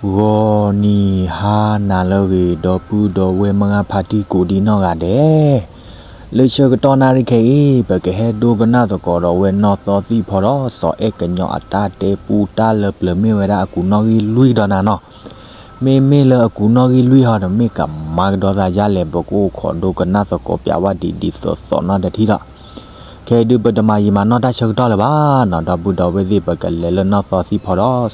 ဂီၤနံၤဟါနၤလၢအဂ့ၤ ဒီပုၢ်ဒီဝဲၢ်မုၢ်ဂၢ်ဖါတံၢ်ကိးဒံနီၢ်ဂၤဒဲး, လၢဆၢကတီၢ်နၣ်ရံၣ်ခဲအံၤ ပကဟဲဒိကနၣ်သကိးဒီးဝဲနီၢ်သီသံၣ်ဖီဒီး စီၤအဲၣ်ကညီအတၢ်တဲပူတၢ်လၢပျၢၤ မ့ၢ်ဝဲဒၣ်အကူးနီၣ်ဂံၢ်လွံၢ်ဒီးနၤနီၤ. မ့မ့ၢ်လၢအကူးနီၣ်ဂံၢ်လွံၢ်ဟီဒီး မ့ၢ်ကမၤကဒီးသးယါလဲၣ် ပကအိၣ်ခိးဒိကနၣ်သကိးပျးဝဲဒ်ဒ်သိးသိးနီတထံၣ်ဒီး ခဲအံၤဒုးပတမၤယံာ်မၤနီၢ်တၢ်ဆၢကတီၢ်လၢၤဘၣ်နီၤ, ဒီပုၢ်ဒီဝဲၢ်သ့ၣ် ပကလဲၤလၢနီၢ်သီသံၣ်ဖီဒီး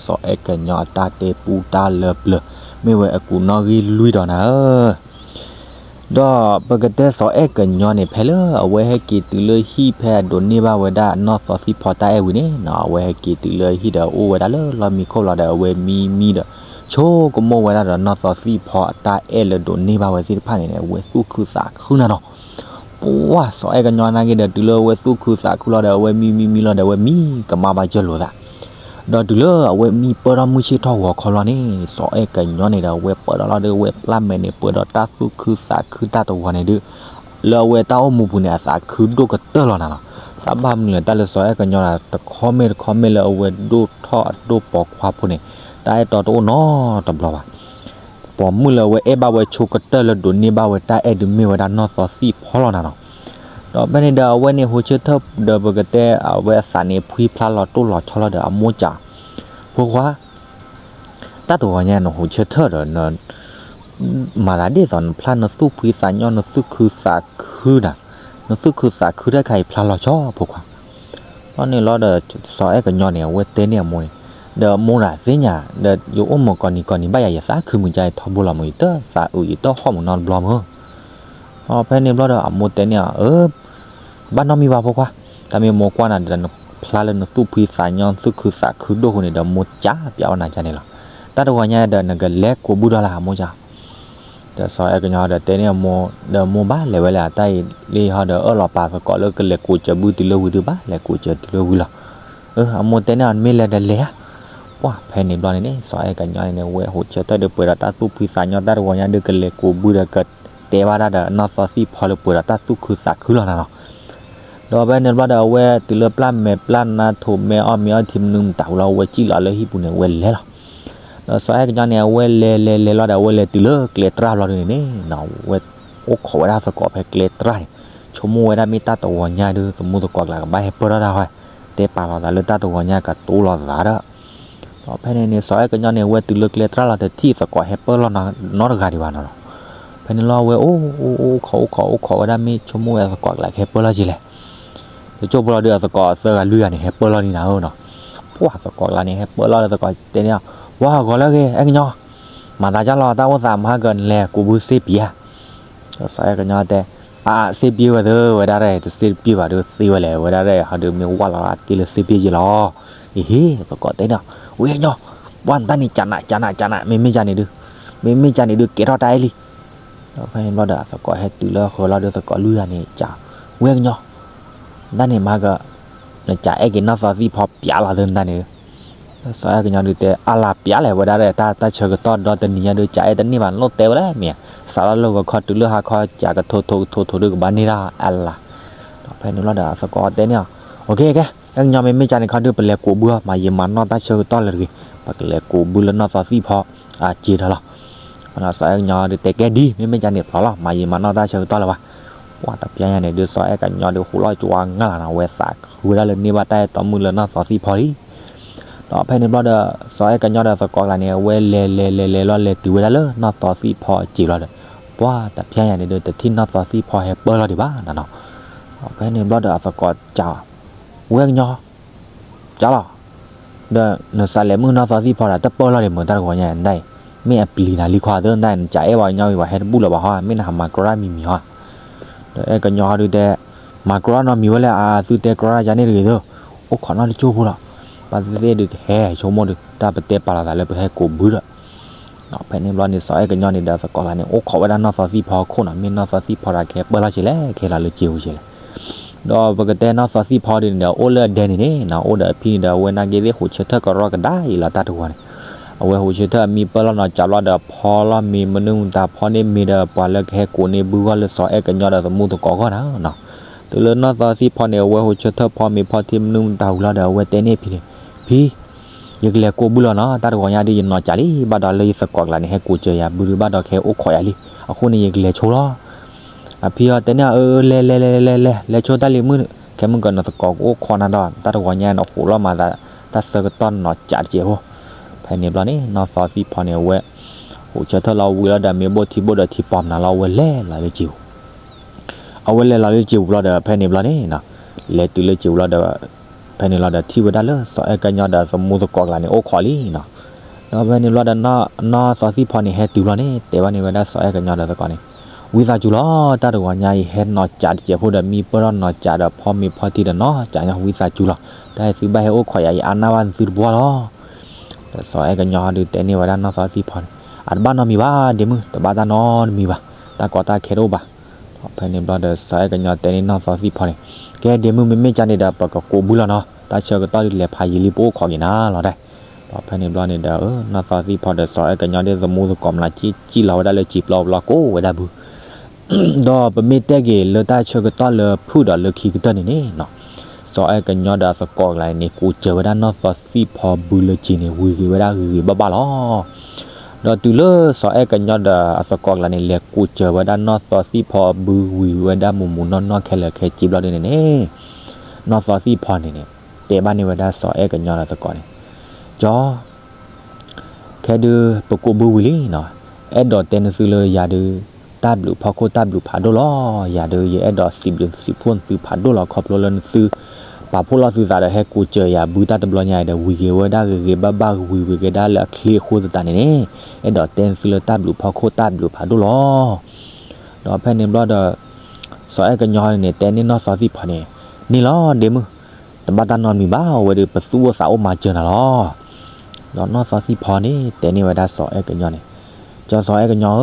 စီၤအဲၣ်ကညီအတၢ်တဲပူတၢ်လၢပျၢၤ မ့ၢ်ဝဲအကူးနီၣ်ဂံၢ်လွံၢ်ဒီးနၤဧၢ. ဒီးပကတဲစီၤအဲၣ်ကညီန့ၣ် ဖဲလၢအဝဲဟဲက့ၤတုၤလၢဟံၣ်ဖဲအဒိးန့ၢ်ဘၣ်ဝဲဒၣ်နီၢ်သီသံၣ်ဖီတၢ်အဲၣ်ဝံၤန့ၣ်နီၤ, အဝဲဟဲက့ၤတုၤလၢဟံၣ်ဒီးအိၣ်ဝဲဒၣ်လၢလီၢ်မံခိၣ်လီၤဒီး အဝဲမံမံဒီး ဆိကမိၣ်ဝဲဒၣ်ဒီးနီၢ်သီသံၣ်ဖီအတၢ်အဲၣ်လၢဒိးန့ၢ်ဘၣ်ဝဲသ့ၣ်တဖၣ်န့ၣ်န့ၣ် အဝဲသူၣ်ခုသးခုနၤနီၤ. ပှၢ်စီၤအဲၣ်ကညီနာ်က့ဒီး တုၤလၢအဝဲသူၣ်ခုသးခုလီၤဒီး အဝဲမံမံမံလီၤဒီး အဝဲမံကမၣ်ဘၣ်စၢၤလိာ်သး ဒီးတုၤလၢအဝဲမံပၢၢ်ထီၣ်မုၢ်ဆ့ၣ်ထီၣ်ဂီၤခီလီၤန့ၣ် စီၤအဲၣ်ကညီန့ၣ်ဒီး အဝဲပၢၢ်ထီၣ်လီၤဒီး အဝဲပျၢ်မဲာ်န့ၣ် ပၢၢ်ဒီးတၢ်သူၣ်ခုသးခုတၢ်တဝီၤန့ၣ်ဒုး လၢအဝဲတၢ်အိၣ်မူပူၤန့ၣ် အသးခုဒိၣ်ကတၢၢ်လီၤနၤနီၤ. တၢ်ဘၣ်မနုၤလဲၣ် တၢ်လၢစီၤအဲၣ်ကညီဒီး တခီမ့ၢ်တခီမ့ၢ်လၢအဝဲဒိၣ်ထီၣ်အဒိၣ်ပိာ်ခွါဖိန့ၣ် တၢ်အဲၣ်တီတအိၣ်နီတဘျီဘၣ်. ပိာ်မုၣ်လၢအဝဲအဲၣ်ဘၣ်ဝဲဆိကတၢၢ်လၢဒိးန့ၢ်ဘၣ်ဝဲတၢ်အဲၣ်ဒုး မ့ၢ်ဝဲဒၣ်နီၢ်သီသံၣ်ဖီလီၤနၤနီၤ. ဒီးဖဲန့ၣ်ဒီး အဝဲန့ၣ်ဟိးဆၢထၢၣ်ဒီး ပကတဲအဝဲအသးန့ၣ် ဖှံဖျါလီၤတိၢ်လီၤဆီလီၤဒီး အမိၢ်စံး ဖိခွါ တၢ်တဝီၤညါ နဟိးဆၢထၢၣ်ဒီး မၤသးဒ်သိးနဖျါနသူၣ်ဖှံသးညီ နသူၣ်ခုသးခုနၤ, နသူၣ်ခုသးခုတခါအံၤ ဖျါလီၤဆီဖိခွါ. ဘျီန့ၣ်လီၤဒီး စီၤအဲၣ်ကညီန့ၣ် အဝဲတဲန့ၢ်အမိၢ်န့ၣ်, ဒီးမိၢ်ဒၣ်သ့ၣ်ညါ ဒီးယအိၣ်မုာ်ကိးနံၤကိးနံၤဘၣ်ယၤ ယသးခုမုာ်ကါအံၤထီဘိလီၤမုာ် ယတသးအုးယတဟီၣ်မုာ်နီတဘျီမုာ်. ဖဲန့ၣ်ဘျီဒီး အမိၢ်တဲန့ၢ်အီၤ အၢ ဘၣ်နီတမံၤဘၣ်ဖိခွါ, တၢ်မ့ၢ်မိၢ်ကွၢ်နၤဒီး နဖျါလၢနသူၣ်ဖှံသးညီ နသူၣ်ခုသးခုဒိၣ်ဃိန့ၣ်ဒီး မိၢ်စံးပျးဝဲနၤကန့ၣ်လီၤ. တၢ်တဝီၤညါဒီး နကလဲၤကူးဘုဒီးလၢ် အမိၢ်စံး ဒီးစီၤအဲၣ်ကညီဒီးတဲန့ၢ်အမိၢ် ဒီးမိၢ်ဘၣ်လဲၤဝဲလဲၣ် တၢ်အံၤလံဟီဒီး အၢၣ်လီၤပာ်သကိးလၢကလဲၤကူးစၢၤဘုတုၤလၢဝံၤဒုး ဘၣ်လဲၤကူးစၢၤ တုၤလၢဝံၤလီၤ. အမိၢ်တဲန့ၢ်အီၤ မ့ၢ်လဲၤဒီးလဲၤဧါ. ပှၢ်ဖဲန့ၣ်ဘျီန့ၣ်န့ၣ် စီၤအဲၣ်ကညီန့ၣ်န့ၣ် ဝဲဟိးဆၢထၢၣ်ဒီးပှဲၤဒီးတၢ်သူၣ်ဖှံသးညီ တၢ်တဝီၤညါဒုး ကလဲၤကူးဘုဒီး ကတဲဘၣ်တၢ်ဒီးနီၢ်သီသံၣ်ဖီလၢပှဲၤဒီးတၢ်သူၣ်ခုသးခုလီၤနၤလီၤ. ဒီးဖဲန့ၣ်ဘျီဒီး အဝဲတုၤလၢပျၢ်မဲာ်ပျၢ်နါ ထိးမဲအီၣ်မ့ၤအီထံမနုၤမတၤဝံၤလီၤ အဝဲစံၣ်လီၤလၢဟံၣ်ပူၤန့ၣ် အဝဲလဲၤလီၤ. ဒီးစီၤအဲၣ်ကညီန့ၣ် အဝဲလဲၤလဲၤလဲၤလီၤဒီး အဝဲလဲၤတုၤလၢကျဲတြၢ်ဘျီဒုးန့ၣ်န့ၣ် အဝဲအိၣ်ခိးဝဲဒၣ်သကိးဖဲကျဲတြၢ်န့ၣ်, ဆိကမိၣ်ဝဲဒၣ်မ့ၢ်တၢ်တဝီၤညါဒုး သမူသကိးကျါကဘၣ်ဟဲပၢၢ်ထီၣ်တၢ်ဝဲ, တဲပာ်လီၤသးလၢတၢ်တဝီၤညါကတိၤလီၤသးဒီး ဒီးဖဲန့ၣ်န့ၣ် စီၤအဲၣ်ကညီန့ၣ် အဝဲတုၤလၢကျဲတြၢ်လီၤ တထံၣ်သကိးဟဲပၢၢ်လီၤနီတဂၤဒံးဘၣ်နီၤ. ဖဲန့ၣ်လီၤ အဝဲအိၣ်အိၣ်အိၣ်အိၣ်ခိးအိၣ်ခိးဝဲဒၣ် မ့ၢ်ဆိကမိၣ်ဝဲသကိးကျါကဟဲပၢၢ်လီၤက့ၤလဲၣ်. တကၠိၢ်ဖိလီၤဒုး အသကိးသၢဂၤလွံၢ်ဂၤန့ၣ် ဟဲပၢၢ်လီၤန့ၣ်နၤဧၢနီၤ. ပှၢ်သကိးကျါန့ၣ် ဟဲပၢၢ်လီၤဒီးသကိးတဲန့ၢ်အီၤ ဝါဂီၤလၢဂ့ၤ အဲၣ်ကညီ, မၤသးဒ်လီၤ တၢ်အိၣ်သးမဟါကလဲၤကူးဘုစ့ပံၤဧါ. ဒီးစီၤအဲၣ်ကညီတဲ အါ စ့ပံၤဝဲသ့ၣ် ဝဲဒၣ်ရဲၣ် တစ့တပံၤဘၣ်ဒုးသ့ဝဲလဲၣ် ဝဲဒၣ်ရဲၣ်ဟီဒုးမ့ၢ်ဝၢ်လီၤအက့ၢ်လၢစ့ပံၤက့ၤလီၤ. အဟ့ သကိးတဲန့ၢ်အီၤ ဝဲကညီ, ပှၢ်နတၢ်န့ၣ်ကနးကနးကနး မ့မ့ၢ်ကန့ၣ်ဒုး, မ့မ့ၢ်ကန့ၣ်ဒုး ကဲထီၣ်တၢ်အဲၣ်လံ. ဒီးဖဲန့ၣ်ဘျီဒီး အသကိးဟဲတုၤလၢဃၢၤလီၤဒုး သကိးလွံၢ်ဂၤန့ၣ် ကး, ဝဲကညီ, နတၢ်န့ၣ်မဟါက နကးအဲၣ်က့ၤနီၢ်သီသံၣ်ဖီပျးလီၤသ့နတၢ်န့ၣ်. စီၤအဲၣ်ကညီဒုးတဲ အါလၢပျးလဲၣ် ဝဲဒၣ်ရဲၣ် တၢ်တၢ်ဆၢကတီၢ်ဒီတနံၤညါဒုး ကးအဲၣ်တန့ၢ်ဘၣ် နလိၣ်တဲဝဲလဲၣ်မ့ၢ်, စးထီၣ်လၢဂီၤခီတုၤလၢဟါခီ ကးကထိထိကထိထိဒုးကဘၣ်န့ၢ်တၢ်အါလၢ်. ဒီးဖဲန့ၣ်ဘျီဒီး အသကိးတဲန့ၢ်အီၤ, အဲၣ်ကညီ မ့မ့ၢ်ကန့ၣ်ခီဒုး ပလဲၤကူးဘုအီၤ မၤယံာ်မၤနီၢ်တၢ်ဆၢကတီၢ်လၢတဂ့ၤ, ပကလဲၤကူးဘုလၢနီၢ်သီသံၣ်ဖီ အစ့ဒီးလီၤ. စီၤအဲၣ်ကညီဒုးတဲကဲဒ် မ့မ့ၢ်ကန့ၣ်ဖျိးလီၤ မၤယံာ်မၤနီၢ်တၢ်ဆၢကတီၢ်လၢၤဘၣ်. ပှၢ်တပျၢ်ညါန့ၣ်ဒုး စီၤအဲၣ်ကညီဒုး ဟူးလီၤကွၢ်ငါလီၤနီၤ အဝဲသးခုဝဲဒၣ်လၢန့ၢ်ဘၣ်တၢ်အဲၣ်တီမုၣ်လၢနီၢ်သီသံၣ်ဖီလံ. ဒီးဖဲန့ၣ်ဘျီဒီး စီၤအဲၣ်ကညီဒီးသကိးကျါန့ၣ် အဝဲလဲၤလဲၤလဲၤလဲၤလီၤ လဲၤတုၤဝဲဒၣ်လၢနီၢ်သီသံၣ်ဖီအစ့လီၤဒီး ပှၢ်တပျၢ်ညါန့ၣ်ဒုး တထံၣ်နီၢ်သီသံၣ်ဖီဟဲပၢၢ်လီၤဒံးဘၣ်နီၤနီၤ. ဖဲန့ၣ်ဘျီဒီးအသကိးကး, ဝဲကညီ ကးလီၤ, ဒီးနစးလဲၤမုၢ်နီၢ်သီသံၣ်ဖီဒီး တပၢၢ်လီၤဒံးမုၢ်တၢ်တဂီၤညါနတၢ်အံၤ, မ့ၢ်အပျံၤနၤလံခွါသ့နတၢ်အံၤ နကးအဲၣ်ဝဲကညီဝံၤ ပှၤဟဲတဘူၣ်လၢၤဘၣ်ဟီ မ့ၢ်နဟးမၤကရီမံၤမံၤဟီ. ဒီးအဲၣ်ကညီဟီဒုးတဲ, မၤကရီနီတမံၤဝဲလဲၣ် အသုတဲကရီယါန့ၣ်တဂ့ၤသၢ, အိၣ်ခိးနီတကၠိၢ်ဖိလီၤ. ဘၣ်သ့ၣ်သ့ၣ်ဒုးကဟဲဆိကမိၣ်ဒုး တၢ်ပတဲပာ်လီၤသးလၢပဟဲကူးဘုဒီး ဒီးဖဲန့ၣ်ဘျီန့ၣ် စီၤအဲၣ်ကညီန့ၣ်ဒီးသကိးကျါန့ၣ် အိၣ်ခိးဝဲဒၣ်နီၢ်သီသံၣ်ဖီအခိၣ်နီၤ, မ့ၢ်နီၢ်သီသံၣ်ဖီတဂၤကဟဲပၢၢ်လီၤက့ၤလဲၣ် ကဟဲလီၤလၢစ့ဖိက့ၤလဲၣ်. ဒီးပကတဲနီၢ်သီသံၣ်ဖီဒ်န့ၣ်ဒီး အိၣ်လၢအဒဲန့ၣ်န့ၣ်နီၤ, အိၣ်ဒီးအဖံန့ၣ်ဒီး အဝဲနာ်က့သ့ၣ်ဟူးဆၢထၢၣ်ကရီကဒါအံၤလီၤတၢ်တဂီၤန့ၣ်, အဝဲဟူးဆၢထၢၣ်အမံပၢၢ်လီၤနီၤ ကးဘျီဒီးဖီလီၤမ့ၤမနုၤမတၤဖီန့ၢ်မ့ၤဒီး ပှၤလၢကဟဲကူးန့ၢ်ဘုဂီၢ်လၢစီၤအဲၣ်ကညီဒီးသမူသကိးဂီၢ်နၤနီၤ. တုၤလၢနီၢ်သီသံၣ်ဖီန့ၣ် အဝဲဟူးဆၢထၢၣ်ဖီမ့ၤဖီထံမနုၤမတၤဝံၤလီၤဒီး အဝဲတဲန့ၢ်ဖံန့ၣ်, ဖံ ယကလဲၤကိးဘုလီၤနီၤ, တၢ်တဂီၤညါဒ်ယနီၢ်ကးလံ, ဘၣ်ဒီးလၢယသကိးကျါန့ၣ် ဟဲကိးစၢၤယၤဘုဒုး ဘၣ်ဒီးကဟဲအိၣ်ခိးယၤလံ, အဃိန့ၣ် ယကလဲၤဆိလီၤ. အဖံအီၤတဲန့ၢ်အီၤ, အၢ လဲၤ လဲၤ လဲၤ လဲၤ လဲၤ လဲၤဆိတၢ်လံမုၣ်, ခဲမုၢ်ကနီၤသကိးကအိၣ်ခိးနၤဒီး တၢ်တဂီၤညါန့ၣ် ဟူးလီၤမၤသး တၢ်ဆၢကတီၢ်နီၢ်ကးတစဲးဖိ. ဖဲန့ၣ်ဘျီန့ၣ် နီၢ်သီသံၣ်ဖီန့ၣ် အဝဲ ဟူးဆၢထၢၣ်လီၤဝံၤလီၤဒီး မ့ၢ်ဘိၣ်ထံဘိၣ်ဒီးထံပီၤမနုၤလီၤ အဝဲလဲၤလီၤလၢစံာ်ပူၤ အဝဲလဲၤလီၤလၢစံာ်ပူၤလီၤဒီး ဖဲန့ၣ်ဘျီန့ၣ် လဲၤတုၤလၢစံာ်ပူၤလီၤဒီး ဖဲန့ၣ်လီၤဒီး ထံၣ်ဝဲဒၣ်လၢစီၤအဲၣ်ကညီဒီးသမူသကိးကျါန့ၣ် အိၣ်ခိးလံနီၤ. ဒီးဖဲန့ၣ်ဘျီဒီး နီၢ်သီသံၣ်ဖီန့ၣ် ဟဲတုၤဘျီန့ၣ် တဲဘၣ်န့ၢ်ဝဲဒၣ်စီၤအဲၣ်ကညီဒီးသကိးန့ၣ်, ဝံသးစူၤလီၤ, တၢ်တဂီၤညါအံၤ ဟဲနီၢ်ကးတစဲးဖိဒီး မံပၢၢ်ထီၣ်နီၢ်ကးဒီး ဖီမ့ၤဖီထံဒီးနီၢ်ကးညါ ဝံသးစူၤလီၤ. တၢ်အံၤသုဘၣ်ဟဲအိၣ်ခိးယၤအံၤ အါနၢ်ဘၣ်သုတဘျီလီၤ. ဒီးစီၤအဲၣ်ကညီဒုးတဲန့ၢ်ဝဲဒၣ်နီၢ်သီသံၣ်ဖီန့ၣ်, အတဘၣ်နီတမံၤဘၣ် ဒ့မုၣ်, တဘၣ်တၢ်နီတမံၤဘၣ်, တၢ်ကီတၢ်ခဲတအိၣ်ဘၣ်. ဖဲန့ၣ်ဘျီဒီး စီၤအဲၣ်ကညီတဲန့ၢ်နီၢ်သီသံၣ်ဖီန့ၣ်, ကဲ ဒ့မုၣ် မ့မ့ၢ်ကန့ၣ်ဒီး ပကကိးဘုလီၤနီၤ, တၢ်ဆၢကတီၢ်ဒုးလဲၤဖးယံာ်လံ ပအိၣ်ခိးက့ၤနၤလီၤဒဲး. ဒီးဖဲန့ၣ်ဘျီန့ၣ်ဒီး နီၢ်သီသံၣ်ဖီဒီးစီၤအဲၣ်ကညီဒီးသမူသကိးမနုၤ စံၣ်လီၤဝဲဒၣ်လၢစံာ်ပျီပျီ ကိးဝဲဒၣ်ဘု ဒီးပမ့ၢ်တဲက့ၤလၢတၢ်ဆၢကတီၢ်လၢဖုၣ်ဒီးလၢခံကတၢၢ်န့ၣ်န့ၣ်နီၤ, စီၤအဲၣ်ကညီဒီးအသကိးကျါန့ၣ် ကိးစၢၤဝဲဒၣ်နီၢ်သီသံၣ်ဖီဘုလၢစံာ်န့ၣ် ဝံၤက့ၤဝဲဒၣ်ဂ့ၤဂ့ၤဘၣ်ဘၣ်လီၤ. ဒီးတုၤလၢစီၤအဲၣ်ကညီဒီးအသကိးကျါန့ၣ် လဲၤကိးစၢၤဝဲဒၣ်နီၢ်သီသံၣ်ဖီဘုဝံၤဝဲဒၣ်မုၢ်မုၢ်နီၢ်နီၢ်ခဲလၢာ်ခဲဆ့ဘျီဒုန့ၣ်န့ၣ်, နီၢ်သီသံၣ်ဖီန့ၣ်န့ၣ် တဲဘၣ်န့ၢ်ဝဲဒၣ်စီၤအဲၣ်ကညီဒီးသကိးန့ၣ်, ကၠီ ခဲဒုး ပကိးဘုဝံၤလံနီၤ, အဲၣ်ဒိးတဲနသုလၢယၤဒုး တၢ်ဘျုးဖီခိၣ်တၢ်ဘျုးဖးဒိၣ်လီၤ. ယၤဒုး ယအဲၣ်ဒိးစံးဘျုးစံးဖှိၣ်နသုဖးဒိၣ်လီၤ ခီဖျိလၢနသု ပာ်ဖှိၣ်လီၤသုသးဒီးဟဲကိးစၢၤယၤဘုတၢ်တဘျီညါအံၤဒီး ဝံၤက့ၤဝဲဒၣ်ဂ့ၤဂ့ၤဘၣ်ဘၣ် ဝံၤဝံၤက့ၤဒၣ်လၢအချ့အဃိသတးန့ၣ်န့ၣ်, အဲၣ်ဒိးတဲနသုလၢတၢ်ဘျုးဖီခိၣ်တၢ်ဘျုးဖးဒိၣ်လီၤ. ဒီးဖဲန့ၣ်ဘျီဒီး စီၤအဲၣ်ကညီန့ၣ် တဲန့ၢ်နီၢ်သီသံၣ်ဖီန့ၣ်, န့ၣ်လီၤ ဒ့မုၣ်, တဘၣ်တၢ်နီတမံၤဘၣ်, အဝဲဒုး ပသူၣ်အိၣ်သးအိၣ်မၤစၢၤနၤလီၤ. ဒီးနီၢ်သီသံၣ်ဖီန့ၣ် တဲန့ၢ်ဝဲဒၣ်စီၤအဲၣ်ကညီန့ၣ်, ကၠီစီၤအဲၣ်ကညီဧၢ,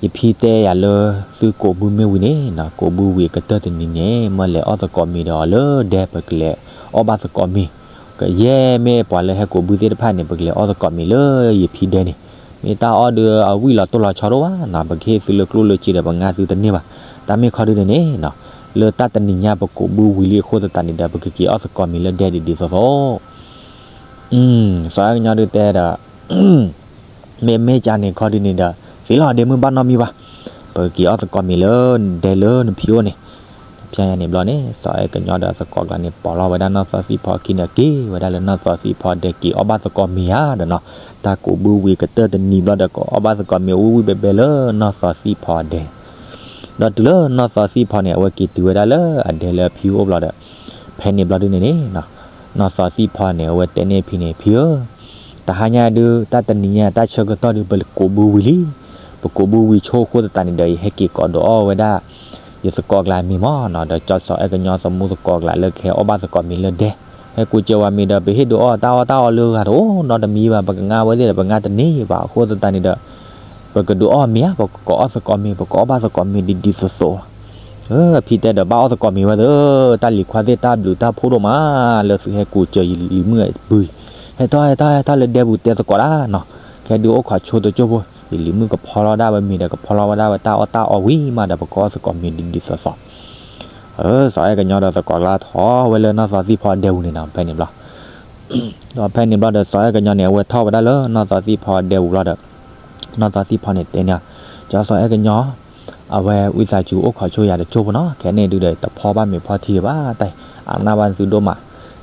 ယဖံတဲယၤလၢ သုကိးဘုမ့ၢ်ဝံၤန့ၣ်နီၤ, ကိးဘုဝံၤအကတၢၢ်တနံၤန့ၣ် မၢလဲၤအီၣ်သကိးမ့ၤဒီးအီၤလၢဒဲ ပကလဲၤအီၣ်ဘၣ်သကိးမ့ၤ, ကယဲၢ်မ့ၢ်ပှၤလၢဟဲကိးဘုသ့ၣ်တဖၣ်န့ၣ် ပကလဲၤအီၣ်သကိးမ့ၤလၢယဖံဒဲန့ၣ်, မ့ၢ်တၢ်အီၣ်ဒုးအဝံၣ်လီၤတိၢ်လီၤဆီတအိၣ်ဘၣ်နီၤ, ပကဟ့ၣ်သုလၢကျိၣ်လၢစ့ဒီး ပငါသုတန့ၢ်ဘၣ်. တၢ်မ့ၢ်ခီဒုန့ၣ်န့ၣ်နီၤ, လၢတၢ်တနံၤညါပကိးဘုဝံၤလံအဃိသတးန့ၣ်ဒီး ပကက့ၤအီၣ်သကိးမ့ၤလၢဒဲဒ်ဒ်သိးသိး စီၤအဲၣ်ကညီဒုးတဲဒီး, မ့မ့ၢ်ကန့ၣ်ခီဒုန့ၣ်ဒီး သ့လီၤ ဒ့မုၣ် ဘၣ်နီတမံၤဘၣ်, ပကက့ၤအီၣ်သကိးမ့ၤလၢဒဲလၢနဖံအိၣ်န့ၣ်. ဖဲန့ၣ်ဘျီန့ၣ် စီၤအဲၣ်ကညီဒီးသကိးကျါန့ၣ် ပိာ်လီၤဝဲဒၣ်နီၢ်သီသံၣ်ဖီအခံန့ၣ် က့ၤဝဲဒၣ်လၢနီၢ်သီသံၣ်ဖီဒဲ က့ၤအီၣ်ဘၣ်သကိးမ့ၤဧါဒီးနီၤ, တၢ်ကိးဘုဝံၤကတၢၢ်တနံၤဘျီဒီး က့ၤအီၣ်ဘၣ်သကိးမ့ၤဝံၤဝံၤဘဲဘဲလၢနီၢ်သီသံၣ်ဖီအဒဲ ဒီးတုၤလၢနီၢ်သီသံၣ်ဖီန့ၣ် အဝဲက့ၤတုၤဝဲဒၣ်လၢအဒဲလၢအဖံအိၣ်ဘျီဒီး, ဖဲန့ၣ်ဘျီဒုန့ၣ်န့ၣ်, နီၢ်သီသံၣ်ဖီန့ၣ် အဝဲတဲန့ၢ်ဖံန့ၣ်, ဖံဧၢ, တဟါညါဒုး တၢ်တနံၤညါ တၢ်ဆၢကတီၢ်ဒုး ပကိးဘုဝံၤလံ, ပကိးဘုဝံၤဆိအဃိသတးန့ၣ်ဒီး ယဟဲက့ၤကိးဒိးအီၣ်ဝဲဒၣ် ယသကိးကျါမ့ၤမးနီၤ, ဒီးကၠီစီၤအဲၣ်ကညီသမူသကိးကျါလၢကဟဲအီၣ်ဘၣ်သကိးမ့ၤလၢဒဲ, ဟဲကိးစၢၤဝဲမ့ၤဒီး ပဟ့ၣ်ဒုးအီၣ်တၢ်အီၣ်တၢ်အီလၢဂၤတအိၣ်နီတမံၤဘၣ်, ပကငါဝဲသ့ၣ်ဒီး ပငါတန့ၢ်ဘၣ်အဃိသတးန့ၣ်ဒီး ပကဒုးအီၣ်မ့ၤဧါ, ပကကိးအီၣ်သကိးမ့ၤ, ပကအီၣ်ဘၣ်သကိးမ့ၤဒ်ဒ်သိးသိးလီၤ. အဖံတဲဒီး ဘၣ်အီၣ်သကိးမ့ၤဝဲသ့ၣ်, တၢ်လံၤခွါသ့ၣ်တၢ်ဘျုးတၢ်ဖှိၣ်ဒိၣ်မး, လၢသုဟဲကိးစၢၤယလံၤမုၣ်အပုၢ်, ဟဲထီၣ်ဟဲထီၣ်ဟဲထီၣ်လၢဒဲပူၤတဲသကိးတၢ်နီၤ, ခဲဒုးအိၣ်ခိးဆိတကၠိၢ်ဖိ, ယလံၤမုၣ်ကဖီလီၤဒၣ်ဝဲမ့ၤဒီး ကဖီလီၤဝဲဒၣ်ဝဲတၢ်အီၣ်တၢ်အီဝံၤမးဒီး ပကအီၣ်သကိးမ့ၤဒ်ဒ်သိးသိး စီၤအဲၣ်ကညီဒီးသကိးကျါထီၣ်ဝဲလၢနီၢ်သီသံၣ်ဖီဒဲပူၤန့ၣ်နီၤ, ဖဲန့ၣ်ဘျီ ဒီးဖဲန့ၣ်ဘျီဒီး စီၤအဲၣ်ကညီန့ၣ် အဝဲထီၣ်ဝဲဒၣ်လၢနီၢ်သီသံၣ်ဖီဒဲပူၤဘျီဒီး နီၢ်သီသံၣ်ဖီန့ၣ်တဲန့ၢ်, ကၠီစီၤအဲၣ်ကညီ, အဝဲဝံသးစူၤအိၣ်ခိးဆိယၤတကၠိၢ်ဖိနီၤ, ခဲန့ၣ်ဒုးဒီး တဖီဘၣ်မ့ၤဖီထံဒံးဘၣ်တၢ်, အနၢ်ဘၣ်သုဒိၣ်မး,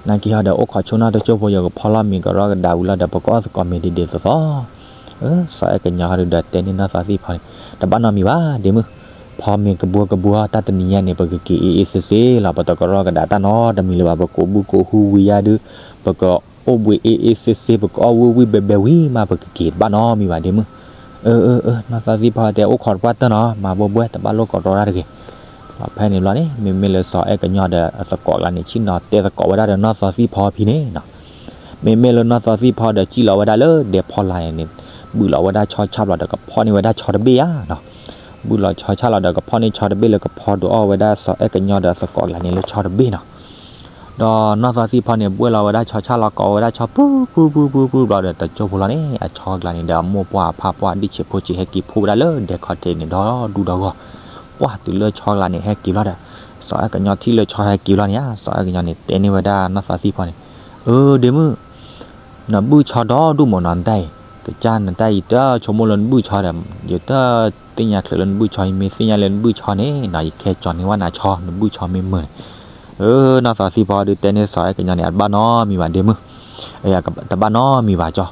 နာ်က့ဟီဒီး အိၣ်ခိးဆိနီၢ်တကၠိၢ်ဖိ ယကဖီလီၤမ့ၤကရီကဒါဝံၤလီၤဒီး ပကအီၣ်သကိးမ့ၤဒ်ဒ်သိးသိး စီၤအဲၣ်ကညီဒုးဒီးတဲန့ၢ်နီၢ်သီသံၣ်ဖီန့ၣ်, တဘၣ်နီတမံၤဘၣ် ဒ့မုၣ်, ဖီမ့ၤကဘှီကဘှီ တၢ်တနံၤညါန့ၣ် ပကက့ၤအ့ၣ်အ့ၣ်စ့စ့လီၤ, ပတကရီကဒါတၢ်နီတမံၤလၢၤဘၣ်, ပကိးဘုကိးဟုဝံၤယါဒုး, ပကအိၣ်ဘှံးအ့ၣ်အ့ၣ်စ့စ့ ပကအီၣ်ဝံၣ်ဝံၣ်ဘဲဘဲဝံၤမး ပကက့ၤတဘၣ်နီတမံၤဘၣ် ဒ့မုၣ်. အၢ အၢ အၢ နီၢ်သီသံၣ်ဖီတဲ အိၣ်ခိးတပှၢ်တၢၢ်နီၤ, မၤဘှဲဘှဲ တဘၣ်လိၣ်ကရီတၢ်တဂ့ၤ. ဒီးဖဲန့ၣ်ဘျီန့ၣ် မ့မ့ၢ်လၢစီၤအဲၣ်ကညီဒီးအသကိးကျါန့ၣ် ဆ့ၣ်နီၤတဲသကိးဝဲဒၣ်ဒီးနီၢ်သီသံၣ်ဖီဖံန့ၣ်နီၤ, မ့မ့ၢ်လၢနီၢ်သီသံၣ်ဖီဒီး စံၣ်လီၤဝဲဒၣ်လၢဒဲဖီလာ်န့ၣ်န့ၣ်, ဘုၣ်လီၤဝဲဒၣ်ဆီဆၣ်ဘျီဒီး ကဖီန့ၢ်ဝဲဒၣ်ဆီတဘ့ၣ်ဧါနီၤ, ဘုၣ်လီၤဆီဆၣ်လီၤဒီး ကဖီန့ၢ်ဆီတဘ့ၣ်လၢကဖီဒုးအီၣ်ဝဲဒၣ်စီၤအဲၣ်ကညီဒီးအသကိးကျါန့ၣ်လၢဆီတဘ့ၣ်နီၤ. ဒီးနီၢ်သီသံၣ်ဖီန့ၣ် ဘှဲလီၤဝဲဒၣ်ဆီဆၣ်လီၤ ကိးဝဲဒၣ်ဆီ ပုၢ်ပုၢ်ပုၢ်ပုၢ်ပုၢ်ဘျီဒီး တကၠိၢ်ဖိလီၤန့ၣ် အဆီကျါန့ၣ်ဒီး အမိၢ်ပှၢ်အဖါပှၢ် ဒံၣ်ဆံးဖိဆံး ဟဲက့ၤဖှိၣ်ဝဲဒၣ်လၢဒဲခီၣ်ထံးန့ၣ် ဒီဒူၣ်ဒီဂီၢ်, ပှၢ်တုၤလၢဆီကျါန့ၣ် ဟဲက့ၤဘျီဒီး စီၤအဲၣ်ကညီထံၣ်လၢဆီဟဲက့ၤဘျီန့ၣ်ဧါ, စီၤအဲၣ်ကညီန့ၣ် တဲန့ၢ်ဝဲဒၣ်နီၢ်သီသံၣ်ဖီန့ၣ်, အၢ ဒ့မုၣ်, နဘုၣ်ဆီဒီဒူၣ်မးနီၤ နတၢ်အံၤ, ကစၢ်နတၢ်အံၤ တဆိကမိၣ်လၢနဘုၣ်ဆီဒီး ယတသ့ၣ်ညါချုးလၢနဘုၣ်ဆီ, ယမ့ၢ်သ့ၣ်ညါလၢနဘုၣ်ဆီန့ၣ်နီၤ ယကဟဲကၠီန့ၢ်ဝဲနၤဆီ နဘုၣ်ဆီမ့ၢ်မုာ်န့ၣ်. နီၢ်သီသံၣ်ဖီဒုးတဲန့ၢ်စီၤအဲၣ်ကညီန့ၣ် အတဘၣ်နီတမံၤဘၣ်ဒ့မုၣ်, တဘၣ်နီတမံၤဘၣ်ကၠီ.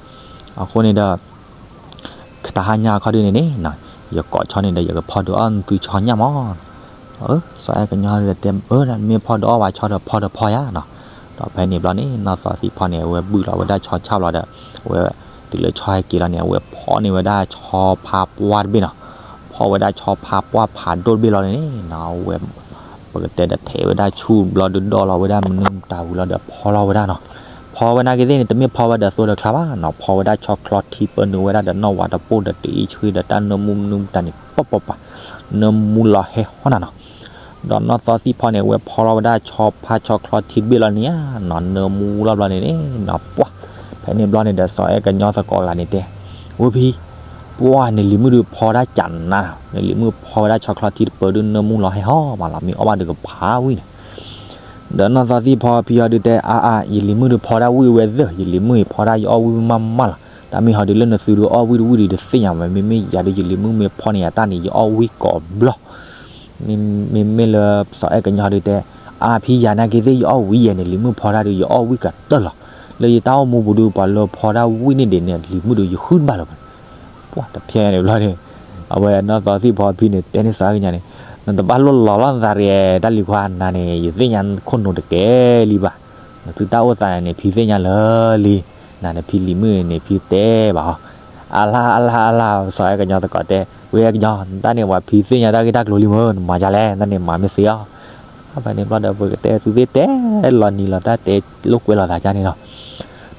အဃိန့ၣ်ဒီး တဟါညါအခီဒုန့ၣ်န့ၣ် ယကိးဆီန့ၣ်ဒီး ယကဖီဒုးအီၣ်နသုဆီညၣ်မး. စီၤအဲၣ်ကညီဒုးတဲ မ့ၢ်ဖီဒုးအီၣ်ဝဲဆီဒီးဖီဒီးဖီယါနီၤ. ဒီးဖဲန့ၣ်ဘျီန့ၣ် နီၢ်သီသံၣ်ဖီန့ၣ် အဝဲဘုၣ်လီၤဝဲဒၣ်ဆီဆၣ်ဘျီဒီး အဝဲတုၤလၢဆီဟဲက့ၤလီၤန့ၣ် အဝဲဖီန့ၢ်ဝဲဒၣ်ဆီဖါပှၢ်တဘ့ၣ်နီၤ. ဖီဝဲဒၣ်ဆီဖါပှၢ်ဖးဒိၣ်တဘ့ၣ်လီၤန့ၣ်နီၤ အဝဲ ပကတဲဒီးထဲးဝဲဒၣ်ဆူၣ်ဘျီဒုးဒီးလီၤဝဲဒၣ်မနုၤမတၤဝံၤလီၤဒီးဖီလီၤဝဲဒၣ်နီၤ. ဖီဝဲနာ်က့သ့ၣ်န့ၣ် တမ့ၢ်ဖီဝဲဒီးသိဒီးချါဘၣ်နီၤ ဖီဝဲဒၣ်ဆီချီထံပၢနုာ်ဝဲဒၣ်ဒီးနီၢ်ဝးတပိၢ်ဒီးတအံးဆှံဒီးတၢ်နၢမူမနုၤမတၤန့ၣ် ပီၢ်ပီၢ်ပၢ်, နၢမူလီၤဟဲဟီၣ်နၤနီၤ. ဒီးနီၢ်သီသံၣ်ဖီန့ၣ် အဝဲဖီလီၤဝဲဒၣ်ဆီဖါဆီချီထံတဘ့ၣ်လီၤန့ၣ်ဧါနီၤ နၢမူလီၤဘျီန့ၣ်န့ၣ်နီၤ ပှၢ်, ဖဲန့ၣ်ဘျီန့ၣ်ဒီးစီၤအဲၣ်ကညီသကိးကျါန့ၣ်တဲ, ဝဲဖံ, ပှၢ်နလံၤမုၣ်ဒုးဖီဒၣ်ကနၤနီၤ နလံၤမုၣ်ဖီဝဲဒၣ်ဆီချီထံတပၢဒုးနၢမူလီၤဟဲဟီၣ်မးလီၤ မ့ၢ်အီၣ်ဘၣ်ဒုးကဖးဝံၣ်န့ၣ် ဒီးနီၢ်သီသံၣ်ဖီဖံဟီဒုးတဲ အါအါ ယလံၤမုၣ်ဒုးဖီဒၣ်ဝံၣ်ဝဲသၢၣ် ယလံၤမုၣ်အံၤဖီဒၣ်ယအီၣ်ဝံၣ်မးမးလီၤ. တၢ်မ့ၢ်ဟီဒုးလၢနသုဒုးအီၣ်ဝံၣ်တဝံၣ်ဒုးတသ့ၣ်ညါဝဲ မ့မ့ၢ်ယၤဒုးယလံၤမုၣ်မ့ၢ်ဖီန့ၣ် ယတၢ်န့ၣ် ယအီၣ်ဝံၣ်ကိးဘျီ မ့မ့ၢ်လၢစီၤအဲၣ်ကညီဒုးတဲ, အါဖံယၤနာ်က့သ့ၣ် ယအီၣ်ဝံၣ်ယဲန့ၣ် လံၤမုၣ်ဖီဒၣ်ဒုး ယအီၣ်ဝံၣ်ကတၢၢ်လီၤ. လၢယတၢ်အိၣ်မူပူၤဒုး ပှၤလၢဖီဒၣ်ဝံၣ်န့ၣ်ဒ်န့ၣ် လံၤမုၣ်ဒုး ယဃုတဘၣ်လၢၤဘၣ်. ပှၢ်တဖျဲညါန့ၣ်ဘျီန့ၣ် အဝဲနီၢ်သီသံၣ်ဖီဖံန့ၣ် တဲန့ၢ်စီၤအဲၣ်ကညီန့ၣ်, နတဘၣ်လိၣ်လီၤလီၤနသးရဲ တၢ်လံၤခွါ နၤန့ၣ် ယသ့ၣ်ညါခိၣ်နူာ်တကဲလံဘၣ်. နသုတၢ်အိၣ်သးန့ၣ် ဖံသ့ၣ်ညါလၢာ်လံ. နၤန့ၣ်ဖံလံၤမုၣ်န့ၣ် ဖံတဲဘၣ်ဟီ. အလါအလါအလါ စီၤအဲၣ်ကညီသကိးတဲ, ဝဲအဲၣ်ကညီ နတၢ်န့ၣ် ပှၤဖံသ့ၣ်ညါတၢ်ဂ့ၢ်တၢ်ကျိၤလံမ့ၢ် နမၤဒ်လဲၣ် နတၢ်န့ၣ်မၤမ့ၢ်စ့အီၤ. ဖဲန့ၣ်ဘျီဒီး ပကတဲသုသ့ၣ်တဲလီၤနံၤလီၤတၢ်တဲလိာ်ကွဲလိာ်သးကန့ၣ်လီၤ.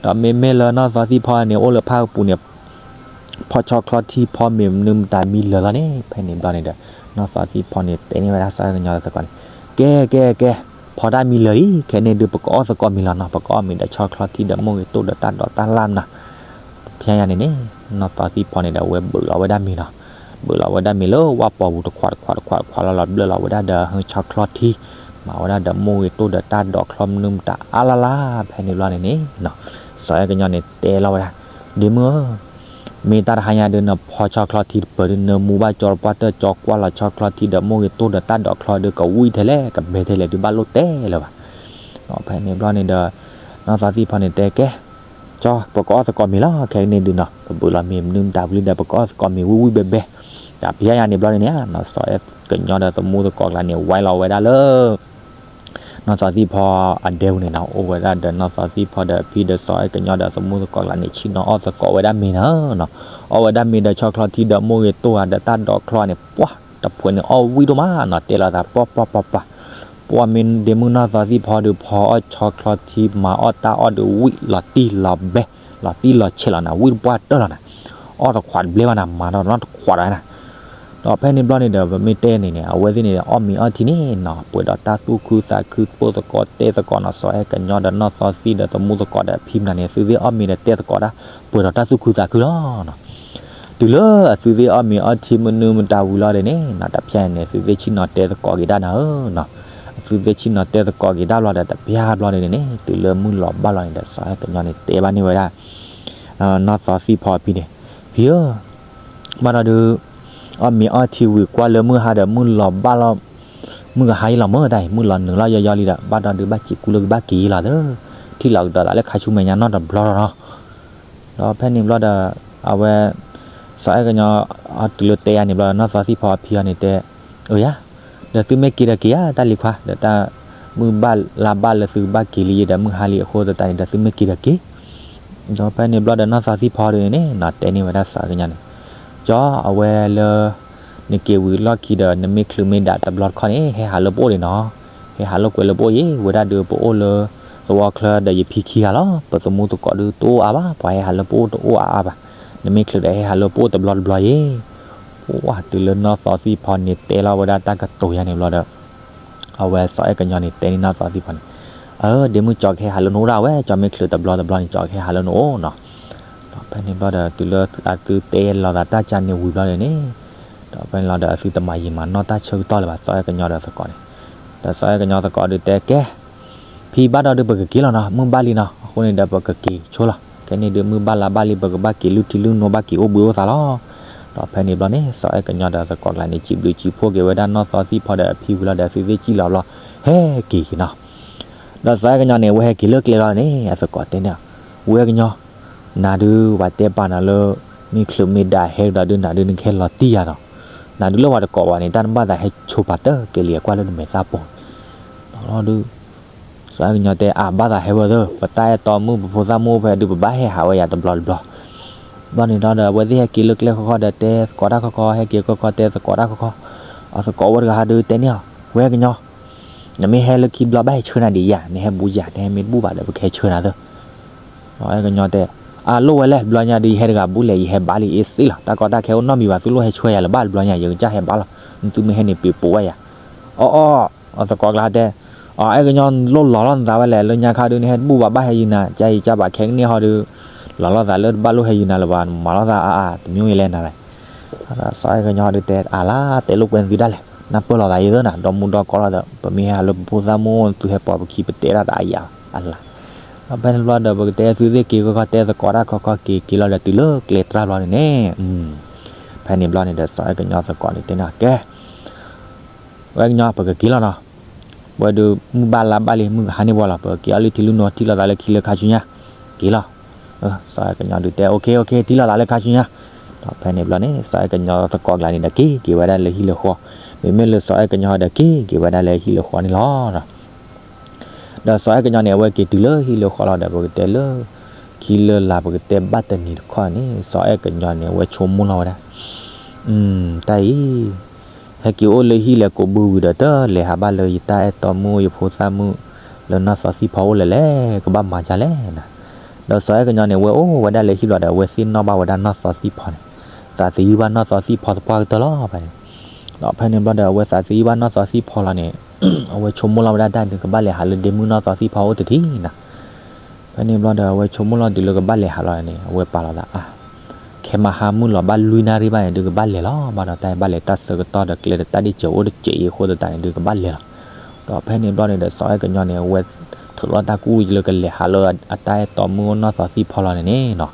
ဒီးမ့မ့ၢ်လၢနီၢ်သီသံၣ်ဖီန့ၣ် အိၣ်လၢဖၣ်ကပူၤန့ၣ် ဖီဆီချီထံဖီမ့ၤမနုၤမတၤမံလၢာ်လီၤန့ၣ် ဖဲန့ၣ်ဘျီန့ၣ်ဒီး နီၢ်သီသံၣ်ဖီန့ၣ် တဲန့ၢ်ဝဲဒၣ်စီၤအဲၣ်ကညီသကိးန့ၣ်, ကဲ ကဲ ကဲ, ဖီတၢ်မံလၢာ်လံ ခဲန့ၣ်ဒုး ပကအီၣ်သကိးမ့ၤလီၤနီၤ ပကအီၣ်မ့ၤဒီးဆီချီထံဒီးမိၢ်ဂ့ၤတိၢ်ဒီးတၢ်ဒိးတၢ်လၢ်မနၤ. ဖဲညါန့ၣ်န့ၣ် နီၢ်သီသံၣ်ဖီန့ၣ်ဒီး အဝဲဘုးလီၤဝဲဒၣ်မ့ၤနီၤ. ဘုးလီၤဝဲဒၣ်မ့ၤလၢဝၣ်ပီၤပူၤတခွးတခွးတခွးတခွးလီၤလီၤဘျၢၣ်လီၤဝဲဒၣ်ဒီးဟၢဆီချီထံ, မၤဝဲဒၣ်ဒီးမိၢ်ဂ့ၤတိၢ်ဒီးတၢ်ဒိးချီမနုၤမတၤအါလါလါ. ဖဲန့ၣ်ဘျီန့ၣ်န့ၣ် စီၤအဲၣ်ကညီန့ၣ်တဲလီၤဝဲဒၣ်, ဒ့မုၣ်ဧၢ, မ့ၢ်တၢ်တဟါညါဒုး နဖီဆီချီထံတပၢၤဒုး နၢမူဘၣ်ကၠီတပှၢ်တၢၢ် ကၠီကွၢ်လီၤဆီချီထံဒီးမိၢ်ဂ့ၤတိၢ်ဒီးတၢ်ဒိးချီဒုး ကဝံၣ်ထဲလဲၣ် ကဘဲထဲလဲၣ်ဒုး ဘၣ်လိၣ်တဲလၢၤဘၣ်. ဖဲန့ၣ်ဘျီန့ၣ်ဒီး နီၢ်သီသံၣ်ဖီန့ၣ်တဲကဲ, ကၠီ ပကအီၣ်သကိးမ့ၤလီၤ ခဲကနံၣ်ဒုးနီၤ ပဘုးလီၤမ့ၤမနုၤမတၤဝံၤလံဒီး ပကအီၣ်သကိးမ့ၤဝံၣ်ဝံၣ်ဘဲဘဲ, ဒီးဖဲညါန့ၣ်ဘျီန့ၣ်န့ၣ် နီၢ်စီၤအဲၣ်ကညီဒီးသမူသကိးကျါန့ၣ် ဝဲလီၤဝဲဒၣ်လၢ နီၢ်သီသံၣ်ဖီအဒဲပူၤန့ၣ်နီၤ အိၣ်ဝဲဒၣ်ဒီးနီၢ်သီသံၣ်ဖီဒီးအဖံဒီးစီၤအဲၣ်ကညီဒီးသမူသကိးကျါန့ၣ် ဆ့ၣ်နီၤအီၣ်သကိးဝဲဒၣ်မ့ၤနီၤနီၤ, အီၣ်ဝဲဒၣ်မ့ၤဒီးဆီချီထံဒီးမိၢ်ဂ့ၤတိၢ်ဧါဒီးတၢ်ဒိးချီန့ၣ် ပှၢ်တဖှဲးန့ၣ်အီၣ်ဝံၣ်ဒိၣ်မးနီၤ တဲလီၤသးပှၢ်ပှၢ်ပှၢ်ပှၢ်, ပှၢ်မ့ၢ်ဒ့မုၣ်နီၢ်သီသံၣ်ဖီဒုးဖီအီၣ်ဆီချီထံမၤအီၣ်တၢ်အီၣ်ဒုးဝံၣ်လီၤတံၢ်လီၤဘဲ, လီၤတံၢ်လီၤဆဲးလီၤနၤ ဝံၣ်တပှၢ်တၢၢ်လီၤနၤ, အီၣ်တခွးတဘျဲဘၣ်နၤ မၤဒီးနီတခွးဒီးနၤ ဒီးဖဲန့ၣ်ဘျီန့ၣ်ဒီး ပမ့ၢ်တဲန့ၣ်န့ၣ် အဝဲသ့ၣ်န့ၣ် အီၣ်မ့ၤအီထံန့ၣ်နီၤ ပှဲၤဒီးတၢ်သူၣ်ခုသးခု ပိၢ်သကိးတဲသကိးနီၤ စီၤအဲၣ်ကညီဒီးနီၢ်သီသံၣ်ဒီးသမူသကိးဒီးအဖံမနၤန့ၣ် သုသ့ၣ်အီၣ်မ့ၤဒီးတဲသကိးတၢ် ပှဲၤဒီးတၢ်သူၣ်ခုသးခုလီၤနီၤ. တုၤလၢအသုသ့ၣ်အီၣ်မ့ၤအီထံမနုၤမတၤဝံၤလီၤဒီးန့ၣ်နီၤ တဖျဲန့ၣ် သုသ့ၣ်ဆ့ၣ်နီၤတဲသကိးက့ၤတၢ်နၤဧၢနီၤ, အသုသ့ၣ်ဆ့ၣ်နီၤတဲသကိးက့ၤတၢ်ဘျီဒီး တပျၢ်ဘျီန့ၣ်န့ၣ် တုၤလၢမုၢ်လီၤဘၣ်လီၤန့ၣ်ဒီး စီၤအဲၣ်ကညီန့ၣ် တဲဘၣ်န့ၢ်ဝဲဒၣ် နီၢ်သီသံၣ်ဖီအဖံန့ၣ်, ဖံဧၢ ဘၣ်ဒီးဒုး အီၣ်မ့ၤအီထံဝံၤကွၢ်လၢမုၢ်ဟါဒီး မုၢ်လီၤဘၣ်လီၤ, မုၢ်ကဟါယံလီၤမၢတၢ်အံၤ မုၢ်လီၤနုာ်လီၤယီယီလံဒီး ဘၣ်ဒီးဒုးဘၣ်စံးကူလၢကဘၣ်က့ၤလီၤသၢ, ထံၣ်လီၤကဒီးသးလၢခါဆူမဲာ်ညါနီတဘျီလီၤနီၤ. ဒီးဖဲန့ၣ်ဘျီဒီး အဝဲ စီၤအဲၣ်ကညီ တုၤလၢတဲယၤန့ၣ်ဘျီဒီး နီၢ်သီသံၣ်ဖီအဖံအီၤန့ၣ်တဲ, အၢယၤ, ဒီးသုမ့ၢ်က့ၤဒီးက့ၤဧါ တၢ်လံၤခွါ ဒီးတၢ်မုၢ်ဘၣ်လါဘၣ်လၢသုကဘၣ်က့ၤလံယဲဒီး မုၢ်ဟါလံအဃိသတးန့ၣ်ဒီး သုမ့ၢ်က့ၤဒီးက့ၤ ဒီးဖဲန့ၣ်ဘျီဒီးနီၢ်သီသံၣ်ဖီဒုးန့ၣ်နီၤ တဲန့ၢ်ဝဲဒၣ်စီၤအဲၣ်ကညီန့ၣ်, ကၠီအဝဲလၢ နက့ၤဝံၤလီၢ်ခံဒီး နမ့ၢ်ချုးမ့ၢ်ဒၣ်တဘျီတခီန့ၣ် ဟဲဟးလၢပအိၣ်ဒံးနီၤ, ဟဲဟးလိာ်ကွဲလၢပအိၣ်ယဲ, ဝဲဒၣ်ဒုးပအိၣ်လၢ သဝီချၢဒီးယဖံခံဂၤလီၤ, ပသမူသကိးဒုးတအိၣ်အါဘၣ်, ပှၤဟဲဟးလၢပအိၣ်တအိၣ်အါအါဘၣ်, နမ့ၢ်ချုးဒီးဟဲဟးလၢပအိၣ်တဘျီတဘျီယဲ. ပှၢ်တုၤလၢနီၢ်သီသံၣ်ဖီန့ၣ်တဲလီၤဝဲဒၣ်တၢ်ကတိၤယါန့ၣ်ဘျီဒီး အဝဲစီၤအဲၣ်ကညီန့ၣ်တဲန့ၢ်နီၢ်သီသံၣ်ဖီန့ၣ်, အၢ ဒ့မုၣ်ကၠီကဟဲဟးလၢနအိၣ်ဒၣ်ဝဲ, ကၠီမ့ၢ်ချုးတဘျီတဘျီန့ၣ် ကၠီကဟဲဟးလၢနအိၣ်နီၤ. ဒီးဖဲန့ၣ်ဘျီဒီး တုၤလၢအသုတဲလီၤသးတၢ်ကၢန့ၣ်ဝံၤဘျီန့ၣ်န့ၣ်, ဒီးဖဲန့ၣ်လီၤဒီးအသုတမၤယံာ်မၤနီၢ်တၢ်ဆၢကတီၢ်လၢၤဘၣ် စီၤအဲၣ်ကညီဒီးသကိးန့ၣ်, ဒီးစီၤအဲၣ်ကညီသကိးဒုးတဲကဲ ဖံဘၣ်ဒီးဒုးပကက့ၤလီၤနီၤ, မုၢ်ဘၣ်လံနီၤ, အဃိန့ၣ်ဒီးပကက့ၤဆိလီၤ. ခဲန့ၣ်ဒုးမုၢ်ဘၣ်လါဘၣ်လံ ပကဘၣ်က့ၤလုၢ်ထံလုၢ်နိ ဘၣ်က့ၤအိၣ်ဘှံးအိၣ်သါလီၤ. ဒီးဖဲန့ၣ်ဘျီန့ၣ် စီၤအဲၣ်ကညီဒီးသကိးကျါန့ၣ် စံးဘျုးစံးဖှိၣ်က့ၤဝဲဒၣ်နီၢ်သီသံၣ်ဖီဒီးအဖံဝံၤလီၤဒီး သုသ့ၣ်ကံၣ်လီၤဘျီ ဟဲက့ၤက့ၤနီၤ. ဒီးစီၤအဲၣ်ကညီန့ၣ် အဝဲဟဲက့ၤလၢကျဲလီၤန့ၣ် အသကိးတဲန့ၣ်, ဝဲကညီ, နၤဒုးပှၤတဲပာ်နၤလၢ မ့ၢ်ချုးမ့ၢ်ဒၣ်ဟဲကဒီးဒုး နၤဒုးနကဟဲလီၤတံၢ်ယၤနီၤ. နၤဒုးလၢပှၤတကိးဘၣ်န့ၣ် တၢ်နဘၣ်သးဟဲဆိပာ်တၢၢ်ကဲလံ အကွၢ်လၢနမဲာ်သၣ်ပိာ်န့ၣ် လီၤဒုး စီၤအဲၣ်ကညီတဲ အါဘၣ်သးဟဲဝဲသၢ ပတၢ်အဲၣ်တီမုၣ် ပဖိသၣ်မုၣ်အိၣ်ဖဲဒုး ပဘၣ်ဟဲဟးဝဲယၤတဘျီတဘျီ. ဘျီန့ၣ်ဒီး အဝဲသ့ၣ်ဟဲက့ၤလၢကျဲဃီဃီဒီး တဲသကိးတၢ်ခီခီ ဟဲက့ၤခီခီ တဲသကိးတၢ်ခီခီ, အသကိးဝဲတဂၤဟးဒုးတဲန့ၢ်အီၤ, ဝဲကညီ, နမ့ၢ်ဟဲလၢခံဘျီ ဘၣ်ဟဲဆှၢနၤဒံးယၤ, နဟဲဘူးယၤ, နဟဲမ့ၢ်တဘူးဘၣ်ဒီး ပကဟဲဆှၢနၤသၢ အဲကညီတဲ, အလိၣ်ဝဲလဲၣ်, ဘျီညါဒုး ယဟဲတဂၤဘူးလဲၣ်, ယဟဲဘါလံ အ့စ့လီၤ, တၢ်ကီတၢ်ခဲအိၣ်နီတမံၤဘၣ်, သုလိၣ်ဟဲဆှၢယၤလၢၤဘၣ်, တဘျီညါ ယကစၢ်ဟဲဘါလီၤ, နသုမ့ၢ်ဟဲန့ၣ် ပ့ၤပိာ်ဝဲယၤ. အီၣ်အီၣ်, အသကိးကျါတဲ, အအဲကညီလိၣ်လီၤလီၤနသးဝဲလဲၣ်, လၢညါခါဒုး နဟဲတဘူးဘၣ် ဘၣ်ဟဲယုာ်နၤ, ကယကဘၣ်ခဲကနံၣ်ဟီဒုး, လီၤလိာ်သးလၢတဘၣ်လိၣ်ဟဲယုာ်နၤလၢၤဘၣ်, မၤလိာ်သးအါအါ, တမံၤဝဲလဲၣ်နၤလဲၣ်. စီၤအဲကညီဒုးတဲ အါလါ, တဲလိာ်ကွဲနသုဒၣ်လဲၣ်, နၢ်ပၢၢ်လိာ်သးယသၢနၤ, ဒီမူဒီကီၢ်လီၤဒီး ပမ့ၢ်ဟဲလၢပဖိသၣ်မုၣ် သုဟဲပိာ်ပခံ ပတဲဒၣ်တၢ်အါယၤအလါ. ဒီးဖဲန့ၣ်ဘျီဒီး ပကတဲသုသ့ၣ်က့ၤခီခီ တဲသကိးတၢ်ခီခီ က့ၤက့ၤလီၤဒီးတုၤလၢကျဲတြၢ်ဘျီန့ၣ်န့ၣ်, ဖဲန့ၣ်ဘျီန့ၣ်ဒီး စီၤအဲကညီသကိးန့ၣ်တဲန့ၣ်, ကဲ ဝဲကညီ ပကက့ၤလီၤနီၤ, ဝဲဒုးမုၢ်ဘၣ်လါဘၣ်လံ မုၢ်ကဟါန့ၢ်ဝဲလီၤ, ပက့ၤအီၣ်လုၢ်ထံလုၢ်နိ ထံၣ်လိာ်သးလၢခံလၢခါဆူညါ, က့ၤလီၤ. စီၤအဲကညီဒုးတဲ အိၣ်ခ့ အိၣ်ခ့ ထံၣ်လိာ်သးလၢခါဆူညါ. ဒီးဖဲန့ၣ်ဘျီန့ၣ် စီၤအဲကညီသကိးကျါန့ၣ်ဒီး က့ၤက့ၤဝဲဒၣ်လၢဟံၣ်လၢဃီ, မ့မ့ၢ်လၢစီၤအဲကညီဒီး က့ၤက့ၤဝဲဒၣ်လၢဟံၣ်လၢဃီန့ၣ်လီၤ. ဒီးစီၤအဲကညီန့ၣ် အဝဲက့ၤတုၤလၢဟံၣ်လၢဃီလီၤဒီး ပကတဲလၢ ခံလၢလါ ပကတဲဘၣ်တနံၤတခီန့ၣ် စီၤအဲကညီန့ၣ် အဝဲဆိကမိၣ်လီၤဝဲဒၣ်, တၢ်အံၤ ဟဲက့ၤအိၣ်လၢဟံၣ်လဲၤကိးဘုဝံၤဒီး တလဲၤဟးဘၣ်လၢယတၢ်အဲၣ်တီမုၣ် ယဖိသၣ်မုၣ် လၢနီၢ်သီသံၣ်ဖီအိၣ်လဲၣ်လဲၣ်, ကဘၣ်မၤဒ်လဲၣ်နၤ. ဒီးစီၤအဲကညီန့ၣ် အဝဲအိၣ်ဝဲဒၣ်လၢဟံၣ်လီၤဒီး အဝဲသ့ၣ်နီၣ်ဘၣ်ဝဲဒၣ်နီၢ်သီသံၣ်ဖီန့ၣ်, သးသယုၢ်ဘၣ်နီၢ်သီသံၣ်ဖီသပှၢ်ကတၢၢ်လီၤဖဲန့ၣ်. ဒီးဖဲန့ၣ်ဘျီဒီး အဝဲသးသယုၢ်ဘၣ်နီၢ်သီသံၣ်ဖီလီၤန့ၣ် အဝဲဆိကမိၣ်လီၤဝဲဒၣ်တၢ်ဒုး ကဘၣ်လဲၤဟးလၢဒ့မုၣ်နီၢ်သီသံၣ်ဖီအိၣ်တထံၣ်နၤ. ဖဲန့ၣ်ဘျီဒီး အဝဲဆိကမိၣ်လီၤတုၤလၢကဘၣ်လဲၤဟးလီၤန့ၣ် အဝဲပာ်လီၤသးအါ, ခဲမဟါမုၢ်လီၤဘၣ်လွံၢ်နၣ်ရံၣ်ဘၣ်န့ၣ်ဒုး ကဘၣ်လဲၤလီၤ. ဘၣ်ဒီးတၢ်ဘၣ်လဲၤတၢ်ဆၢကတီၢ်ဒီး ကျဲဒီးတၢ်ဒ့ၣ်စၢၤအိၣ်တစဲးအံၤအဃိသတးန့ၣ်ဒုး ကဘၣ်လဲၤလီၤ. ဒီးဖဲန့ၣ်ဘျီန့ၣ်ဒီး စီၤအဲကညီန့ၣ် အဝဲထုးလီၤတၢ်ကူၣ်လၢကလဲၤဟးလၢအတၢ်အဲၣ်တီမုၣ်နီၢ်သီသံၣ်ဖီလီၤန့ၣ်န့ၣ်နီၤ.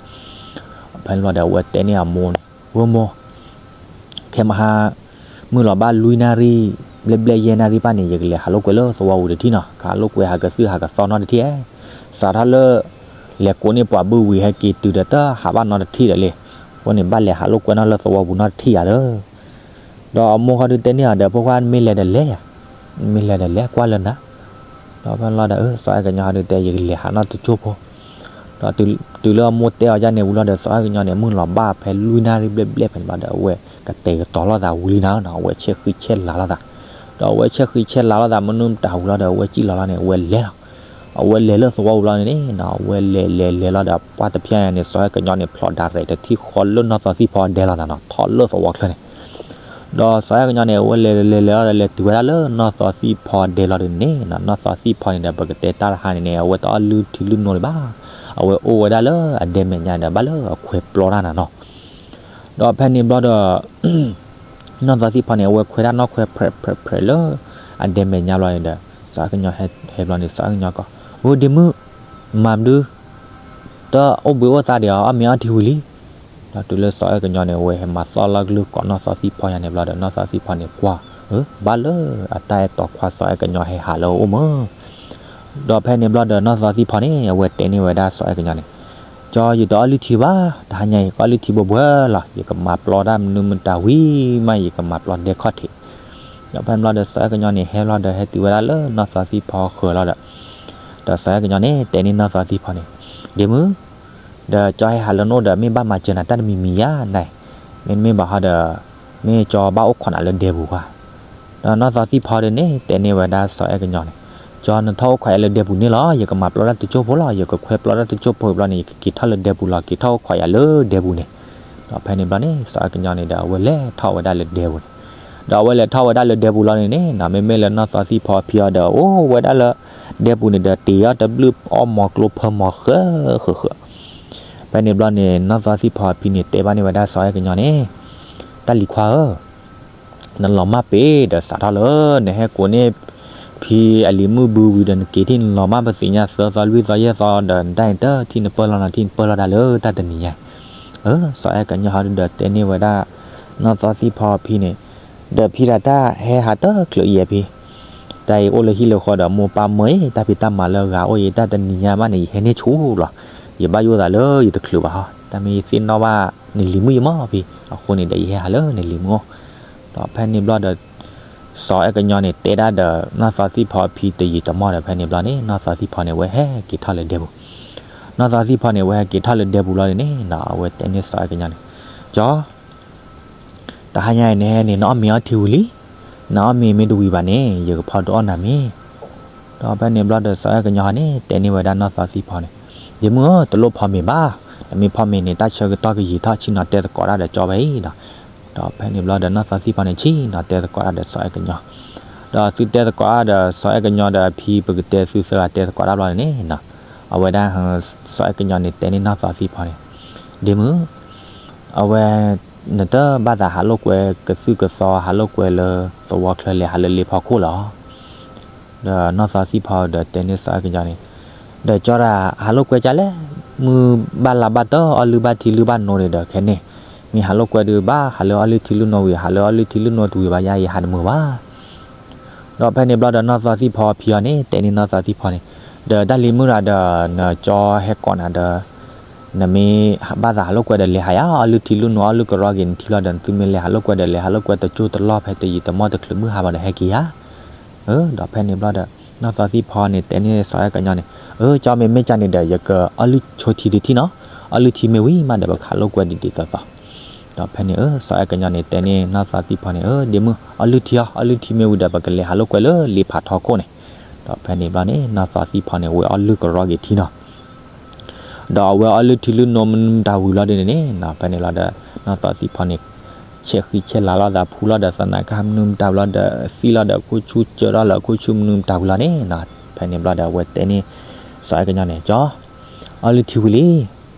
ဖဲန့ၣ်ဘျီဒီး အဝဲတဲန့ၢ်အမိၢ်န့ၣ်, ဝဲမိၢ်, ခဲမဟါ မုၢ်လီၤဘၣ်လွံၢ်နၣ်ရံၣ် ဘျဲၣ်ဘျဲၣ်ယဲၢ်နၣ်ရံၣ်ဘၣ်န့ၣ် ယကလဲၤဟးလိာ်ကွဲလၢသဝီပူၤတထံၣ်နီၤ, ကဟးလိာ်ကွဲဟးကသုၣ်ဟးကသီနီတထံၣ်ဧါ. စးထီၣ်လၢ လဲၤကိးန့ၢ်ပှၤဘုဝံၤ ဟဲက့ၤတုၤဒီး တဟးဘၣ်နီတထံၣ်ဒီးလံ. အဃိန့ၣ် ဘၣ်လဲၤဟးလိာ်ကွဲနီၤလၢသဝီပူၤနီတထံၣ်ဧါသၢ. ဒီးအမိၢ်ဃီဒုးတဲန့ၢ်အီၤဒီး ဖိခွါ မ့ၢ်လဲၤဒီးလဲၤယၤ, မ့ၢ်လဲၤဒီးလဲၤကွၢ်လၢနၤ. ဒီးဖဲန့ၣ်ဘျီဒီး စီၤအဲကညီဒုးတဲ ယကလဲၤဟးနီတကၠိၢ်ဖိ. ဒီးတုၤလၢအမိၢ်တဲအီၤဒ်န့ၣ်ဝံၤလီၤဒီး စီၤအဲကညီန့ၣ် မုၢ်လီၤဘၣ်ဖဲလွံၢ်နၣ်ရံၣ်ဘျဲၣ်ဘျဲၣ်ဖဲန့ၣ်ဘျီဒီး အဝဲကတဲာ်ကတီၤလိာ်သးဝံၤလံနၤနီၤ, အဝဲဆဲးဃံဆဲးလၤလိာ်သး. ဒီးအဝဲဆဲးဃံဆဲးလၤလိာ်သးမနုၤတၢ်ဝံၤလီၤဒီး အဝဲကံၣ်လီၤလီၤန့ၣ် အဝဲလဲၤလီၤ. အဝဲလဲၤလဲၤလဲၤလီၤဒီး ပှၢ်တဖျၢၣ်ညါန့ၣ် စီၤအဲကညီန့ၣ် ဖျိးဒၣ်ရဲၣ်တထံၣ်ဃီလၢနီၢ်သီသံၣ်ဖီဒဲလီၤနၤနီၤ, ထီၣ်လၢသဝီချၢန့ၣ် ဒီးစီၤအဲကညီန့ၣ် အဝဲလဲၤလဲၤလဲၤလီၤဒီး လဲၤတုၤဝဲဒၣ်လၢနီၢ်သီသံၣ်ဖီဒဲလီၤဒုးန့ၣ်နီၤ, နီၢ်သီသံၣ်ဖီန့ၣ်ဒီး ပကတဲတၢ်တဟါန့ၣ်န့ၣ် အဝဲတအီၣ်လုၢ်ထံလုၢ်နိဒံးဘၣ်. အဝဲအိၣ်ဝဲဒၣ်လၢအဒဲမဲာ်ညါဒီး ဘၣ်လၢအခွဲးပျီတၢ်နၤနီၤ. ဒီးဖဲန့ၣ်ဘျီဒီး နီၢ်သီသံၣ်ဖီန့ၣ် အဝဲခွဲးတၢ်နီၣ်ခွဲးဖြဲးဖြဲးဖြဲးလၢအဒဲမဲာ်ညါဘျီန့ၣ်ဒီး စီၤအဲကညီဟဲဘျီန့ၣ် စီၤအဲကညီကိး, အိ ဒ့မုၣ်, မၤမနုၤ တအိၣ်ဘှံးအိၣ်သါဒံးဧါ, အီၣ်မ့ၤအီထံဝံၤလံ. ဒီးတုၤလၢစီၤအဲကညီန့ၣ် အဝဲဟဲမၤသီၣ်လီၤကလုၢ်ကိးနီၢ်သီသံၣ်ဖီယါန့ၣ်ဘျီဒီး နီၢ်သီသံၣ်ဖီန့ၣ်ကွၢ်, ဘၣ်လၢအတၢ်အဲၣ်တီခွါစီၤအဲကညီဟဲဟးလၢအအိၣ်မး. ဒီးဖဲန့ၣ်ဘျီဒီး နီၢ်သီသံၣ်ဖီန့ၣ် အဝဲတဲန့ၢ်ဝဲဒၣ်စီၤအဲကညီန့ၣ်, ကၠီ ယတအီၣ်လုၢ်ထံဘၣ်, တဟါညါအံၤ ကအီၣ်လုၢ်ထံဘှဲဘှဲလီၤ, ယကမၤပျီတၢ်မနုၤမတၤဝံၤမး ယကမၤပျီဒဲခီၣ်ထံး. ဒီးဖဲန့ၣ်ဘျီဒီး စီၤအဲကညီန့ၣ် ဟဲလီၤဒီး ဟဲတုၤဝဲဒၣ်လၢနီၢ်သီသံၣ်ဖီဃၢၤလီၤဒီး ဒီးစီၤအဲကညီန့ၣ် တဲန့ၢ်နီၢ်သီသံၣ်ဖီန့ၣ်, ဒ့မုၣ်, ဒီးကၠီဟဲဟးလၢနအိၣ်ဒီး မ့ၢ်ဘၣ်မၤစၢၤနၤတၢ်တမံၤမံၤဧါနၤ, မ့တမ့ၢ်ဘၣ်ဟီဒီး မ့ၢ်ကၠီဘၣ်အိၣ်ခိးနၤလၢဒဲပူၤဧါ. ဒီးနီၢ်သီသံၣ်ဖီဒုးန့ၣ် တဲန့ၢ်ဝဲဒၣ်စီၤအဲကညီန့ၣ်, ကၠီ နထီၣ်အိၣ်ခိးယၤလၢဒဲပူၤန့ၣ်လီၤ, ယကမၤပျီတၢ်တကၠိၢ်ဖိလီၤ, ယကခွဲးပျီတၢ်တကၠိၢ်ဖိဘျီန့ၣ် ယကက့ၤထီၣ်လၢဒဲပူၤလီၤ, က့ၤထီၣ်အိၣ်ခိးယၤလၢဒဲပူၤန့ၣ်. ဒီးဖဲန့ၣ်ဘျီန့ၣ် စီၤအဲကညီန့ၣ်ဒီး အဝဲလဲၤထီၣ်ဝဲဒၣ်လၢဒဲပူၤန့ၣ်. ဒီးအဝဲလဲၤထီၣ်ဝဲဒၣ်လၢဒဲပူၤလီၤန့ၣ်န့ၣ် မ့မ့ၢ်လၢနီၢ်သီသံၣ်ဖီအဖံအီၤဒီး အိၣ်ဝဲဒၣ်လၢဒဲပူၤန့ၣ်ဒီး တ့ၢ်အီၣ်တဘျုးအီၣ်မီၤကျိဖၢမီၤဃၢဃၢဃၢ. ဖဲန့ၣ်ဘျီန့ၣ် နီၢ်သီသံၣ်ဖီအဖံန့ၣ် တဲဘၣ်န့ၢ်ဝဲဒၣ်စီၤအဲကညီန့ၣ်, တၢ်လံၤခွါဧၢ, နလီၤမၢ်ပ့ၤဒီးစးထီၣ်လၢ နဟဲကိးန့ၢ် ဖံအလံၤမုၣ်ဘုဝံၤဒီး နက့ၤထံၣ်နလီၤမး ပသ့ၣ်ညါသၢသီလွံၢ်သီယဲၢ်သီဒီး နတၢ်အံၤတထံၣ်နပၢၢ်လီၤနီၤ ထံၣ်နပၢၢ်လီၤဒၣ်လၢတၢ်တနံၤညါ. အၢ စီၤအဲၣ်ကညီဟီဒုဒီးတဲန့ၢ်ဝဲဒၣ် နီၢ်သီသံၣ်ဖီဖံန့ၣ်, ဒီးဖံဒၣ်တၢ်ဟဲဟးတချုးယဲၢ်ဖံ, တၢ်အံၤအိၣ်လၢဟံၣ်လၢဃီဒီး မိၢ်ပၢ်မၢအံၤ တၢ်ဖံးတၢ်မၤလၢအဂၤအိၣ်အံၤ တၢ်တနံၤညါမးန့ၣ် ယဟဲန့ၢ်ဆူၣ်လီၤ. ယဘၣ်ယိၣ်သးလၢယတချုးဘၣ်ဟီ, တၢ်မ့ၢ်ယသ့ၣ်နီၣ်ဘၣ်နလံၤမုၣ်ယမီၢ်ဖံ, အဃိန့ၣ်ဒီး ယဟဲဟးလၢနလံၤမုၣ်အိၣ်. ဒီးဖဲန့ၣ်ဘျီဒီး စီၤအဲၣ်ကညီန့ၣ် တဲဒၣ်ဒီးနီၢ်သီသံၣ်ဖီဖံတယံာ်တမီၢ်ဒီး ဖဲန့ၣ်ဘျီန့ၣ် နီၢ်သီသံၣ်ဖီန့ၣ် အဝဲဟဲက့ၤထီၣ်လၢဒဲပူၤ. နီၢ်သီသံၣ်ဖီန့ၣ် အဝဲဟဲက့ၤထီၣ်လၢဒဲပူၤလီၤန့ၣ် အဝဲတဲန့ၢ်စီၤအဲၣ်ကညီန့ၣ်, ကၠီ တဟါညါအံၤန့ၣ် နအီၣ်မ့ၤအီထံဝံၤလံ. နအီၣ်မ့ၤမ့ၢ်တဝံၤဘၣ်န့ၣ် ယကဖီဒုးအီၣ်နၤမ့ၤ. ဒီးဖဲန့ၣ်ဘျီဒီး စီၤအဲၣ်ကညီန့ၣ် တဲန့ၢ်ဝဲဒၣ်နီၢ်သီသံၣ်ဖီန့ၣ်, ယမုၣ်ဧၢ, တလိၣ်ဖီမ့ၤဘၣ်. နမ့ၢ်ဖီမ့ၤန့ၣ် တၢ်ဆၢကတီၢ်ကယံာ်ထီၣ် ဆ့ၣ်နီၤတဲသကိးတၢ်ဒီးကၠီဝဲအံၤဒီး. ဒီးဖဲန့ၣ်ဘျီဒီး နီၢ်သီသံၣ်ဖီန့ၣ် ဆ့ၣ်နီၤတဲသကိးတၢ်ဒီးစီၤအဲၣ်ကညီ, ဒီးသုတဲသကိးတၢ်ဒီးစီၤအဲၣ်ကညီဒီးအဖံ ပကတဲသုသၢဂၤတဲသကိးတၢ်ဘျီန့ၣ်, အဝဲဒၣ် စီၤအဲၣ်ကညီန့ၣ် တဲန့ၢ်နီၢ်သီသံၣ်ဖီန့ၣ်, ဒ့မုၣ် အဝဲ နတဘၣ်သးဟးလိာ်ကွဲကသုၣ်ကသီ ဟးလိာ်ကွဲလၢသဝီချၢ လဲၤဟးလၢလ့ဖီခိၣ်လီၤ. ဒီးနီၢ်သီသံၣ်ဖီဒီးတဲန့ၢ်စီၤအဲၣ်ကညီန့ၣ်, ဒီးကၠီဒၣ်ဟးလိာ်ကွဲကလဲၣ်, မုၢ်ဘၣ်လါဘၣ်တၢၢ် အီၣ်လုၢ်ဘၣ်ထံလုၢ်ဘၣ်နိဒီး ခဲန့ၣ် မ့ၢ်ဟးလိာ်ကွဲဒုးဘၣ် ဟးလၢအီၣ်လုၢ်ထံလုၢ်နိဝံၤ ဟးလၢအီၣ်လုၢ်ထံလုၢ်နိတဝံၤဘၣ်ယါ ယဟးတမုာ်ဘၣ်. ဒီးဖဲန့ၣ်ဘျီဒီး နီၢ်သီသံၣ်ဖီဖံအီၤန့ၣ် တဲန့ၢ်နီၢ်သီသံၣ်ဖီန့ၣ်, ဒီးတၢ်လံၤမုၣ်ရၤဒီး နကၠီဟဲကိးနၤဒီး နမ့ၢ်ဘၣ်သးဟးလိာ်ကွဲဒီး လဲၤဟးယါ အီၣ်လုၢ်ထံလုၢ်နိ အီၣ်လုၢ်ကရီက့ၤ နထံလီၤဒီး နသုမ့ၢ်လဲၤဟးလိာ်ကွဲဒီး လဲၤဟးလိာ်ကွဲတကၠိတလီၢ် ဖဲတယံာ်တမီၢ်တချုးမုၢ်ဟါဘၣ်ဒီး ဟဲက့ၤယါ. အၢ ဒီးဖဲန့ၣ်ဘျီဒီး နီၢ်သီသံၣ်ဖီန့ၣ် တဲန့ၢ်စီၤအဲၣ်ကညီန့ၣ်, အၢ ကၠီမ့ၢ်မ့ၢ်ကၢ်န့ၣ်ဒီး ယကအီၣ်လုၢ်ဆိထံဒုးထံၣ်နီၤ, အီၣ်လုၢ်ထံမ့ၢ်ဝံၤမးဒီး ပကဟးလိာ်ကွဲဒ်ဒ်သိးသိး. ဒီးဖဲန့ၣ် အၢ စီၤအဲၣ်ကညီန့ၣ် တဲန့ၢ်နီၢ်သီသံၣ်ဖီန့ၣ်, အၢ ဒ့မုၣ် အီၣ်လုၢ်ထံအီၤ, အီၣ်လုၢ်ထံမ့ၢ်ဝံၤဒီး ပကလဲၤဟးလိာ်ကွဲလၢလ့ဖးထီခိၣ်န့ၣ်. ဒီးဖဲန့ၣ်ဘျီန့ၣ် နီၢ်သီသံၣ်ဖီန့ၣ် ဝဲအီၣ်လုၢ်ကရီက့ၤထံနီၤ ဒီးအဝဲအီၣ်လုၢ်ထံလုၢ်နိမနုၤမတၤဝံၤလီၤဒ်န့ၣ်န့ၣ် ဖဲန့ၣ်လီၤဒီး နီၢ်သီသံၣ်ဖီန့ၣ် ဆဲးဃံဆဲးလၤလီၤသး ဖူလီၤဒီးသနာ်က့မနုၤမတၤဝံၤလီၤဒီး သံလီၤဒီးခိၣ်ဆူၣ် စၢထီၣ်လၢခိၣ်ဆူၣ်မနုၤမတၤဝံၤလီၤန့ၣ်. ဖဲန့ၣ်ဘျီဒီး အဝဲတဲန့ၢ် စီၤအဲၣ်ကညီန့ၣ်, ကၠီ အီၣ်လုၢ်ထံဝံၤလံ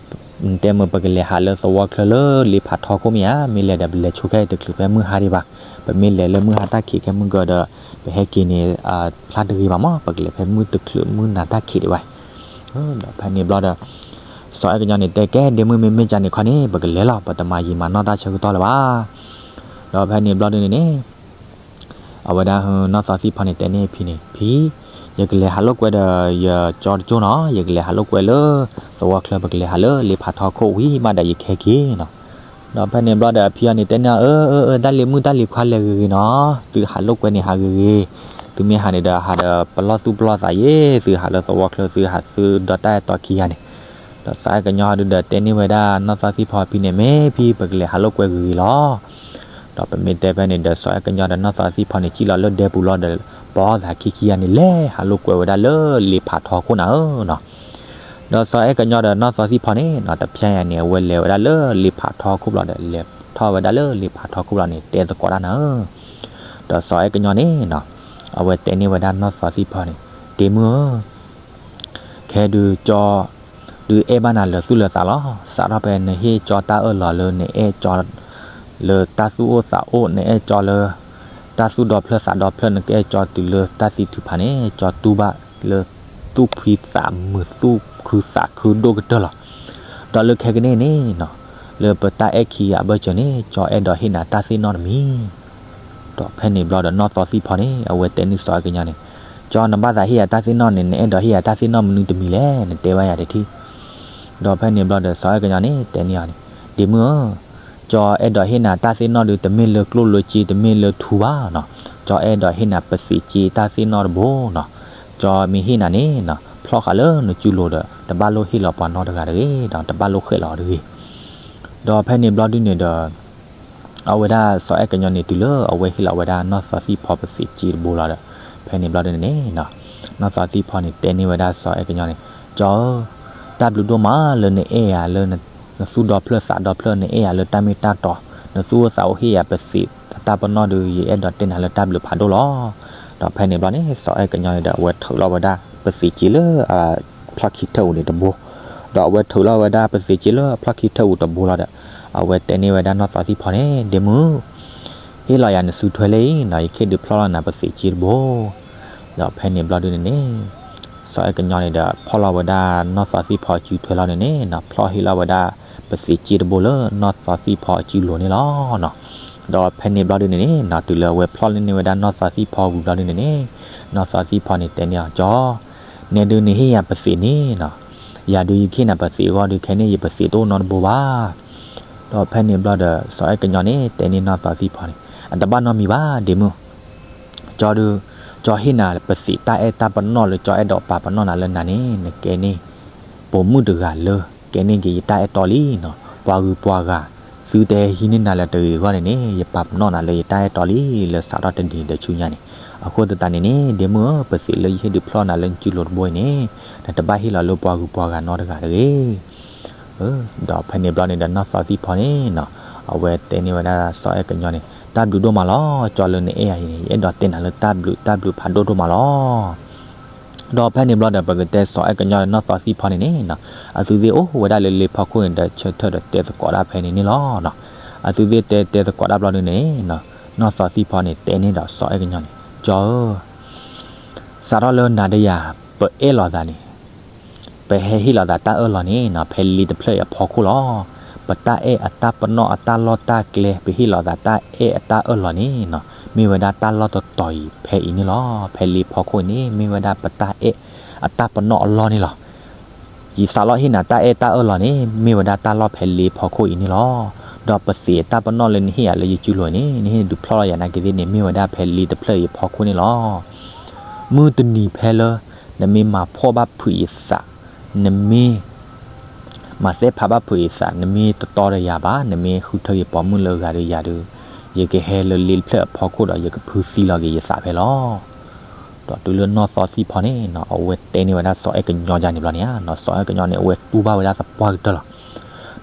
နတဲမ့ၢ်ပကလဲၤဟးလၢသဝီချၢလၢလ့ဖးထီခိၣ်မ့ၢ်ဧါ, မ့ၢ်လဲၤဒီးပလဲၤဆိခဲအံၤတချုးဖဲမုၢ်ဟါဒံးဘၣ်, ပမ့ၢ်လဲၤလၢမုၢ်ဟါတၢ်ခံးခဲမုၢ်ကၢၤဒီး ပဟဲက့ၤန့ၣ် ဖျါတဂ့ၤဘၣ်မး, ပကလဲၤဖဲမုၢ်တချုးမုၢ်နၤတၢ်ခံးဒံးဘၣ်. ဒီးဖဲန့ၣ်ဘျီဒီး စီၤအဲၣ်ကညီန့ၣ် တဲကဲ ဒ့မုၣ်မ့မ့ၢ်ကၢ်န့ၣ်ခီန့ၣ် ပကလဲၤလီၤ, ပတမၤယံာ်မၤနီၢ်တၢ်ဆၢကတီၢ်လၢၤဘၣ်. ဒီးဖဲန့ၣ်ဘျီဒ်န့ၣ်န့ၣ် အဝဲဒၣ်နီၢ်သီသံၣ်ဖီန့ၣ် တဲန့ၢ်ဖံန့ၣ်, ဖံ, ယကလဲၤဟးလိာ်ကွဲဒီးယကၠီတကၠိနီၤ, ယကလဲၤဟးလိာ်ကွဲလၢသဝီချၢ ပကလဲၤဟးလၢလ့ဖးထီခိၣ်ဝံၤမးဒီး ယကဟဲက့ၤနီၤ. ဒီးဖဲန့ၣ်ဘျီဒီး ဖံအီၤန့ၣ် တဲန့ၢ်အီၤ, အၢ အၢ အၢ တၢ်လံၤမုၣ်တၢ်လံၤခွါ လဲၤဂ့ၤဂ့ၤနီၤ, သုဟးလိာ်ကွဲန့ၣ်ဟးဂ့ၤဂ့ၤ, သုမ့ၢ်ဟးန့ၣ်ဒီး ဟးဒီးပလီၢ်သူၣ်ပလီၢ်သးယဲ, သုဟးလၢသဝီချၢ သုဟးသုဒီးတၢ်အဲၣ်တီခံဂၤန့ၣ်. ဒီးစီၤအဲၣ်ကညီဒုဒီး တဲန့ၢ်ဝဲဒၣ်နီၢ်သီသံၣ်ဖီဖံန့ၣ်, မ့ၢ်ဖံ ပကလဲၤဟးလိာ်ကွဲဂ့ၤဂ့ၤလီၤ. ဒီးပမ့ၢ်တဲဖဲန့ၣ်ဒီး စီၤအဲၣ်ကညီဒီးနီၢ်သီသံၣ်ဖီန့ၣ် စံၣ်လီၤလၢဒဲပူၤလီၤဒီး ပှၤသးခံခံဂၤန့ၣ် လဲၤဟးလိာ်ကွဲဝဲဒၣ်လၢလ့ဖးထီခိၣ်နၤဧၢနီၤ. ဒီးစီၤအဲၣ်ကညီဒီးနီၢ်သီသံၣ်ဖီန့ၣ်နီၤ တဖျဲညါန့ၣ် အဝဲလဲၤဝဲဒၣ်လၢလ့ဖးထီခိၣ်ဘျီဒီး လဲၤထီၣ်ဝဲဒၣ်လၢလ့ဖးထီခိၣ်ဘျီန့ၣ် တဲသကိးတၢ်နၤဧၢ. ဒီးစီၤအဲၣ်ကညီန့ၣ်နီၤ အဝဲတဲန့ၢ်ဝဲဒၣ်နီၢ်သီသံၣ်ဖီန့ၣ်, ဒ့မုၣ်ဧၢ ခဲဒုးကၠီ ဒုးအဲၣ်ဘၣ်နၤလၢာ်သူၣ်လၢာ်သးလီၤ. စးထီၣ်ဖဲနဟ့ၣ်ကၠီတၢ်အၢၣ်လီၤလၢနအဲၣ်ကၠီ လၢတၢ်သူၣ်အိၣ်သးအိၣ် နအဲၣ်ကၠီလၢ တၢ်သူၣ်ဒီဖျၢၣ်သးဒီဖျၢၣ် နကအဲၣ်ကၠီတုၤလၢတၢ်သံထုးဖးန့ၣ် ကၠီတူၢ်ဘၣ်လၢ သူၣ်ဖှံသးမုာ် သူၣ်ခုသးခုဒိၣ်ကတၢၢ်လီၤ. ဒီးလၢခဲကနံၣ်န့ၣ်နီၤ လၢပတၢ်အဲၣ်ခံဂၤအဘၢၣ်စၢၤန့ၣ် ကၠီအဲၣ်ဒိးဟ့ၣ်နၤတၢ်သ့ၣ်နီၣ်တမံၤ ဒီးဖဲန့ၣ်ဘျီဒီးနီၢ်သီသံၣ်ဖီန့ၣ် အဝဲတဲန့ၢ်စီၤအဲၣ်ကညီန့ၣ်, ကၠီနဘၣ်သးဟ့ၣ်ယၤတၢ်သ့ၣ်နီၣ်န့ၣ် နအဲၣ်ဒိးဟ့ၣ်ယၤတၢ်သ့ၣ်နီၣ်မနုၤတမံၤလဲၣ် နတဲဘၣ်ယၤတထံၣ်. ဒီးဖဲန့ၣ်ဘျီဒီးစီၤအဲၣ်ကညီန့ၣ် တဲန့ၢ်အီၤန့ၣ်, ဒ့မုၣ်ဧၢ, ကၠီအဲၣ်ဒိးဟ့ၣ်နၤတၢ်သ့ၣ်နီၣ်ဒုး တမ့ၢ်လၢကျိၣ်လၢစ့ တမ့ၢ်လၢထူဘၣ်နီၤ. ကၠီအဲၣ်ဒိးဟ့ၣ်နၤပသံးစ့တၢ်သ့ၣ်နီၣ်တဘိနီၤ. ကၠီမ့ၢ်ဟ့ၣ်နၤန့ၣ်နီၤ ဖျီၣ်ဃာ်လၢနစုလိၤဒီး တဘၣ်လိၣ်ဟ့ၣ်လီၤပှၤနီတဂၤတဂ့ၤဒီး တဘၣ်လိၣ်ဃဲးလီၤတဂ့ၤ. ဒီးဖဲန့ၣ်ဘျီဒုန့ၣ်ဒီး အဝဲဒၣ်စီၤအဲၣ်ကညီန့ၣ် တုၤလၢအဝဲဟ့ၣ်လီၤဝဲဒၣ်နီၢ်သီသံၣ်ဖီပသံးစ့တဘိလီၤဒီး ဖဲန့ၣ်ဘျီဒုန့ၣ်န့ၣ်နီၤ နီၢ်သီသံၣ်ဖီန့ၣ် တဲန့ၢ်ဝဲဒၣ်စီၤအဲၣ်ကညီန့ၣ်, ကၠီဧၢ, တၢ်ဘျုးဒိၣ်မးလၢနအဲၣ်ယၤလၢ နသူၣ်ဒီဖျၢၣ်သးဒီဖျၢၣ် နအဲၣ်ယၤလၢတၢ်မ့ၢ်တၢ်တီ, နသူၣ်အိၣ်သးအိၣ်ဟ့ၣ်ယၤပသံးတၢ်ပနီၣ်ဒုး ယအဲၣ်ဒိးတဲနၤလၢတၢ်ဘျုးဖးဒိၣ်လီၤ. ဒီးဖဲန့ၣ်ဘျီန့ၣ် စီၤအဲၣ်ကညီန့ၣ်ဒီး အဝဲထုးလီၤဝဲဒၣ်ပသံးစ့လၢ ဖျီၣ်ခံထၢၣ်အူန့ၣ်တဘိ, ဒီးအဝဲထုးလီၤဝဲဒၣ်ပသံးစ့လၢဖျီၣ်ခံထၢၣ်အူတဘိလီၤဒီး အဝဲတဲန့ၢ်ဝဲဒၣ်နီၢ်သီသံၣ်ဖီန့ၣ်, ဒ့မုၣ် ဟ့ၣ်လီၤယၤနစုထွဲလၢအံၤနီၤ, ယကဟ့ၣ်ဒုးဖျီၣ်လီၤနၤပသံးစ့တဘိ. ဒီးဖဲန့ၣ်ဘျီဒုန့ၣ်န့ၣ် စီၤအဲၣ်ကညီန့ၣ်ဒီး ဖီၣ်လီၤဝဲဒၣ်နီၢ်သီသံၣ်ဖီအစုထွဲလီၤန့ၣ်န့ၣ်နီၤ, ဖျီၣ်ဟ့ၣ်လီၤဝဲဒၣ် ပသံးစ့တဘိလၢနီၢ်သီသံၣ်ဖီအစုလိၤန့ၣ်လီၤနီၤ. ဒီးဖဲန့ၣ်ဘျီဒုန့ၣ်န့ၣ်နီၤ တုၤလၢအဝဲဖျီၣ်န့ၢ်ဝဲဒၣ်နီၢ်သီသံၣ်ဖီဝံၤဘျီဒုန့ၣ်န့ၣ် နီၢ်သီသံၣ်ဖီန့ၣ်တဲန့ၢ်အီၤ ကၠီ နဲဒုန့ၣ်ဟ့ၣ်ယၤပသံးန့ၣ်နီၤ, ယၤဒုးယကဟ့ၣ်နၤပသံးအဂီၢ်ဒုး ခဲန့ၣ်ယပသံးတအိၣ်နီတဘိဘၣ်. ဒီးဖဲန့ၣ်ဘျီဒီး စီၤအဲၣ်ကညီန့ၣ် တဲန့ၢ်နီၢ်သီသံၣ်ဖီန့ၣ် အတဘၣ်နီတမံၤဘၣ် ဒ့မုၣ်, ကၠီဒုး ကၠီဟ့ၣ်နၤပသံးတၢ်အဲၣ်တၢ်ပနီၣ်လၢကၠီအဲၣ်ဒိးပာ်ပနီၣ်နၤလၢနၤန့ၣ် နကဲန့ၣ် ပိာ်မုၣ်တဂၤလၢ ကဲန့ၢ်က့ၤယတၢ်အဲၣ်တီလံနီၤ. ပှၤဂုၤပှၤဂၤ သုတဟဲဟံးန့ၢ်နၤလၢၤတဂ့ၤအဂီၢ်န့ၣ်န့ၣ် ယပာ်ပနီၣ်နၤလၢယတၢ်အဲၣ်တီလံ လၢစးထီၣ်တနံၤဒီးဆူညါန့ၣ်. အဃိသတးန့ၣ်န့ၣ် ဒ့မုၣ်ဧၢ ပသံးလၢယဟ့ၣ်ဒုးဖျီၣ်နၤလၢနစုလိၤတဘိအံၤန့ၣ် နတဘၣ်ဟ့ၣ်လီၤလၢပှၤဂုၤပှၤဂၤနီတဂၤတဂ့ၤ. ဒီးဖဲန့ၣ်ဘျီန့ၣ်ဒီး နီၢ်သီသံၣ်ဖီန့ၣ်နီၤ အဝဲတဲန့ၢ်ဝဲဒၣ်စီၤအဲၣ်ကညီန့ၣ် တၢ်ဘျုးဒိၣ်မးလီၤ. ကၠီလၢနအဲၣ်ယၤအံၤန့ၣ် ယအဲၣ်ဒိးတဲနၤလၢတၢ်ဘျုးတၢ်ဘျုးဖးဒိၣ်ဒိၣ်မးလီၤ. ဒီးဖဲန့ၣ်ဘျီဒီး ပကတဲစီၤအဲၣ်ကညီဒီးနီၢ်သီသံၣ်ဖီန့ၣ်န့ၣ်နီၤ အသုသ့ၣ်အိၣ်ဝဲဒၣ်လၢလ့ဖီခိၣ်န့ၣ်ဒီး ဆၢထၢၣ်ဒီးတဲသကိးဒၣ်ဖဲန့ၣ်န့ၣ်လီၤနီၤ. အသုသ့ၣ်တဲတဲသကိးဒၣ်ဘျီဒုန့ၣ်နီၤ နီၢ်သီသံၣ်ဖီန့ၣ် တဲန့ၢ်ဒီးစီၤအဲၣ်ကညီန့ၣ် ကၠီဧၢ စးထီၣ်လၢနၤဒီးယၤ ပအဲၣ်လိာ်သးန့ၣ် ပဟဲဟ့ၣ်လီၤသးတၢ်အၢၣ်လီၤန့ၣ်နီၤ ဖဲလ့တဖျၢၣ်အံၤအဖီခိၣ်လီၤ. ပတၢ်အဲၣ်အတၢ်ပနီၣ်အတၢ်လီၢ်တၢ်ကျဲ ပဟ့ၣ်လီၤသးတၢ်အဲၣ်အတၢ်အၢၣ်လီၤန့ၣ်နီၤ မ့ၢ်ဝဲဒၣ်တၢ်လီၢ်တတီၤအံၤဖဲအံၤန့ၣ်လီၤ. ဖဲလ့ဖီခိၣ်အံၤန့ၣ် မ့ၢ်ဝဲဒၣ်ပတၢ်အဲၣ်အတၢ်ပနီၣ်အလီၢ်န့ၣ်လီၤ. ယစးလီၤဟ့ၣ်နၤတၢ်အဲၣ်တၢ်အၢၣ်လီၤန့ၣ် မ့ၢ်ဝဲဒၣ်တၢ်လီၢ်ဖဲလ့ဖီခိၣ်အံၤန့ၣ်လီၤ. ဒီးပသံးအတၢ်ပနီၣ်လၢနဟ့ၣ်ယၤလၢယစုလိၤန့ၣ် နဟ့ၣ်ဒုးဖျီၣ်လီၤယၤနာ်က့သ့ၣ်န့ၣ် မ့ၢ်ဝဲဒၣ်ဖဲလ့တဖျၢၣ်အံၤအဖီခိၣ်န့ၣ်လီၤ. မုၢ်တနံၤဖဲလၢ နမ့ၢ်မၤဖှီၣ်ဘၣ်ဖုးယသး, နမ့ၢ် မၤသဲဖးဘၣ်ဖုးယသး, နမ့ၢ်တတီဒီးယၤဘၣ်, နမ့ၢ်ဃုထၢယပိာ်မုၣ်လၢအဂၤဒီးယၤဒီး, ယကဟဲလၢလ့တဖျၢၣ်အဖီခိၣ်ဒီး ယကဖုသံလီၤက့ၤယသးဖဲလီၤ. ဒီးတုၤလၢနီၢ်သီသံၣ်ဖီန့ၣ်နီၤ အဝဲတဲန့ၢ်ဝဲဒၣ်စီၤအဲၣ်ကညီယၤန့ၣ်ဘျီန့ၣ်ဧါနီၤ, စီၤအဲၣ်ကညီန့ၣ် အဝဲတူၢ်ဘၣ်ဝဲဒၣ်သပှၢ်ကတၢၢ်လီၤ.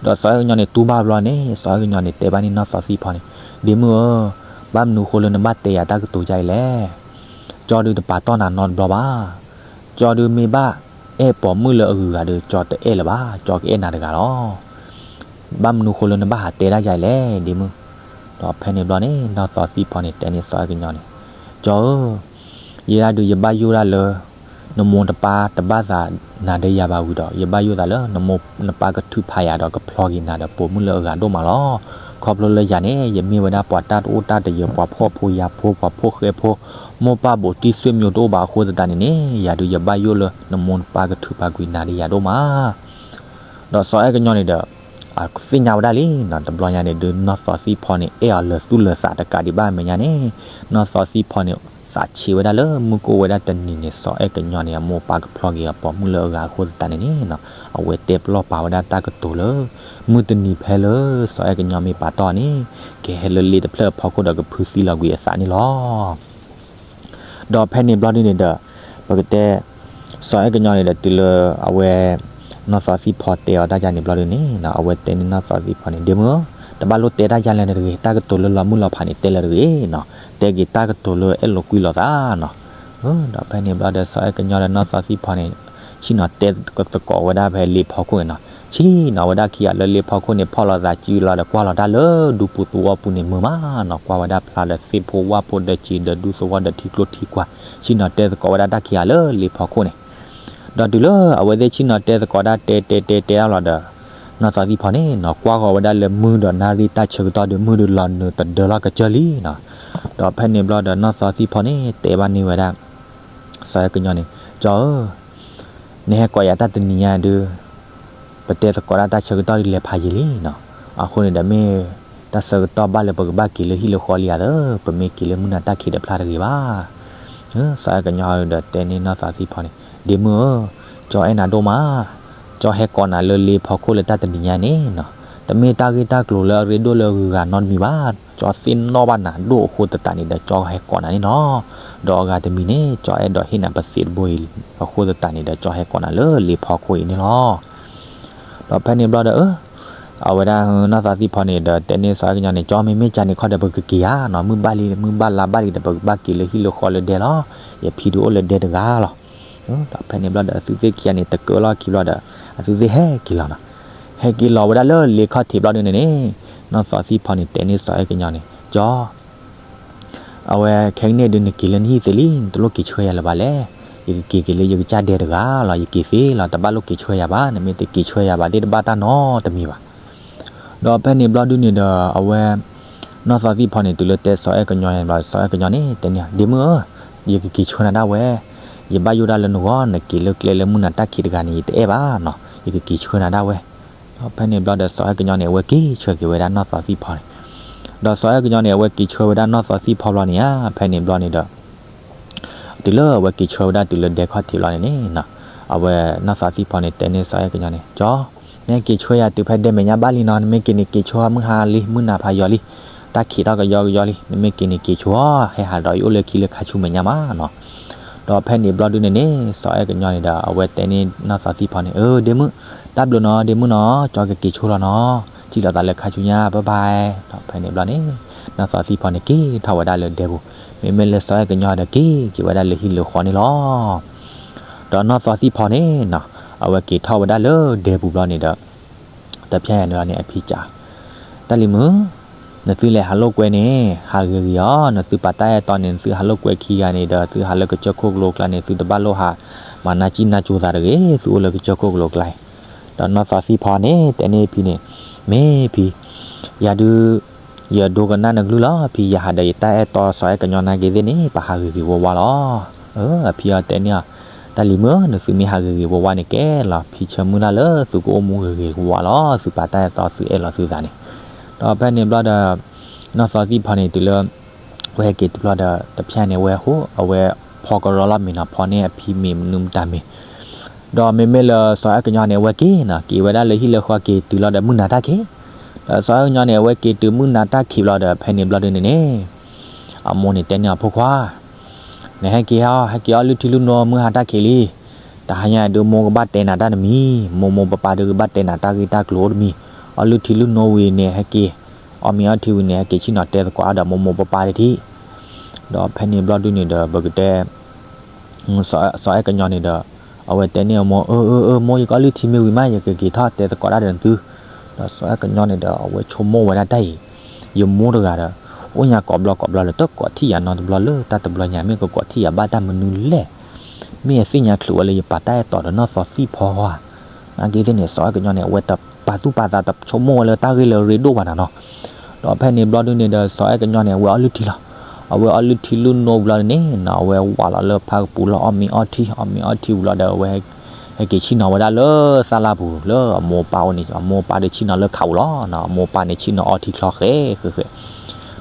ဒီးစီၤအဲၣ်ကညီန့ၣ်တူၢ်ဘၣ်ဘျီန့ၣ် စီၤအဲၣ်ကညီန့ၣ် တဲဘၣ်န့ၢ်နီၢ်သီသံၣ်ဖီန့ၣ်, ဒ့မုၣ်ဧၢ, ဘၣ်မနုၤဃိလၢနဘၣ်တဲယၤတၢ်ကတိၤဒ်အံၤလဲၣ်. ကၠီဒုးတပာ်တီၢ်နၤနီတဘျီဘၣ်. ကၠီဒုးမ့ၢ်ဘၣ်အဲၣ်ပိာ်မုၣ်လၢအဂုၤအဂၤဒီး ကၠီတအဲၣ်လၢၤဘၣ်, ကၠီကအဲၣ်နၤတဂၤလီၤ. ဘၣ်မနုၤဃိလၢနဘၣ်ဟးတဲဒၣ်ယၤအံၤလဲၣ် ဒ့မုၣ်. ဒီးဖဲန့ၣ်ဘျီန့ၣ် နီၢ်သီသံၣ်ဖီန့ၣ် တဲန့ၢ်စီၤအဲၣ်ကညီန့ၣ်, ကၠီဧၢ, ယဲဒၣ်ဒုးယဘၣ်ယိၣ်ဒၣ်လၢ နမိၢ်နပၢ်တဘၣ်သးနၤဒီးယၤဘၣ်ဝံၤဒီး ယဘၣ်ယိၣ်သးလၢ နမိၢ်နပၢ်ကထုးဖးယၤဒီးကဖျီက့ၤနၤဒီးပိာ်မုၣ်လၢအဂၤဒိၣ်မးလီၤ. ခီဖျိလၢယၤန့ၣ် ယမ့ၢ်ဝဲဒၣ်ပှၤတၢ်တအိၣ်တၢ်တယၢၤ ပှၤဖှီၣ်ဖိယာ်ဖိ ပှၤဖှီၣ်ဃဲဖိ, မိၢ်ပၢ်ဘူးတံၢ်ဆွေမျိုးတအိၣ်ဘၣ်အဃိသတးန့ၣ်န့ၣ် ယၤဒုးယဘၣ်ယိၣ်လၢ နမိၢ်နပၢ်ကထုးဖးကွံာ်နၤဒီးယၤဒိၣ်မး. ဒီးစီၤအဲၣ်ကညီန့ၣ်ဒီး အသ့ၣ်ညါဝဲဒၣ်လံနီၤ, တဘျီညါန့ၣ်ဒုး နီၢ်သီသံၣ်ဖီန့ၣ် အဲၣ်အီၤလၢာ်သူၣ်လၢာ်သးတကးဒံးဘၣ်အမဲာ်ညါန့ၣ်, နီၢ်သီသံၣ်ဖီန့ၣ် သးဆံးဝဲဒၣ်လၢ မုၢ်ကအိၣ်ဝဲဒၣ်တနံၤန့ၣ် စီၤအဲၣ်ကညီန့ၣ် အမိၢ်ပၢ်ကဖျီက့ၤအပိာ်မုၣ်လၢအဂၤအဃိသတးန့ၣ်န့ၣ်နီၤ, အဝဲတဲပလီၢ်ပာ်ဝဲဒၣ်တၢ်ကတိၤလၢ မုၢ်တနံၤဖဲလၢ စီၤအဲၣ်ကညီမ့ၢ်ပာ်တီၢ်န့ၣ် ကဟဲလၢလ့တဖျၢၣ်အဖီခိၣ်ဒီးကဖုသံလီၤကွံာ်အသးန့ၣ်လီၤ. ဒီးဖဲန့ၣ်ဘျီဒုန့ၣ်ဒီး ပကတဲ စီၤအဲၣ်ကညီန့ၣ်ဒီးတုၤလၢအဝဲ နီၢ်သီသံၣ်ဖီတဲအီၤတၢ်ယၤန့ၣ်ဘျီဒုန့ၣ်နီၤ, အဝဲတဲန့ၢ်နီၢ်သီသံၣ်ဖီန့ၣ် ဒ့မုၣ်ဧၢ, တဘၣ်လိၣ်တဲတၢ်ယၤလဲၣ်န့ၣ်တဂ့ၤ, တၢ်ကတိၤလၢလီၤမုၢ်လီၤဖးန့ၣ်တဲလၢၤတဂ့ၤနီၤ, တဲက့ၤတၢ်ကတိၤလၢအဲၣ်လိာ်ကွံလိာ်သးနီၤ. ဒီးဖဲန့ၣ်ဘျီဒီး စီၤအဲၣ်ကညီဒီးနီၢ်သီသံၣ်ဖီန့ၣ် ဆ့ၣ်နီၤတဲသကိးဝဲဒၣ်ဖဲလ့ဖီခိၣ်န့ၣ်နီၤ, ဆ့ၣ်နီၤဝဲဒၣ်ခံဂၤလၢလ့ဖီခိၣ်န့ၣ် ဖီၣ်လိာ်သးစုလီၤဒီး ကွၢ်လီၤတၢ်လၢဒူပူၤသဝီပူၤန့ၣ်မုာ်မးနီၤ, ကွၢ်ဝဲဒၣ်ဖျါဒီးသ့ၣ်ဖိဝၣ်ဖိဒီးစံးဒီးဒူသဝီဒီးထံကျိထံကွၢ်, ဆ့ၣ်နီၤတဲသကိးဝဲဒၣ်တၢ်ခံဂၤလၢလ့ဖီခိၣ်န့ၣ် ဒီးတုၤလၢအဝဲသ့ၣ်ဆ့ၣ်နီၤတဲသကိးတၢ်တဲတဲတဲတဲတၢ်လီၤဒီး နီၢ်သီသံၣ်ဖီန့ၣ်နီၤ ကွၢ်ဃီၤဝဲဒၣ်လၢမုၢ်ဒီးနၣ်ရံၣ်တၢ်ဆၢကတီၢ်ဒီး မုၢ်ဒီးလီၤနုာ်တဒၢလီၤကစၢၢ်လံနီၤ. ဒီးဖဲန့ၣ်ဘျီဒီးနီၢ်သီသံၣ်ဖီန့ၣ် တဲဘၣ်န့ၢ်ဝဲဒၣ် စီၤအဲၣ်ကညီန့ၣ် ကၠီဧၢ နဟဲကိးယၤတၢ်တနံၤညါဒုး ပတဲသကိးဒၣ်တၢ်ဆၢကတီၢ်ဒုးလဲၤဖးယံာ်လံနီၤ. အဃိန့ၣ်ဒီးမ့ၢ် တၢ်ဆၢကတီၢ်ဘၣ်လၢပကဘၣ်က့ၤလၢဟံၣ်လၢဃီလံဧါသၢ, ပမ့ၢ်က့ၤလၢမုၢ်နၤတၢ်ခံးတဖျါတဂ့ၤဘၣ်. စီၤအဲၣ်ကညီဒီးတဲန့ၢ်နီၢ်သီသံၣ်ဖီန့ၣ် ဒ့မုၣ်ဧၢ, ကၠီအဲၣ်နၤဒိၣ်မး, ကၠီဟဲကိးနၤလၢလ့ဖီခိၣ်လၢတၢ်တနံၤညါန့ၣ်နီၤ, တမ့ၢ်တၢ်ဂ့ၢ်တၢ်ကျိၤလၢအရ့ဒိၣ်လၢအဂုၤအဂၤနီတမံၤဘၣ်. ကၠီသ့ၣ်နီၣ်ဘၣ်နၤဒိၣ်အဃိသတးန့ၣ်ဒီး ကၠီဟဲကိးနၤန့ၣ်နီၤ. ဒီးအဂၤတမံၤန့ၣ် ကၠီအဲၣ်ဒိးဟ့ၣ်နၤပသံးတဘိအံၤ အဃိသတးန့ၣ်ဒီး ကၠီဟဲကိးနၤလၢလ့ဖီခိၣ်အံၤန့ၣ်လီၤ. ဒီးဖဲန့ၣ်ဘျီဒီး အဝဲဒၣ်နီၢ်သီသံၣ်ဖီန့ၣ်ဒီးတဲန့ၢ်စီၤအဲၣ်ကညီန့ၣ် ကၠီမ့မ့ၢ်ကန့ၣ်ခီဒီး ပကက့ၤဧါနီၤ, မုၢ်ဘၣ်လံ မုၢ်ဘၣ်လါဘၣ်လံဒီး ပကဘၣ်က့ၤလၢဟံၣ်လၢဃီလၢဒဲလီၤ. ယဖံဒုးအိၣ်လၢဒဲတဂၤလီၤ. ဒီးဖဲန့ၣ်ဘျီဒီး အသုသ့ၣ်ခံဂၤန့ၣ် တကၢလီၤခံဘျီဒီး အသုသ့ၣ်ဟဲက့ၤလီၤနီၤ. ဟဲက့ၤလီၤဝဲဒၣ်လၢလ့ခီၣ်ထံးဘျီဒုန့ၣ်န့ၣ် နီၢ်သီသံၣ်ဖီန့ၣ် တဲန့ၢ်စီၤအဲၣ်ကညီန့ၣ် ကၠီ အဝဲခဲကနံၣ်ဒုး နက့ၤလၢနဟံၣ်သ့လံ, နတလိၣ်က့ၤဆှၢယၤလၢၤဘၣ်လဲၣ်. ယကက့ၤက့ၤလၢယကစၢ်ဒဲတဂၤလီၤ, ယက့ၤသ့လီၤ, တဘၣ်လိၣ်က့ၤဆှၢယၤဘၣ်, နမ့ၢ်တက့ၤဆှၢယၤဘၣ်သ့ၣ် တဘၣ်တၢ်နီတမံၤဘၣ်. ဒီးဖဲန့ၣ်ဘျီဒုန့ၣ်ဒီး အဝဲ နီၢ်သီသံၣ်ဖီန့ၣ် တုၤလၢတဲစီၤအဲၣ်ကညီဘျီ စီၤအဲၣ်ကညီန့ၣ် တဲန့ၢ် ဒ့မုၣ်ဧၢ, ယကက့ၤဆှၢနၤဒၣ်ဝဲ, ယဘၣ်ယိၣ်ဒၣ်လၢနဂီၢ်, နက့ၤလၢကျဲလၢမုၢ်နၤတၢ်ခံးတဂၤန့ၣ် ယတအဲၣ်ဘၣ်နီၤ, ယကက့ၤဆှၢနၤဒၣ်ဝဲ. ဒီးဖဲန့ၣ်ဘျီဒီး စီၤအဲၣ်ကညီန့ၣ် အဝဲက့ၤဆှၢက့ၤဝဲဒၣ်နီၢ်သီသံၣ်ဖီန့ၣ်, ဒီးစီၤအဲၣ်ကညီန့ၣ် အဝဲက့ၤဆှၢဝဲဒၣ်နီၢ်သီသံၣ်ဖီဘျီန့ၣ်ဧါ, ဖဲန့ၣ်ဘျီန့ၣ်ဒီး တုၤလၢအဝဲက့ၤဆှၢဝဲဒၣ်တုၤလၢဒဲခီၣ်ထံးဘျီန့ၣ်န့ၣ်, အဝဲနီၢ်သီသံၣ်ဖီန့ၣ် တဲန့ၢ်စီၤအဲၣ်ကညီန့ၣ် ကၠီ, နဟဲက့ၤဆှၢယၤတုၤဖဲဒဲမဲာ်ညါဘၣ်လံနီၤ, နမ့ၢ်က့ၤန့ၣ်က့ၤဆှၢမုၢ်ဟါလံ, မုၢ်နၤဖးယီၤလံ, တၢ်ခံးထီၣ်ကယီကယီလံ, နမ့ၢ်က့ၤန့ၣ်က့ၤဆှၢ, ဟဲဟးဒီးယအိၣ်လၢခံလၢခါဆူမဲာ်ညါမးနီၤ. ဒီးဖဲန့ၣ်ဘျီဒုန့ၣ်န့ၣ် စီၤအဲၣ်ကညီန့ၣ်ဒီး အဝဲတဲန့ၢ်နီၢ်သီသံၣ်ဖီန့ၣ် အၢ ဒ့မုၣ်, တၢ်ဘျုးနီၤ ဒ့မုၣ်နီၤ, ကၠီကက့ၤဆှၢလီၤနီၤ, ထံၣ်လိာ်သးလၢခါဆူညါ bye bye. ဒီးဖဲန့ၣ်ဘျီန့ၣ် နီၢ်သီသံၣ်ဖီန့ၣ် က့ၤထီၣ်ဝဲဒၣ်လၢဒဲပူၤ, မ့မ့ၢ်လၢစီၤအဲၣ်ကညီဒီး က့ၤက့ၤဝဲဒၣ်လၢဟံၣ်လၢဃီန့ၣ်လီၤ. ဒီးနီၢ်သီသံၣ်ဖီန့ၣ်နီၤ အဝဲက့ၤထီၣ်ဝဲဒၣ်လၢဒဲပူၤဘျီန့ၣ်ဒီး တဖျဲညါန့ၣ်န့ၣ် အဖံစံး, တၢ်လံၤမုၣ်, နသုလဲၤဟးလိာ်ကွဲန့ၣ် ဟးဂ့ၤဂ့ၤအီၤ, နသုပာ်တၢ်အဲၣ်တီန့ၣ် နသုဟးလိာ်ကွဲခံဂၤန့ၣ်ဒီး သုဟးလၢကစၢၢ်ခိၣ်ကလိကျါန့ၣ် သုတဘၣ်လိၣ်ဟးမၤနၢ်ကံၣ်နၢ်ကၠိသးတဂ့ၤ, သုအိၣ်လၢကစၢၢ်ခိၣ်ကလိကျါအံၤ. ဒီးနီၢ်သီသံၣ်ဖီန့ၣ် တဲန့ၢ်ဖံန့ၣ်, မ့ၢ်ဖံ, ယၤဒုး ယဒိကနၣ်နကလုၢ်လီၤ, ဖံယဟးဒီးယတၢ်အဲၣ်တီစီၤအဲၣ်ကညီနာ်က့ၤသ့ၣ်န့ၣ် ပဟးဂ့ၤဂ့ၤဝါဝါလီၤ. အၢ အဖံအီၤတဲန့ၢ်အီၤ, တၢ်လံၤမုၣ်, နသုမ့ၢ်ဟးဂ့ၤဂ့ၤဝါဝါန့ၣ်ကဲလီၤ, ဖံဆၢမုၢ်လၢ်လၢသုကအိၣ်မူဂ့ၤဂ့ၤဝါဝါလီၤ, သုပာ်တၢ်အဲၣ်တီသုအဲၣ်လီၤသုသးန့ၣ်. ဒီးဖဲန့ၣ်ဘျီဒီး နီၢ်သီသံၣ်ဖီန့ၣ် တုၤလၢ ဝဲဟဲက့ၤတုၤဘျီဒီး တဖျဲန့ၣ် ဝဲဟိ အဝဲဖီကရီလီၤမ့ၤနီၤ, ဖီန့ၢ်အဖံမ့ၤမနုၤမတၤမ့ၤ ဒီးမ့မ့ၢ်လၢစီၤအဲၣ်ကညီန့ၣ် အဝဲက့ၤနီၤ, က့ၤဝဲဒၣ်လၢဟံၣ်လၢဃီက့ၤတုၤလီၤဒီးမုၢ်နၤတၢ်ခံး, ဒီးစီၤအဲၣ်ကညီန့ၣ် အဝဲက့ၤတုၤမုၢ်နၤတၢ်ခံးဘျီဒီး ဖဲန့ၣ်ဘျီဒုန့ၣ်န့ၣ် အမိၢ်န့ၣ်တဲန့ၢ်အီၤ ဖိခွါ, နဟဲက့ၤဟီ ဟဲက့ၤအီၣ်လုၢ်ထံလုၢ်နိမုၢ်ဟါတၢ်ခံးလံ, တဟါညါဒုးမိၢ်ကဘၣ်တဲနၤတၢ်တမံၤ, မိၢ်မိၢ်ပၢ်ပၢ်ဒုးကဘၣ်တဲနၤတၢ်ဂ့ၢ်တၢ်ကျိၤအိၣ်တမံၤ, အီၣ်လုၢ်ထံလုၢ်နိဝံၤန့ၣ်ဟဲက့ၤ, အီၣ်မ့ၤအီထံဝံၤန့ၣ် ဟဲက့ၤဆ့ၣ်နီၤတဲသကိးအါဒီးမိၢ်မိၢ်ပၢ်ပၢ်တထံၣ်. ဒီးဖဲန့ၣ်ဘျီဒုန့ၣ်ဒီး ပကတဲ စီၤအဲၣ်ကညီန့ၣ်ဒီး အဝဲတဲန့ၢ်အမိၢ် အၢ အၢ အၢ မိၢ် ယကအီၣ်လုၢ်ထံမ့ၢ်ဝံၤမး ယကက့ၤထီၣ်တဲသကိးတၢ်ဒီးသု. ဒီးစီၤအဲၣ်ကညီန့ၣ်ဒီး အဝဲဆိကမိၣ်ဝဲဒၣ်တၢ်အံၤ, ယမိၢ်တဂၤဒီး အိၣ်ညါကိးဘျီကိးဘျီဒီး တကိးထံၣ်ယၤနီတဘျီလၢတၢ်တဘျီညါ မ့ၢ်ကကိးထံၣ်ယၤဘၣ်တၢ်မနုၤလဲၣ်. မ့ၢ်အသ့ၣ်ညါချုးဝဲလၢယပာ်တၢ်အဲၣ်တီဒီးနီၢ်သီသံၣ်ဖီဧါ. နာ်က့သ့ၣ်န့ၣ် စီၤအဲၣ်ကညီန့ၣ် အဝဲတပာ်သူၣ်ပာ်သးတဆိကမိၣ်ဝဲလၢတၢ်ဂ့ၢ်လၢအရ့ဒိၣ်ဘၣ်နီၤနီၤ. ဒီးဖဲန့ၣ်ဘျီဒုန့ၣ်ဒီး စီၤအဲၣ်ကညီန့ၣ် အဝဲအီၣ်လုၢ်ထံလီၤ. အဝဲအီၣ်လုၢ်ထံလုၢ်နိဘျီန့ၣ်နီၤ အဝဲဝးလီၤလၢဖါကပူၤလၢအီၣ်မ့ၤအီထံ အီၣ်မ့ၤအီထံဝံၤလီၤဒီး အဝဲဟဲက့ၤဆ့ၣ်နီၤဝဲဒၣ်လၢသၣ်လၢ်ပူၤလၢအမိၢ်အပၢ်အိၣ်န့ၣ် အမိၢ်အပၢ်ဒီးဆ့ၣ်နီၤလၢခးပူၤလီၤ. အမိၢ်အပၢ်န့ၣ်ဆ့ၣ်နီၤအီထံချီဃဲဃဲဃဲ.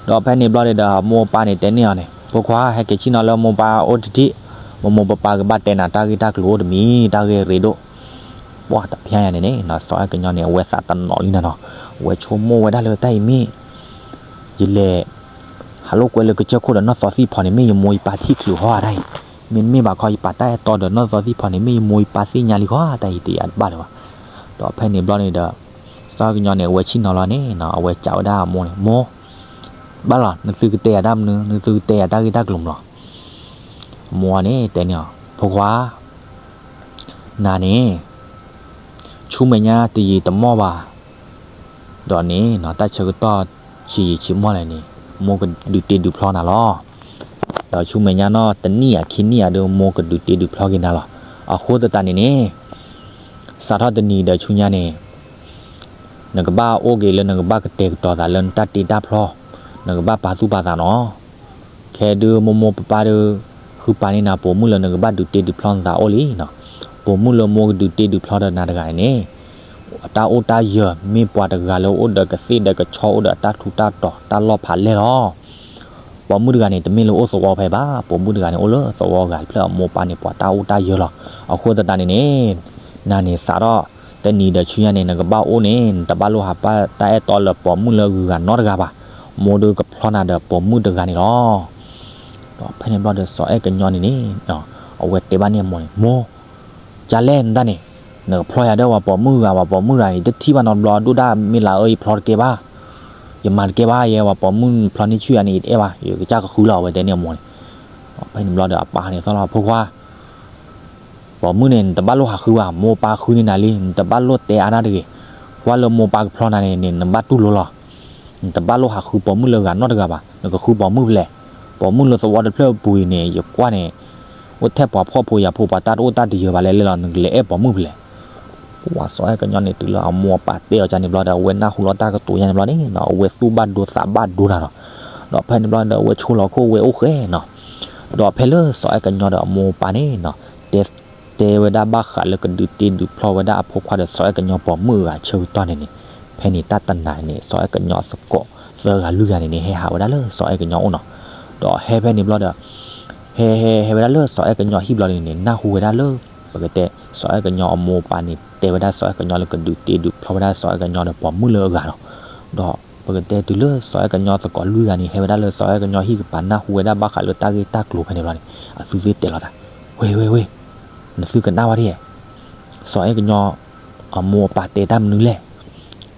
ဒီးဖဲန့ၣ်ဘျီန့ၣ်ဒီး အမိၢ်အပၢ်န့ၣ်တဲန့ၢ်အီၤန့ၣ် ဖိခွါ ဟဲက့ၤဆ့ၣ်နီၤလၢမိၢ်ပၢ်အိၣ်တထံၣ်, မိၢ်မိၢ်ပၢ်ပၢ်ကဘၣ်တဲနၤတၢ်ဂ့ၢ်တၢ်ကျိၤအိၣ်တမံၤ တၢ်ဂ့ၢ်အရ့ဒိၣ်. ပှၢ်တဖျါယၤန့ၣ်န့ၣ် စီၤအဲၣ်ကညီန့ၣ် အဝဲသးတနီၤလံနီၤနီၤ, အဝဲဆိကမိၣ်ဝဲဒၣ်လၢတၢ်အံၤမ့ၢ် ယလဲၤ ဟးလိာ်ကွဲလၢကစၢၢ်ခိၣ်ဒီးနီၢ်သီသံၣ်ဖီန့ၣ် မ့ၢ်ယမိၢ်ယပၢ်ထံၣ်ချုးဟီဧါတၢ်အံၤ, မ့တမ့ၢ်ဘၣ်ခီ ယပာ်တၢ်အဲၣ်တီဒီးနီၢ်သီသံၣ်ဖီန့ၣ် မ့ၢ်ယမိၢ်ယပၢ်သ့ၣ်ညါလံဃီ တၢ်အံၤတယၤတဘၣ်လၢၤဘၣ်. ဒီးဖဲန့ၣ်ဘျီန့ၣ်ဒီး စီၤအဲၣ်ကညီန့ၣ် အဝဲဆ့ၣ်နီၤလီၤန့ၣ်နီၤ အဝဲစံးဝဲဒၣ်အမိၢ်န့ၣ် မိၢ် ဘၣ်လီၤ နသုကတဲယၤတၢ်မနုၤ နသုကတဲယၤတၢ်ဂ့ၢ်တၢ်ကျိၤမးလီၤ. အမိၢ်န့ၣ်တဲန့ၢ်အီၤ ဖိခွါ နၤန့ၣ် ဆူမဲာ်ညါတယံာ်တမီၢ်ဘၣ် ဒီးန့ၣ်နီၤ တၢ်ဆၢကတီၢ်ဆံးယံာ်ဆံးမီၢ်လဲၣ်န့ၣ် မိၢ်ကဒုးတ့ဒုးဖျီနၤလီၤ. ဒီးဆူမဲာ်ညါနီၢ်တနံၣ်ဧါခံနံၣ်ဧါဒီး မိၢ်ကဒုးတ့ဒုးဖျီက့ၤနၤလီၤ. အဃိသတးန့ၣ်န့ၣ် စးထီၣ်တနံၤဒီးဆူညါန့ၣ် နကဘၣ်အိၣ်က့ၤလၢနကဘၣ်ကတဲာ်ကတီၤသးလၢနတၢ်တ့တၢ်ဖျီ, နကဘၣ်ပာ်သူၣ်ပာ်သးနီၤ. ခဲဒုးမိၢ်မိၢ်ပၢ်ပၢ်ဒီး ဃုပာ်န့ၢ်နၤပိာ်မုၣ်လၢနကဘၣ်ဒုးတ့ဒုးဖျီနသးအိၣ်လံနီၤ. ပိာ်မုၣ်လၢမိၢ်ကဒုးတ့ဒုးဖျီဒီးနၤတဂၤန့ၣ် အတၢ်အိၣ်တၢ်ယၢၤ မ့ၢ်ပှၤတဂၤလၢအိၣ်ဒီးကသ့ၣ်ဒီးကဆီ အိၣ်ဒီးအတၢ်ထူးတၢ်တီၤ တၢ်လီၢ်ဖးလဲၢ်လီၤ. ပိာ်မုၣ်တဂၤန့ၣ် တမ့ၢ်လၢအိၣ်သဝီဖဲဘၣ်, ပိာ်မုၣ်တဂၤန့ၣ် အိၣ်လၢသဝီဂၤတဖျၢၣ် အမိၢ်ပၢ်န့ၣ် ပှၤတၢ်အိၣ်တၢ်ယၢၤလီၤ. အဃိသတးန့ၣ်န့ၣ် နၤန့ၣ်စးထီၣ်တနံၤဒီးဆူညါန့ၣ် နကဘၣ်အိၣ်န့ၣ် နတဘၣ်လိၣ်ဟးပာ်တၢ်အဲၣ်တီလၢပိာ်မုၣ်လၢဂုၤဂၤနီတဂၤဘၣ်. မိၢ်ဒုးကဖျီနၤဒီးပိာ်မုၣ်တဂၤန့ၣ်လီၤ. ဒီးဖဲန့ၣ်ဘျီဒီးစီၤအဲၣ်ကညီန့ၣ်န့ၣ် အဝဲတဲဘၣ်န့ၢ်အမိၢ်န့ၣ် မိၢ် ကလဲၣ်နတၢ်န့ၣ် နကဖျီယၤဒီးပှၤပိာ်မုၣ်ဂၤ ပှၤပိာ်မုၣ်ဂၤန့ၣ် တထံၣ်ဘၣ်နီတဘျီ ဒိၣ်ဒၣ်မ့ၢ်လၢအၢ ယဖျီတကဲဘၣ်, ယမၤတကဲဘၣ်ယဲ ပှၤပိာ်မုၣ်ဖျီန့ၢ်ဆူၣ်ယၤန့ၣ် ယတအဲၣ်ဘၣ် ယကစၢ်ကဃုလီၤ အဝဲတဲန့ၢ်အမိၢ်န့ၣ်. ဖဲန့ၣ်ဘျီဒီးအပၢ်န့ၣ်သီၣ်လီၤ ဖိခွါ ပိာ်မုၣ်န့ၣ် နတဘၣ်လိၣ်ဟးဃုဘၣ်, မိၢ်ပၢ်ဃုန့ၢ်နၤလံ နတဘၣ်လိၣ်တဲအါတၢ်တဂ့ၤ. ကွၢ်လၢမိၢ်ပၢ်ကဖျီနၤန့ၣ်န့ၣ် နဘၣ်တူၢ်လိာ်လီၤ. နတဘၣ်လိၣ်ဟးဃုပိာ်မုၣ်လၢဂၤနီတဂၤဘၣ်, နကဃုပိာ်မုၣ်ဖဲလဲၣ်. ပိာ်မုၣ်လၢသဝီတဖျၢၣ်အပူၤအံၤန့ၣ် ယကွၢ်န့ၣ် အိၣ်ထဲပှၤဖှီၣ်ဖိယာ်ဖိ ပှၤတၢ်တအိၣ်တၢ်တယၢၤဘၣ်လဲၣ်လဲၣ်လီၤ, နကလဲၤအဲၣ်ပိာ်မုၣ်ဖဲလဲၣ်. ပှၤစီၤအဲၣ်ကညီန့ၣ် တုၤလၢအမိၢ်အပၢ်တဲအီၤကန့ၣ်ဘျီဒီး အဝဲနၢ်ဟူလီၤတၢ်ကတိၤညါန့ၣ်ဘျီန့ၣ်နီၤ အဝဲသူၣ်ဘၣ်ဒိသးဘၣ်ဒိနၤနီၤ. ဒီးဖဲန့ၣ်ဘျီဒီး အဝဲဆိလီၤခိၣ်ဝဲအိၣ်ဃဲနီၤ. ဒီးဖဲလၢစီၤအဲၣ်ကညီဒီးအမိၢ်အပၢ်န့ၣ်နီၤ တဲ တဲဝဲဒၣ်ဘၣ်ဃးလၢကဒုးတ့ဒုးဖျီဝဲဒၣ်အဖိခွါဒီးစီၤအဲၣ်ကညီပိာ်မုၣ်အဂၤဆၢကတီၢ်န့ၣ်န့ၣ်, ဖဲန့ၣ်တၢ်တနၤန့ၣ် စီၤအဲၣ်ကညီအသကိးသၢဂၤလွံၢ်ဂၤန့ၣ်န့ၣ် ဟဲဟးဝဲဒၣ်လၢစီၤအဲၣ်ကညီအိၣ်နီၤ. ဒီးဟဲဖဲန့ၣ်ဘျီဒီး ဟဲဟဲဟဲဝဲဒၣ်လၢစီၤအဲၣ်ကညီဟံၣ်ဘျီန့ၣ်န့ၣ် နၢ်ဟူဝဲဒၣ်လၢ ပကတဲ စီၤအဲၣ်ကညီအမိၢ်အပၢ်န့ၣ် တဲဝဲဒၣ်စီၤအဲၣ်ကညီလၢကဒုးတ့ဒုးဖျီဝဲဒၣ်စီၤအဲၣ်ကညီဒီးပိာ်မုၣ်လၢအဂၤနီၤ. ဒီးပကတဲတုၤလၢစီၤအဲၣ်ကညီသကိးလွံၢ်ဂၤန့ၣ် ဟဲဝဲဒၣ်လၢစီၤအဲၣ်ကညီဟံၣ်ကပၤ နၢ်ဟူဝဲဒၣ်ဘၣ်ဃးလၢတၢ်ဂ့ၢ်တၢ်ကျိၤဖဲန့ၣ်ဘျီန့ၣ် အသုသ့ၣ်တဲလီၤသး, ဝ့ၢ်ဝ့ၢ်ဝ့ၢ်, နသုကနၣ်ဝဲဒ်အံၤ, စီၤအဲၣ်ကညီအမိၢ်အပၢ်တဲတၢ်မနုၤလဲၣ်.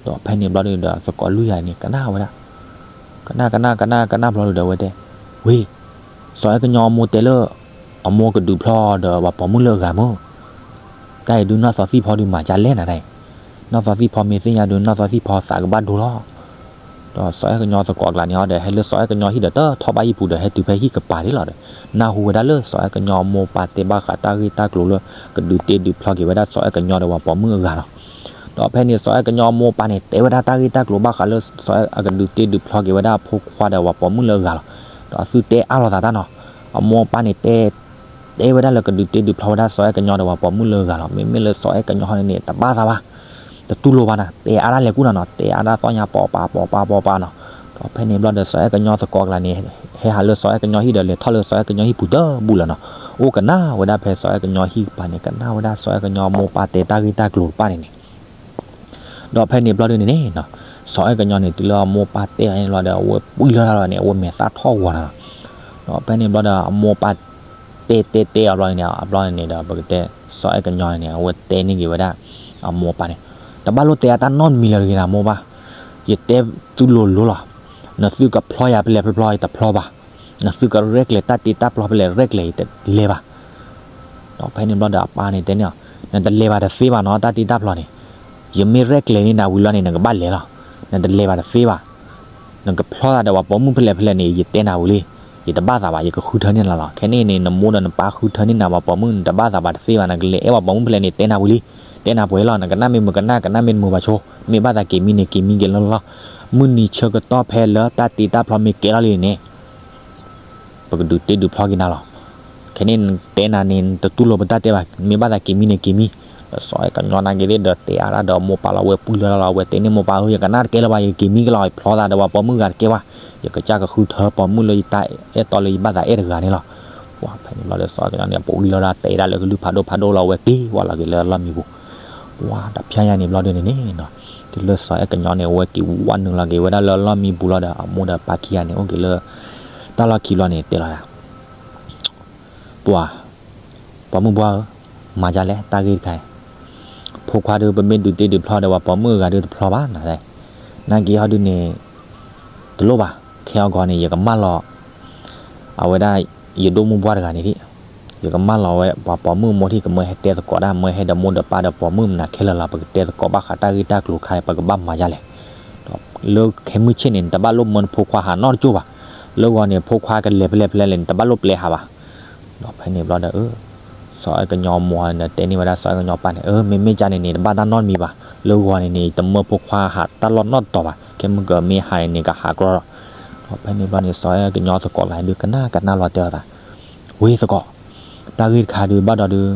ဒီးဖဲန့ၣ်ဘျီဒီး သကိးလွံၢ်ဂၤန့ၣ် ကနၣ်ဝဲဒၣ်, ကနၣ်ကနၣ်ကနၣ်ကနၣ်ဘျီဒီး အဝဲတဲ, ဝ့ၢ်, စီၤအဲၣ်ကညီအမိၢ်တဲလၢ အမိၢ်ကဒုးဖျီဒီးပှၤပိာ်မုၣ်လၢအဂၤမ့ၢ်, တၢ်အံၤဒုးနီၢ်သီသံၣ်ဖီဒုးမၤဒ်လဲၣ်နၤတၢ်အံၤ, နီၢ်သီသံၣ်ဖီမ့ၢ်သ့ၣ်ညါဒုး နီၢ်သီသံၣ်ဖီသးကဘၣ်ဒိလီၤ. ဒီးစီၤအဲၣ်ကညီသကိးအကျါန့ၣ်အီၤဒီး ဟဲလၢစီၤအဲၣ်ကညီဟံၣ်ဒီး တထီၣ်ဘၣ်ဟံၣ်ပူၤဒီး ဟဲတုၤဖဲဟံၣ်ကပၤဒ်လီၤဒီး နၢ်ဟူဝဲဒၣ်လၢစီၤအဲၣ်ကညီအမိၢ်အပၢ်တဲဘၣ်ဃးတၢ်ဂ့ၢ်တၢ်ကျိၤလၢ ကဒုးတ့ဒုးဖျီက့ၤဝဲဒၣ်စီၤအဲၣ်ကညီဒီးပှၤပိာ်မုၣ်အဂၤလီၤ. ဒီးဖဲန့ၣ် စီၤအဲၣ်ကညီအမိၢ်အပၢ်န့ၣ် တဲဝဲဒၣ်တၢ်ဂ့ၢ်တၢ်ကျိၤဘၣ်ဃးလၢ စီၤအဲၣ်အကဒုးတ့ဒုးဖျီက့ၤဝဲဒၣ်အဖိခွါဒီးပှၤပိာ်မုၣ်လၢအဂၤလီၤ. ဒီးအသုတဲအါလိာ်သးတၢ်နီၤ, အမိၢ်အပၢ်န့ၣ် တဲ တဲဝဲဒၣ်လၢကဒုးတ့ဒုးဖျီဝဲဒၣ်စီၤအဲၣ်ကညီဒီးပှၤပိာ်မုၣ်လၢအဂၤလီၤ. မ့မ့ၢ်လၢစီၤအဲၣ်ကညီဟီန့ၣ်န့ၣ် တဘၣ်သးဘၣ်, တတူၢ်လိာ်ဘၣ်နၤ, တဲအါဒၣ်လဲာ်ကူၣ်နၤနီၤ, တဲအါဒၣ်သီၣ်ညါ ပိာ်ပၤပိာ်ပၤပိာ်ပၤနီၤ. ဒီးဖဲန့ၣ်ဘျီဒီး စီၤအဲၣ်ကညီသကိးအကျါန့ၣ် ဟဲဟးလၢစီၤအဲၣ်ကညီဟံၣ်ဒီး လဲၤထီၣ်လၢစီၤအဲၣ်ကညီဟံၣ်ပူၤတဘူၣ်လၢၤနီၤ. အိၣ်ကနၣ်ဝဲဒၣ်ဖဲစီၤအဲၣ်ကညီဟံၣ်ကပၤန့ၣ် ကနၣ်ဝဲဒၣ်စီၤအဲၣ်ကညီအမိၢ်အပၢ်တဲတၢ်ဂ့ၢ်တၢ်ကျိၤတဖၣ်န့ၣ်န့ၣ် ဒီးဖဲန့ၣ်ဘျီဒုန့ၣ်န့ၣ်နီၤ, စီၤအဲၣ်ကညီန့ၣ် တုၤလၢအမိၢ်အပၢ်တဲအီၤန့ၣ်လီၤဒီး အဝဲပှံၢ်လီၤတၢ်လီၤန့ၣ် အဝဲမဲာ်သၣ်ထီၣ်ဂီၤတၢ်လီၤ. ဒီးဖဲန့ၣ်ဘျီဒီး အမိၢ်အပၢ်တဲတဲတဲအီၤဘျီန့ၣ် အဘျီန့ၣ်ဒီး ပကတဲ စီၤအဲၣ်ကညီန့ၣ် အဝဲတဲန့ၢ်က့ၤဝဲဒၣ် အမိၢ်အပၢ်န့ၣ်, တဘၣ်လိၣ်တဲအတၢ်နီတမံၤလၢၤတဂ့ၤနၤ မိၢ်ပၢ်, ယတဲသုလိၤလိၤလီၤ. နသုကဖျီယၤဖဲလဲၣ်ဖျီဖျီ ယတဖျီဘၣ်. နသုကရဲၣ်ကျဲၤတၢ်တ့တၢ်ဖျီဖဲလဲၣ်ရဲၣ်ကျဲၤ ယတလဲၤဘၣ်. ဒီးဖဲန့ၣ်ဘျီဒီး အပၢ်န့ၣ်တဲန့ၢ်အီၤ, နတလဲၤဘၣ်တသ့ဘၣ်နီၤ တၢ်တ့တၢ်ဖျီန့ၣ်, ယမ့ၢ်ရဲၣ်ကျဲၤန့ၢ်နၤဝံၤလီၤန့ၣ် နကဘၣ်လဲၤလီၤ. နတလဲၤဘၣ်တသ့ဘၣ်. နကဖျီသးဒီးပှၤပိာ်မုၣ်ဖဲလဲၣ်ဖဲလဲၣ်န့ၣ် ယတဲနၤဝံၤလံ, ယတဘၣ်သးဘၣ် ယကဃုထၢန့ၢ်နၤလီၤ. ခဲန့ၣ်န့ၣ် နမိၢ်ဒီးနပၢ်ဃုထၢန့ၢ်နၤပှၤပိာ်မုၣ် နတဘၣ်သးဘၣ်တသ့ဘၣ် နကလဲၤအဲၣ်ပှၤပိာ်မုၣ်ဖဲလဲၣ်န့ၣ် တဲနၤဝံၤလံ, တဲနၤပှဲၤလီၤ. နကနၣ်မ့ၢ်မုာ်ကနၣ် ကနၣ်မ့ၢ်တမုာ်ဘၣ်ဆိ, မ့ၢ်ဘၣ်သးက့ၤမံန့ၣ် က့ၤမံက့ၤလီၤလီၤ. မုၢ်နံၤဆၢကတီၢ်ဖဲလၢတၢ်တ့တၢ်ဖျီမ့ၢ်ကဲထီၣ်လံန့ၣ် ပကဒုးတ့ဒုးဖျီက့ၤနၤလီၤ. ခဲန့ၣ်တဲနၤန့ၣ် နတတူၢ်လိာ်ပတၢ်တဲဘၣ်, မ့ၢ်ဘၣ်သးက့ၤမံန့ၣ်က့ၤမံ. ဒီးစီၤအဲၣ်ကညီနာ်က့ၤသ့ၣ်ဒီးတဲအါဒၣ်ဒီးမိၢ်ပၢ်လီၤ ဝဲပှံၢ်လီၤတၢ်လီၤ ဝဲတဲန့ၢ်မိၢ်ပၢ် ယကနၣ်တကဲလၢၤဘၣ် ယက့ၤမံက့ၤလီၤ ယဖျီသးဒီးပှၤပိာ်မုၣ်ဂၤတကဲဘၣ်, ယကစၢ်ကဃုထၢပိာ်မုၣ်လၢယတၢ်အဲၣ်တီလၢယဘၣ်သးအဲၣ်တဂၤန့ၣ်လီၤ. ပှၤဖဲန့ၣ်ဘျီဒီး စီၤအဲၣ်ကညီန့ၣ် ပှံၢ်လီၤတၢ်တဲဒၣ်လၢကလုၢ်ဖးဒိၣ်ဖးဒိၣ်လီၤ ဝဲက့ၤဝဲလီၤက့ၤလၢအလီၢ်မံပူၤ ပှၤတဖျါယါန့ၣ်ဘျီဒုန့ၣ်န့ၣ်နီၤ, တုၤလၢစီၤအဲၣ်ကညီန့ၣ် အဝဲက့ၤဝဲနုာ်လီၤက့ၤဝဲဒၣ်လၢအလီၢ်မံပူၤလီၤဒီး အမိၢ်ဒီးပၢ်ခံဂၤန့ၣ် အိၣ်က့ၤလၢ တၢ်လီၢ်ခံဘျီန့ၣ် တဲလီၤယၤ, ပှၤ, ပိာ်မုၣ်ပှၢ်ဧၢ, မၤဒ်လဲၣ် တၢ်ဂ့ၢ်တခါအံၤ, ဖိခွါဒုး ပမ့ၢ်ဒုးတ့ဒုးဖျီဒီး ပှၤပိာ်မုၣ်အဂၤဒုးတဖျီဘၣ်နၤ, နာ်က့ၤဟီဒုန့ၣ် တလိၣ်ဘၣ်, ခဲအံၤဂီၤန့ၣ် ယကမၢလီၤ အဝဲဒၣ် ယဒိၣ်မုၢ်ပှၢ်တဂၤန့ၣ်ဒံး, ယကမၢလီၤဝဲပှၤပိာ်မုၣ်မိၢ်ထံၣ် ကမၢဟဲတဲသကိးဒၣ် မၢဟဲဒီးမိၢ်ဒီးပၢ်ဒီးပိာ်မုၣ်မနုၤခဲလၢာ်လီၤ ပကတဲသကိးဘၣ်ဃးတၢ်ဂ့ၢ်တၢ်ကျိၤခါ ပကဘၣ်မၤဒ်လဲၣ်, ဒီးလၢခဲမုၢ်ဆ့ၣ်န့ၣ် နတဘၣ်လိၣ်မၢနဖိခွါဟးနီတကၠိၢ်ဘၣ်, လၢဂီၤန့ၣ် ဖိခွါကလဲၤဖဲလဲၣ်ဖဲလဲၣ်န့ၣ် နတဘၣ်လိၣ်ပျဲဟးဘၣ် ဒီးဖဲန့ၣ်ဘျီဒီး စီၤအဲၣ်ကညီမိၢ်န့ၣ် တဲန့ၢ်ဝဲဒၣ်စီၤအဲၣ်ကညီပၢ်န့ၣ် အၢ မ့မ့ၢ်ကန့ၣ်န့ၣ် တဘၣ်တၢ်နီတမံၤဘၣ်, လၢဂီၤန့ၣ်န့ၣ် ယတမၢဖိခွါဟးတၢ်လီၢ်နီတတီၤဘၣ်, ခဲမုၢ်ကမ့ၢ်ဟးန့ၣ်န့ၣ် ကဟးကြီဒီး, ဒီးဖဲန့ၣ်ဘျီန့ၣ် စီၤအဲၣ်ကညီသကိးလၢဒုးကနၣ်ကနၣ်လီၤတဲအီၤသး, ဝ့ၢ်သကိး, တၢ်ဂ့ၢ်တခါဒုးဘၣ်ဒီးဒုး,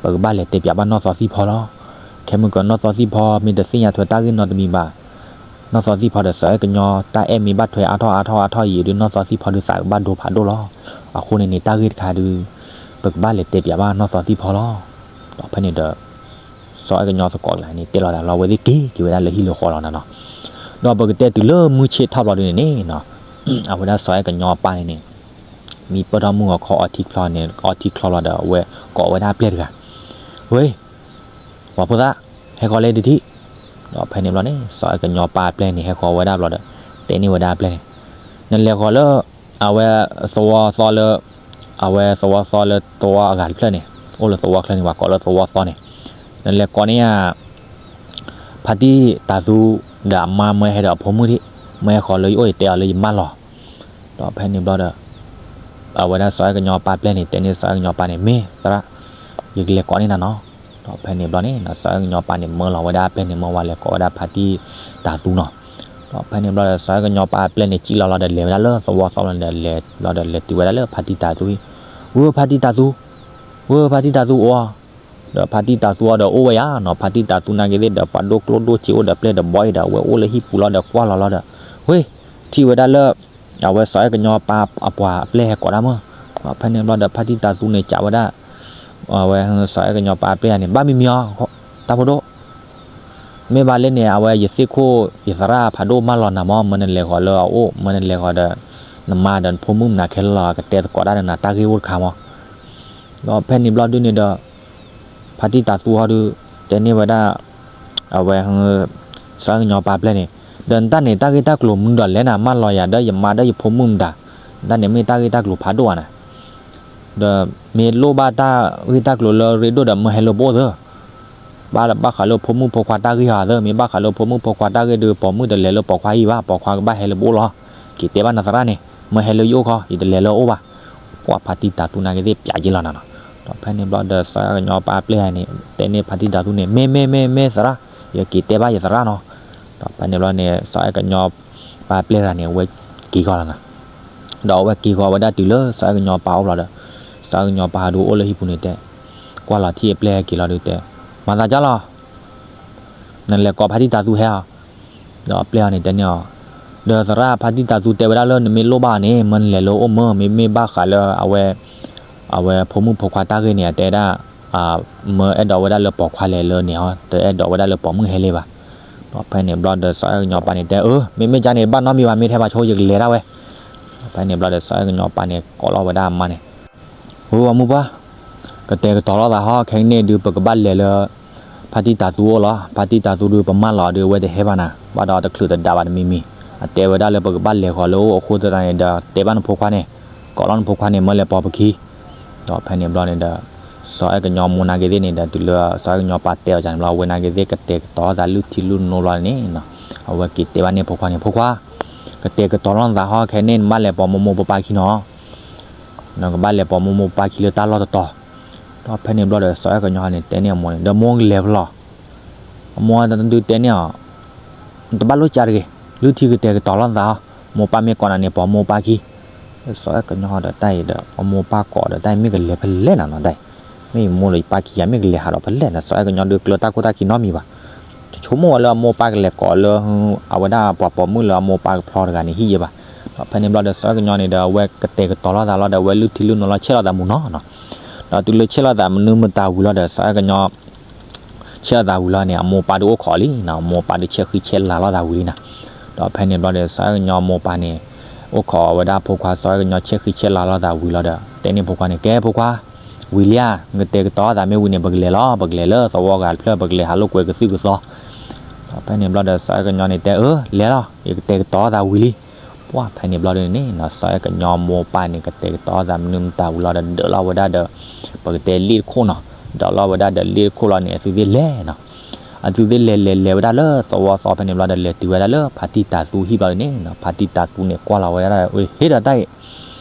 ပကဘၣ်လဲၤတဲပၠးဘၣ်နီၢ်သီသံၣ်ဖီလီၤ, ခဲမုၢ်ကနီၢ်သီသံၣ်ဖီမ့ၢ်တသ့ၣ်ညါထွဲတၢ်ဂ့ၢ်နီတမံၤဘၣ် နီၢ်သီသံၣ်ဖီဒီးစီၤအဲၣ်ကညီ တၢ်အဲၣ်မ့ၢ်ဘၣ်ထွဲအါထီၣ်အါထီၣ်အါထီၣ်ယံာ်ဒုး နီၢ်သီသံၣ်ဖီဒုးသးကဘၣ်ဒိဖးဒိၣ်လီၤ, အဃိန့ၣ်န့ၣ် တၢ်ဂ့ၢ်တခါဒုး, ပကဘၣ်လဲၤတဲပၠးဘၣ်နီၢ်သီသံၣ်ဖီလီၤ, ဒီးဖဲန့ၣ်ဒီး စီၤအဲၣ်ကညီသကိးလၢန့ၣ် တဲလီၤသးလီၤ အဝဲသ့ၣ်က့ၤက့ၤဝဲဒၣ်လၢဟံၣ်လၢဃီလီၤနၤနီၤ, ဒီးပကတဲတုၤလၢမုၢ်ဆ့ၣ်ထီၣ်ဘျီဒုန့ၣ်န့ၣ်နီၤ, အဝဲဒၣ်စီၤအဲၣ်ကညီအပၢ်န့ၣ်န့ၣ် မံပၢၢ်ထီၣ်မုၢ်ဂီၤခီအီထံချီန့ၣ် အီထံချီလီၤဒီးအဝဲကိးဝဲဒၣ်အပျဲၢ်တဂၤ, ဝ့ၢ်, ပှၤဖိသၣ်, ဟဲဃီၤလၢဒုးထံၣ်, ဒီးဖဲန့ၣ်ဘျီန့ၣ် စီၤအဲၣ်ကညီပၢ်အပျဲၢ်န့ၣ် ဟဲဃီၤဝဲဒၣ်ဘျီဒီး တဲန့ၢ်ဝဲဒၣ်အပျဲၢ်န့ၣ်, နလဲၤဃီၤလၢ အဝဲသဝီသီလၢ အဝဲသဝီသီလၢသဝီအဂၤတဖျၢၣ်န့ၣ်, အိၣ်လၢသဝီချၢန့ၣ် ပှၤကိးလၢသဝီသီန့ၣ်, နလဲၤကိးန့ၢ်ဧါ ဖါတံၢ်တၤသူဒီးအမါ မၢဟဲဒီးအဖိမုၣ်ထံၣ်, မၢဟဲဃီၤလၢယအိၣ်ယတဲအီၤလၢယမၢလီၤ, ဒီးဖဲန့ၣ်ဘျီဒီး အဝဲဒၣ်စီၤအဲၣ်ကညီပၢ်ပျဲၢ်န့ၣ် တဲန့ၢ်စီၤအဲၣ်ကညီပၢ်န့ၣ် မ့ၢ်သရၣ်, ယကလဲၤကိးန့ၢ်နၤနီၤ. ဒီးဖဲန့ၣ်ဘျီန့ၣ် စီၤအဲၣ်ကညီပၢ်န့ၣ် မၢလီၤဝဲဒၣ်ပျဲၢ်န့ၣ် မၢဝဲလဲၤကိးဝဲဒၣ်ဖါတံၢ်တၤသူနီၤ. ဒီးဖဲန့ၣ်ဘျီဒီး စီၤအဲၣ်ကညီပၢ်ပျဲၢ်န့ၣ် စံၣ်လီၤလီၤဒီးလဲၤဝဲဒၣ်လၢသဝီသီလီၤဒီး လဲၤဘျီဒီးလဲၤတုၤဝဲဒၣ်လၢဖါတံၢ်တၤသူအံၤ, ဝဲဖါတံၢ်တၤသူ, ဝဲဖါတံၢ်တၤသူအိၣ် ဒီးဖါတံၢ်တၤသူအီၤဒီးအိၣ်ဝဲယါနီၤ. ဖါတံၢ်တၤသူနာ်က့ၤသ့ၣ်ဒီး ပှၤဒိၣ်ကျိၣ်ဒိၣ်စ့အိၣ်ဒီးပျဲၢ်ဒီးဘီအံၤဒီး အဝဲအိၣ်လၢဟံၣ်ပူၤလီၤဒီးကွၢ်လီၤလီၤဒီး, ဝ့ၢ်, ထံၣ်ဝဲဒၣ်လၢ အဝဲစီၤအဲၣ်ကညီပၢ်အပှၤအပျဲၢ်ဟဲကိးတၢ်မုၢ်, ဒီးဖဲန့ၣ်ဘျီဒီး ဖါတံၢ်တၤသူန့ၣ် ကးဝဲဒၣ် အဝဲစီၤအဲၣ်ကညီပၢ်ပျဲၢ်န့ၣ် ဘၣ်မံမံအီၤ, တၢ်ဖိဒိၣ် မ့ၢ်ဘၣ်လၢန့ၣ် အဝဲယသ့ၣ်ခိၣ်ယသရၣ်ဖးဒိၣ်မၢလီၤနၤမၢ်, မၢနလဲၤဃီၤလၢအအိၣ်, မၢနလဲၤဃီၤဒီး နမါဒီးနဖိမုၣ်မနုၤခဲလၢာ်လီၤ, ကတဲသကိးတၢ်ဒီးနၤတၢ်ဂ့ၢ်အိၣ်တခါမၢ်. ဒီးဖဲန့ၣ်ဘျီဒုန့ၣ်ဒီး ဖါတံၢ်တၤသူဟီဒု တဲန့ၢ်ဝဲဒၣ် အဝဲ စီၤအဲၣ်ကညီပၢ်ပျဲၢ်န့ၣ်, ဒီးနတၢ်န့ၣ် တၢ်ဂ့ၢ်တၢ်ကျိၤမနုၤဒီးလဲၣ်နၤ, မၢလီၤယၤဒီးယမါဒီးယဖိမုၣ်မတၤ, နတၢ်န့ၣ်မ့ၢ်တၢ်ဂ့ၢ်တၢ်ကျိၤဖးဒိၣ်ဘၣ်နၤ. ဒီးမ့ၢ်လိၣ်ဘၣ်တၢ်ဂ့ၢ်တၢ်ကျိၤလၢရ့ဒိၣ်ဒီး မၢဟဲလၢပအိၣ်သၢ ဘၣ်ဘၣ်ဃးလၢဖိမုၣ်ဖိခွါတၢ်ဂ့ၢ်ဟီသၢ, မ့ၢ်ဘၣ်ဃးလၢဖိမုၣ်ဖိခွါတၢ်ဂ့ၢ်ဒီး ပိာ်မုၣ်တလဲၤလၢပိာ်ခွါအံၤဘၣ်, ပိာ်ခွါကဘၣ်ဟဲလၢပအိၣ်လီၤ. က့ၤတဲဘၣ်နသရၣ်န့ၣ် မၢဟဲလၢယအိၣ်ခီ, ယတလဲၤလၢအအိၣ်ဘၣ်. ပှၤဖါတံၢ်တၤသူနာ်က့ၤသ့ၣ်ပျးက့ၤလီၤနၤနီၤ. ဒီးဖဲန့ၣ်ဘျီဒီး စီၤအဲၣ်ကညီပၢ်ပျဲၢ်န့ၣ် တဲန့ၢ်ဖါတံၢ်တၤသူန့ၣ် မ့ၢ်မ့ၢ်မ့ၢ်မ့ၢ်သရၣ်, ယက့ၤတဲဘၣ်ယသရၣ်နီၤ. ဒီးဖဲန့ၣ်ဘျီန့ၣ် စီၤအဲၣ်ကညီပၢ်ပျဲၢ်တဂၤန့ၣ် အဝဲက့ၤဃီၤလီၤနၤ. ဒီးအဝဲက့ၤဃီၤဝဲဒၣ်တုၤလၢစီၤအဲၣ်ကညီပၢ်အိၣ်ဘျီဒီး စီၤအဲၣ်ကညီပၢ်ဟီဒုအိၣ်လၢဟံၣ်ပူၤန့ၣ်တဲ, ကွၢ်လီၤထံၣ်အပျဲၢ်ဟဲက့ၤလီၤဒုတဲ, မၤသးဒ်လဲၣ်, နလဲၤကိးဖါတံၢ်တၤသူဟဲဧါ. ဒီးအပျဲၢ်အီၤန့ၣ်တဲန့ၢ်အီၤ, ဒီးသရၣ်ဖါတံၢ်တၤသူတဲဝဲဒၣ်လၢနမ့ၢ်လိၣ်ဘၣ်အီၤန့ၣ် မၢနလဲၤလၢအအိၣ်မၢ, မ့မ့ၢ်ဘၣ်ဃးလၢအဝဲ အဝဲဖိမုၣ်ဖိခွါတၢ်ဂ့ၢ်န့ၣ် အတဲဒၣ် မၢအဲၣ်ဒိးဝဲဒၣ်လၢပိာ်ခွါလဲၤလၢန့ၣ်ဟီ, တအဲၣ်ဒိးဝဲဒၣ်လၢပိာ်မုၣ်ဟဲလံဘၣ်. ဒီးဖဲန့ၣ်ဘျီဒီး စီၤအဲၣ်ကညီပၢ်န့ၣ်တဲ, အၢ မ့မ့ၢ်ကန့ၣ် ဘၣ်နီတမံၤဘၣ်, မ့ၢ်ထဲဘၣ်ဆိ ယကလဲၤဒၣ်ဝဲ. ဖဲန့ၣ်ဘျီဒီး စီၤအဲၣ်ကညီပၢ်န့ၣ် ကိးလီၤဝဲဒၣ်အမါန့ၣ်, ဝဲမိၢ်ပှၢ်, ကတဲာ်ကတီၤလိာ်သးဟီ, ခဲကနံၣ်ဒုး ပကဘၣ်လဲၤလၢ ဖါတံၢ်တၤသူအအိၣ်လီၤ. ဖါတံၢ်တၤသူဒုး ပမၢလီၤဒုး အဝဲတဟဲဘၣ်နၤ, ဘၣ်ဒီးတချုးတဒါဘၣ်တမံၤမံၤ, အတဲဝဲဒၣ်လၢပကဘၣ်လဲၤဃီၤလၢအအိၣ်အဃိသတးန့ၣ်ဒီး တဲဘၣ်နဖိခွါန့ၣ်, ကိးလီၤနဖိခွါန့ၣ် မၢလဲၤပိာ်ပခံ. ဒီးဖဲန့ၣ်ဘျီန့ၣ်ဒီး စီၤအဲၣ်ကညီမိၢ်နာ်က့ၤသ့ၣ်န့ၣ်ဒီး တုၤလၢစီၤအဲၣ်ကညီပၢ်တဲအီၤန့ၣ်ဘျီ အဝဲနာ်က့ၤသ့ၣ် ကတဲာ်ကတီၤသးလုၢ်ထံလုၢ်နိဘျီန့ၣ်, အဝဲက့ၤတဲဘၣ်န့ၢ်ဖိခွါန့ၣ်, ဖိခွါ, ကတဲာ်ကတီၤလိာ်နသးဟီ, ခဲကနံၣ်နဘၣ်လဲၤပိာ်မိၢ်မိၢ်ပၢ်ပၢ်ခံနီၤ. နကဘၣ်လဲၤပိာ်မိၢ်မိၢ်ပၢ်ပၢ်ခံလၢတၢ်လီၢ်တတီၤ. ဒီးဖဲန့ၣ်ဘျီဒီး စီၤအဲၣ်ကညီန့ၣ် တဲန့ၢ်အမိၢ်န့ၣ်, ဒီးမိၢ်ကလဲၤဖဲလဲၣ်. အမိၢ်ဒုးတဲန့ၢ်အီၤ, တဘၣ်လိၣ်ကါတဂ့ၤ, လုၢ်ထံကတဲာ်ကတီၤလိာ်နသးဟီ, မိၢ်ပၢ်မ့ၢ်ကိးနၤန့ၣ် ပိာ်မိၢ်ပၢ်ခံ. စီၤအဲၣ်ကညီဒီးတၢ်အံၤဒီး အမိၢ်ပၢ်ကိးဒီးတၢ်အံၤ မ့ၢ်ကလဲၤဖဲလဲၣ်နၤနီၤတၢ်အံၤ, မ့ၢ်မိၢ်ဒီးပၢ်ခံဂၤ မ့ၢ်ကလဲၤဟးဒီးဖဲလဲၣ်နၤ. စီၤအဲၣ်ကညီဒုးကျၢၤတၢ်ခိၣ်တၢ်ခံနီတမံၤဘၣ်. တဆိကမိၣ်ဝဲလၢအမိၢ်ပၢ်ကလဲၤကိးလၢ အဝဲဒၣ်ပှၤပိာ်မုၣ်လၢအမိၢ်ပၢ်ကဖျီတဂၤန့ၣ်ဟံၣ်ယဲဘၣ်. ဒီးဖဲန့ၣ်ဘျီဒီး စီၤအဲၣ်ကညီန့ၣ်ဒီး အဝဲကတဲာ်ကတီၤလိာ်သးလီၤဒီး အဝဲလုၢ်ထံလုၢ်နိလီၤ ဆဲးလိာ်သးမုာ်နီၤနီၤ. ဒီးတုၤလၢဆဲးလိာ်သးမနုၤမတၤဝံၤလီၤဒီး စီၤအဲၣ်ကညီ ဆဲးလိာ်သးဝံၤလီၤန့ၣ် အမိၢ်ပၢ်ဒုးအိၣ်ခိးလံနီၤ, အမိၢ်ပၢ်ဒုးဆဲးဃံဆဲးလၤလိာ်သးဝံၤလံနီၤ. ဒီးဖဲန့ၣ်ဘျီဒီး စီၤအဲၣ်ကညီမိၢ်ပၢ်န့ၣ် အိၣ်ခိးဝဲဒၣ်ဖိခွါ စီၤအဲၣ်ကညီဆဲးဃံဆဲးလၤလိာ်သးဝံၤလီၤဒီး တဲန့ၢ်ဖိခွါန့ၣ်, ကဲဖိခွါ, ဝံၤလံဧါ, နကတဲာ်ကတီၤသးမ့ၢ်ဝံၤန့ၣ် ပကလဲၤလီၤ, ပကလဲၤလၢသဝီဂၤတဖျၢၣ် ပကလဲၤဟးလိာ်ကွဲကသုၣ်ကသီ. ဒီးဖဲန့ၣ်ဘျီဒီး စီၤအဲၣ်ကညီန့ၣ်တဲ, အၢ လဲၤလီၤ, ယကတဲာ်ကတီၤသးဝံၤလံ. ပှၢ်ဖဲန့ၣ်ဘျီဒုန့ၣ်နီၤ စီၤအဲၣ်ကညီမိၢ်ပၢ်န့ၣ် ကတဲာ်ကတီၤသးမနုၤမတၤဝံၤလီၤဒီး ဒၢးလီၤဝဲဒၣ်ဒီး ပကတဲလ့ၣ်တခိၣ်နီၤ, ဒၢးလီၤဝဲဒၣ်ဒီးလ့ၣ်တခိၣ်လီၤန့ၣ် အသုသ့ၣ်လဲၤနီၤ. အသုသ့ၣ်လဲၤလဲၤလဲၤဝဲဒၣ်လၢသဝီသီဖဲန့ၣ်ဘျီဒီး လဲၤတုၤဝဲဒၣ်လၢဖါတံၢ်တၤသူဟံၣ်ဘျီဒုန့ၣ်နီၤ ဖါတံၢ်တၤသူန့ၣ် ကွၢ်လီၤဝဲဒၣ်ဒီး ဟ့ၣ်ဒီးတၢ်အံၤ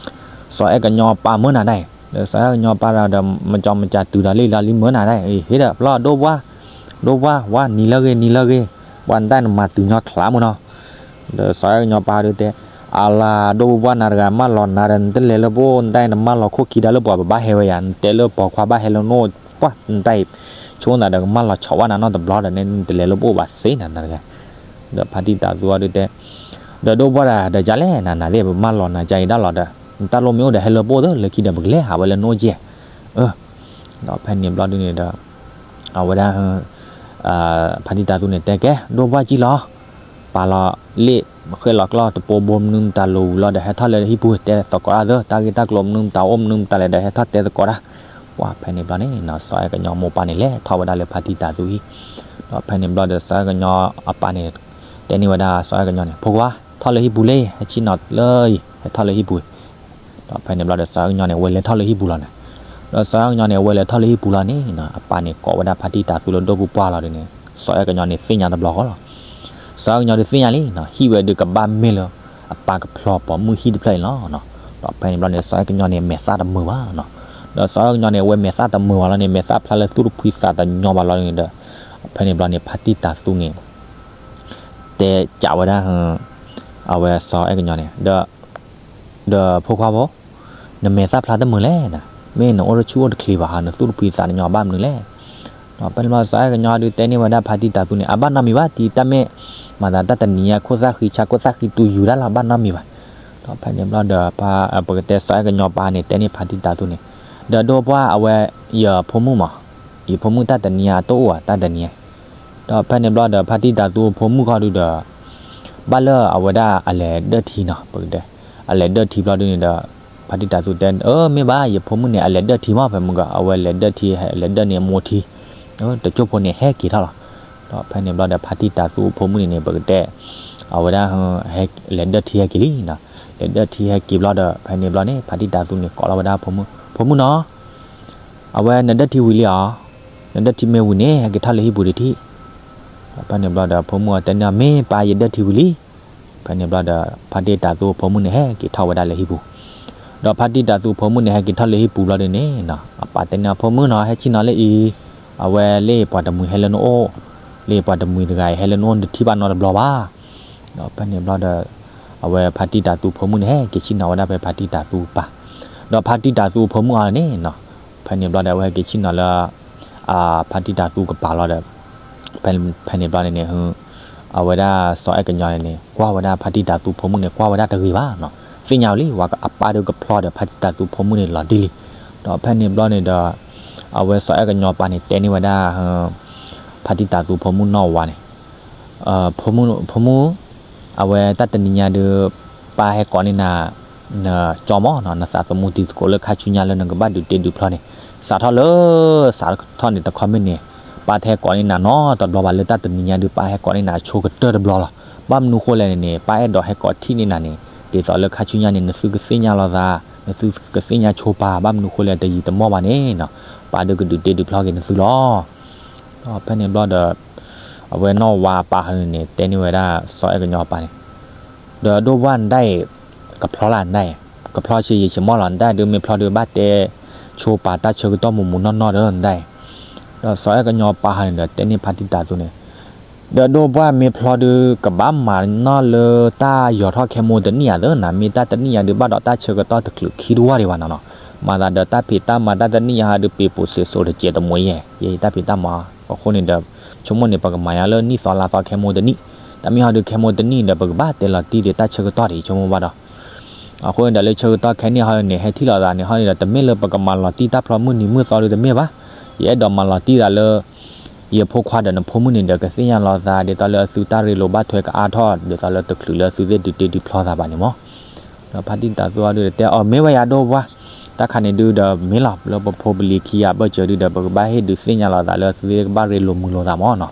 စီၤအဲၣ်ကညီပၢ်မၢနၤတၢ်အံၤ, ဒီးစီၤအဲၣ်ကညီပၢ်ဒီး မကၠီမကၠးတုၤဒီးလံလီၤလံမၢနၤတၢ်အံၤ, ဟ့ၣ်ဒီးဖျီၣ်ဒိၣ်ပှၢ်, ဒိၣ်ပှၢ်, ဝါနံၤလၢဂ့ၤနံၤလၢဂ့ၤ, ပှၤနတၢ်အံၤနမၤတုၤညီချါမၢနီၤ. ဒီးစီၤအဲၣ်ကညီပၢ်ဒုတဲ, အလၤဒိၣ်ပှၢ်ပှၢ် နၤတဂၤမၢလီၤနၤဒီး နတလဲၤလၢပအိၣ် နတၢ်အံၤနမၢလီၤခိၣ်ခံဒါလၢပှၤပဘၣ်ဟဲဝဲယၤ နတဲလၢပိာ်ခွါဘၣ်ဟဲလၢနအိၣ် ပှၢ်နတၢ်အံၤ ဆိနသးဒီးကမၢလီၤဆီးဝဲနၤနီတဘျီဒီး နတလဲၤလၢပအိၣ်ဘၣ်စ့နၤနၤတဂၤ. ဒီးဖါတံၢ်တၤသူအီၤဒုတဲ, ဒီးဒိၣ်ပှၢ်တၢ်ဒီးကလဲၣ် နၤနၤသ့ၣ် ပမၢလီၤနၤကါအံၤဒၣ်လီၤဒီး နတၢ်လိၣ်မ့ၢ်အိၣ်ဒီးဟဲလၢပအိၣ်သၢ လၢခံဒီးပကလဲၤဟးဝဲလၢနအိၣ်ကဲ. ဒီးဖဲန့ၣ်ဘျီဒုန့ၣ်ဒီး အဝဲဒၣ် ဖါတံၢ်တၤသူန့ၣ်တဲကဲ ဒိၣ်ပှၢ်ကံလီၤ, ပာ်လီၤလ့ၣ် ဃဲလီၤကျီၢ်တပိဘိမနုၤမတၤလိၤဝံၤလီၤဒီး ဟဲထီၣ်လၢဟံၣ်ပူၤ တဲသကိးတၢ်သၢ တၢ်ဂ့ၢ်တၢ်ကျိၤမနုၤမတၤအိၣ်မနုၤမတၤလဲၣ်ဒီး ဟဲထီၣ်တဲသကိးတၢ်. ပှၢ်ဖဲန့ၣ်ဘျီန့ၣ်နီၤ စီၤအဲၣ်ကညီမိၢ်ပၢ်န့ၣ် လဲၤထီၣ်ဝဲဒၣ်လၢဖါတံၢ်တၤသူဟံၣ်. ဒီးဖဲန့ၣ်ဘျီဒီး စီၤအဲၣ်ကညီအပၢ်န့ၣ် တဲန့ၢ်ဝဲဒၣ်စီၤအဲၣ်ကညီန့ၣ် ဖိခွါ ထီၣ်လၢဟံၣ်ပူၤလံ ဟဲဆ့ၣ်နီၤလၢအံၤ ဟဲထီၣ်လၢဟံၣ်ပူၤ. ဒီးဖဲန့ၣ်ဘျီဒီး စီၤအဲၣ်ကညီန့ၣ် အဝဲလဲၤထီၣ်လၢဟံၣ်ပူၤလီၤန့ၣ်. ဒီးစီၤအဲၣ်ကညီန့ၣ် အဝဲလဲၤထီၣ်လၢဟံၣ်ပူၤလီၤန့ၣ်နီၤ အပၢ်န့ၣ်ကိးဝဲဒၣ်ဖါတံၢ်တၤသူလၢဒိၣ်ပူၤပှၢ်လီၤဒုန့ၣ် စီၤအဲၣ်ကညီန့ၣ်သ့ၣ်ညါတဘျီဃီလီၤ. စီၤအဲၣ်ကညီဒုးသ့ၣ်ညါလံနီၤ ဟံၣ်ဝဲဒုးကဘၣ်မ့ၢ်လၢ အပၢ်ကဖျီပိာ်မုၣ်ဟံၣ်တဖျၢၣ်အံၤလီၤနီၤ. ဒီးဖဲန့ၣ်ဘျီန့ၣ် စီၤအဲၣ်ကညီန့ၣ် မဲာ်သၣ်တမုာ်ဘၣ်နီၤ. ဒီးစီၤအဲၣ်ကညီန့ၣ် အဝဲမဲာ်သၣ်တမုာ်ဘၣ်လီၤန့ၣ် မဲာ်သၣ်ဖျါလၢသူၣ်တဖှံသးတညီဘၣ်လီၤန့ၣ်ဒီး ဖဲန့ၣ်ဘျီန့ၣ် ဖါတံၢ်တၤသူန့ၣ် တဲကးဝဲဒၣ် အဝဲစီၤအဲၣ်ကညီန့ၣ် ဒီးဖိခွါဖိ နမဲာ်သၣ်ဖျါတမုာ်လဲၣ်နၤ, မ့ၢ်နအိၣ်တဆူၣ်အိၣ်တချံးဘၣ်ဟီ နသူၣ်တဖှံသးတညီဘၣ်မနုၤလဲၣ်. ဒီးဖဲန့ၣ်ဘျီစီၤအဲၣ်ကညီဒုးတဲန့ၢ်ဝဲဒၣ်ဖါတံၢ်တၤသူန့ၣ် အဘၣ်နီတမံၤဘၣ် တံၤတၢ်မဲာ်, မၤသးတၢ်တနံၤညါခိၣ်သၣ်ဃံဆါခိၣ်သၣ်ဃံတူၤယူၤဒၣ်လီၤ ဘၣ်နီတမံၤဘၣ်. ဒီးဖဲန့ၣ်ဘျီဒီး ပကတဲစီၤအဲၣ်ကညီပၢ်န့ၣ် တဲန့ၢ်ဖါတံၢ်တၤသူန့ၣ်, ဒီးဒိၣ်ပှၢ်အဝဲ ယဖိမုၣ်မး, ယဖိမုၣ်တၢ်တနံၤညါအတအိၣ်ဧါ တၢ်တနံၤညါ. ဒီးဖဲန့ၣ်ဘျီဒီးဖါတံၢ်တၤသူအဖိမုၣ်ခီဒုဒီး ဘၣ်လၢအဝဲဒၣ်အလဲၤဒၢၣ်ထံနီၤ ပကတဲ, အလဲၤဒၢၣ်ထံဘျီဒုန့ၣ်ဒီး ဖါတံၢ်တၤသူတဲ အၢ မ့ၢ်ဘၣ် ယဖိမုၣ်န့ၣ် အလဲၤဒၢၣ်ထံမး ဖဲမုၢ်ဂီၤ အဝဲလဲၤဒၢၣ်ထံ လဲၤဒၢၣ်န့ၢ်အမိၢ်ထံ, တကၠိၢ်ဖိန့ၣ်ဟဲက့ၤထီၣ်လီၤ. ဒီးဖဲန့ၣ်ဘျီဒီးဖါတံၢ်တၤသူအဖိမုၣ်န့ၣ်န့ၣ် ပကတဲ အဝဲဒၣ် လဲၤဒၢၣ်ထံဟဲက့ၤလံနီၤ, လဲၤဒၢၣ်ထံဟဲက့ၤဘျီဒီး ဖဲန့ၣ်ဘျီန့ၣ် ဖါတံၢ်တၤသူန့ၣ် ကိးလီၤဝဲဒၣ်ဖိမုၣ်, ဖိမုၣ်နီၤ အဝဲနဒၢၣ်ထံဝံၤလံဧါ, နဒၢၣ်ထံမ့ၢ်ဝံၤန့ၣ် ဟဲက့ၤထီၣ်လၢဟံၣ်ပူၤတထံၣ်. ဖဲန့ၣ်ဘျီဒီးဖိမုၣ်အတဲန့ၢ် မ့ၢ်ပၢ်ယဒၢၣ်ထံဝံၤလံ. ဖဲန့ၣ်ဘျီဒီး ဖါတံၢ်တၤသူအဖိမုၣ်န့ၣ် ဟဲက့ၤထီၣ်ဝဲဒၣ်လၢဟံၣ်ပူၤ, ဒီးဖါတံၢ်တၤသူအဖိမုၣ်န့ၣ် ဟဲက့ၤထီၣ်လၢဟံၣ်ပူၤဘျီဒုန့ၣ် အပၢ်တဲန့ၢ်အဖိမုၣ်နီၤ ဟဲဆ့ၣ်နီၤလၢအံၤ, အဝဲလၢပှၤတမှံၤဟဲလၢနအိၣ်, လၢပှၤတမှံၤတဂၤအံၤဟဲလၢနအိၣ် နတထံၣ်ဘၣ်နီတဘျီဘၣ်. ဒီးဖဲန့ၣ်ဘျီဒီး အဝဲဖါတံၢ်တၤသူဖိမုၣ်န့ၣ် ဟဲက့ၤဆ့ၣ်နီၤဝဲဒၣ်ဖဲဖါတံၢ်တၤသူအပၢ်, ဒီးဖါတံၢ်တၤသူအဖိမုၣ်အီၤန့ၣ်နီၤ, ဖဲန့ၣ်ဘျီဒီး အဝဲဟဲက့ၤဆ့ၣ်နီၤလၢ ဖါတံၢ်တၤသူကပၤလီၤဒီး ဖဲန့ၣ်ဘျီန့ၣ်န့ၣ် အဝဲဒၣ်စီၤအဲၣ်ကညီန့ၣ်န့ၣ် ကွၢ်ဝဲဒၣ်ဖါတံၢ်တၤသူဖိမုၣ်န့ၣ် ကွၢ်ဝဲဒၣ်တဂ့ၤဘၣ်နီၤ, သ့ၣ်ညါဝဲလံ ဝဲအပၢ်ဒီးကဖျီဒီးဖါတံၢ်တၤသူဖိမုၣ်န့ၣ်လီၤတံၢ်လံ. ဒီးဖဲန့ၣ်ဘျီန့ၣ်ဒီး အဝဲစီၤအဲၣ်ကညီပၢ်န့ၣ် တဲန့ၢ်ဝဲဒၣ် ဖါတံၢ်တၤသူဖိမုၣ်နီၢ်ဝါန့ၣ် ဖိမုၣ်, အဝဲတၢ်တနံၤညါဒုး ပၢ်ဟဲကိးန့ၢ်နၤ နကၠီမးနီၤ, နသးသမူတံၤသကိးလၢခါဆူညါလၢနကဘၣ်ဒုးတ့ဒုးဖျီန့ၣ် စးထီၣ်လၢ စးထီၣ်န့ၣ်တခီမ့ၢ်န့ၣ် ပၢ်တဟဲကိးန့ၢ်နၤနီတဘျီဘၣ် လၢတၢ်တနံၤညါဒုး ပၢ်ဟဲကိးန့ၢ်နၤဆိကတၢၢ်တဘျီလီၤ. ဘၣ်မနုၤဃိလဲၣ်န့ၣ်န့ၣ် ပၢ်အဲၣ်ဒိးဟဲကိးထံၣ်န့ၢ်နၤန့ၣ် ဒ်သိးလၢခါဆူညါန့ၣ် နသုကသ့ၣ်ညါလိာ်သး, နသုကသ့ၣ်ညါဆိပၢ် ဘၣ်မနုၤဃိလဲၣ် တယံာ်တမီၢ်ဘၣ်န့ၣ်နီၤ, ပၢ်ဒုးကဒုးတ့ဒုးဖျီက့ၤနသုလီၤ. ဒီးဖဲန့ၣ်ဘျီဒီး အဝဲနီၢ်ဝါအပၢ်ဟီန့ၣ်န့ၣ် တဲန့ၢ်ဝဲဒၣ်စီၤအဲၣ်ကညီအပၢ်န့ၣ်, ဒီးဒိၣ်ဘှၢ်နဒၣ်အံၤ ကဖျီလၢနဒၣ်အံၤ, ကဖျီဆံးယံာ်ဆံးမီၢ်လီၤ နဒၣ်အံၤဒုး မ့ၢ်ဖျီဒုးဘၣ်တဲဆိပၢ်တၢ်ဆၢကတီၢ်မူးမူးနီၢ်နီၢ်ဒီးနဒၣ်အံၤ. ဒီးစီၤအဲၣ်ကညီအပၢ်ဟီန့ၣ်ဒီး တဲန့ၢ်ဖါတံၢ်တၤသူန့ၣ် ဒီးဒိၣ်ဘှၢ်မ့ၢ်ဖျီဒုး ကဘၣ်မၤနီၣ်လၢတၢ်ယီၤထီၣ်ခဲမိၢ်တနံၣ်ဧါသၢနၤ, မ့ၢ်တၢ်တနံၣ်ဧါဒုး ဘၣ်ဒီးတၢ်ဆၢကတီၢ်တချုးခံတဝၢ်ဒံးဘၣ်နီၤနီၤ, မၤသးဒီးတၢ်ဖံးတၢ်မၤတၢ်တနံၣ်ဧါဟီဒုး ပ့ၤပိာ်စ့းစိးတစဲးတမှဲၤယဲၢ် ယဲၢ်တၢ်ဖံးတၢ်မၤ. အဃိန့ၣ်ဒီး ဆိကမိၣ်န့ၣ် ပကမၤယါလၢနံၣ်သီလါသီခဲမိၢ်တနံၣ်, တၢ်မ့ၢ်ဟီဒုးခဲမိၢ်တနံၣ်ဒီး ပကဘၣ်တဲလီၤတံၢ်ဒီးတၢ်ဆၢကတီၢ်ဒံး ဆိကမိၣ်ဘၣ်ဒီး အဃိန့ၣ်ဒီးလၢဆၢကတီၢ်ခဲန့ၣ်ဟီန့ၣ် ဟဲထံၣ်လိာ်သးန့ၣ်ဟီန့ၣ်ဒီး တမ့ၢ်လၢပကမၤလီၤတံၢ်တၢ်ဖျီမုၢ်နံၤမုၢ်သီဒုးတမ့ၢ်ဘၣ်. ယအဲၣ်ဒိးမၤလီၤတံၢ်သးလၢ ယဖိခွါဒီးနဖိမုၣ်န့ၣ်ဒီး ကသ့ၣ်ညါလိာ်သး ဒ်သိးလၢအသုတၢ်ရ့လိာ်ဘၣ်ထွဲကအါထီၣ် ဒ်သိးလၢတချုးလၢအသုသ့ၣ်ဒုးတ့ဒုးဖျီသးဘၣ်န့ၣ်မး. ဒီးဖါတံၢ်တၤသူအီၤဒုးတဲအီၤ မ့ၢ်ဝဲယၤဒိၣ်ဝါ, တၢ်ခါန့ၣ်ဒုးဒီးမ့ၢ်လီၤ လၢပဖိပလံၤခံဂၤဘၢၣ်စၢၤဒုးဒီး ပကဘၣ်ဟ့ၣ်ဒုးသ့ၣ်ညါလိာ်သးလၢအသုသ့ၣ်ကဘၣ်ရ့လိာ်မုာ်လိာ်သးမးနီၤ.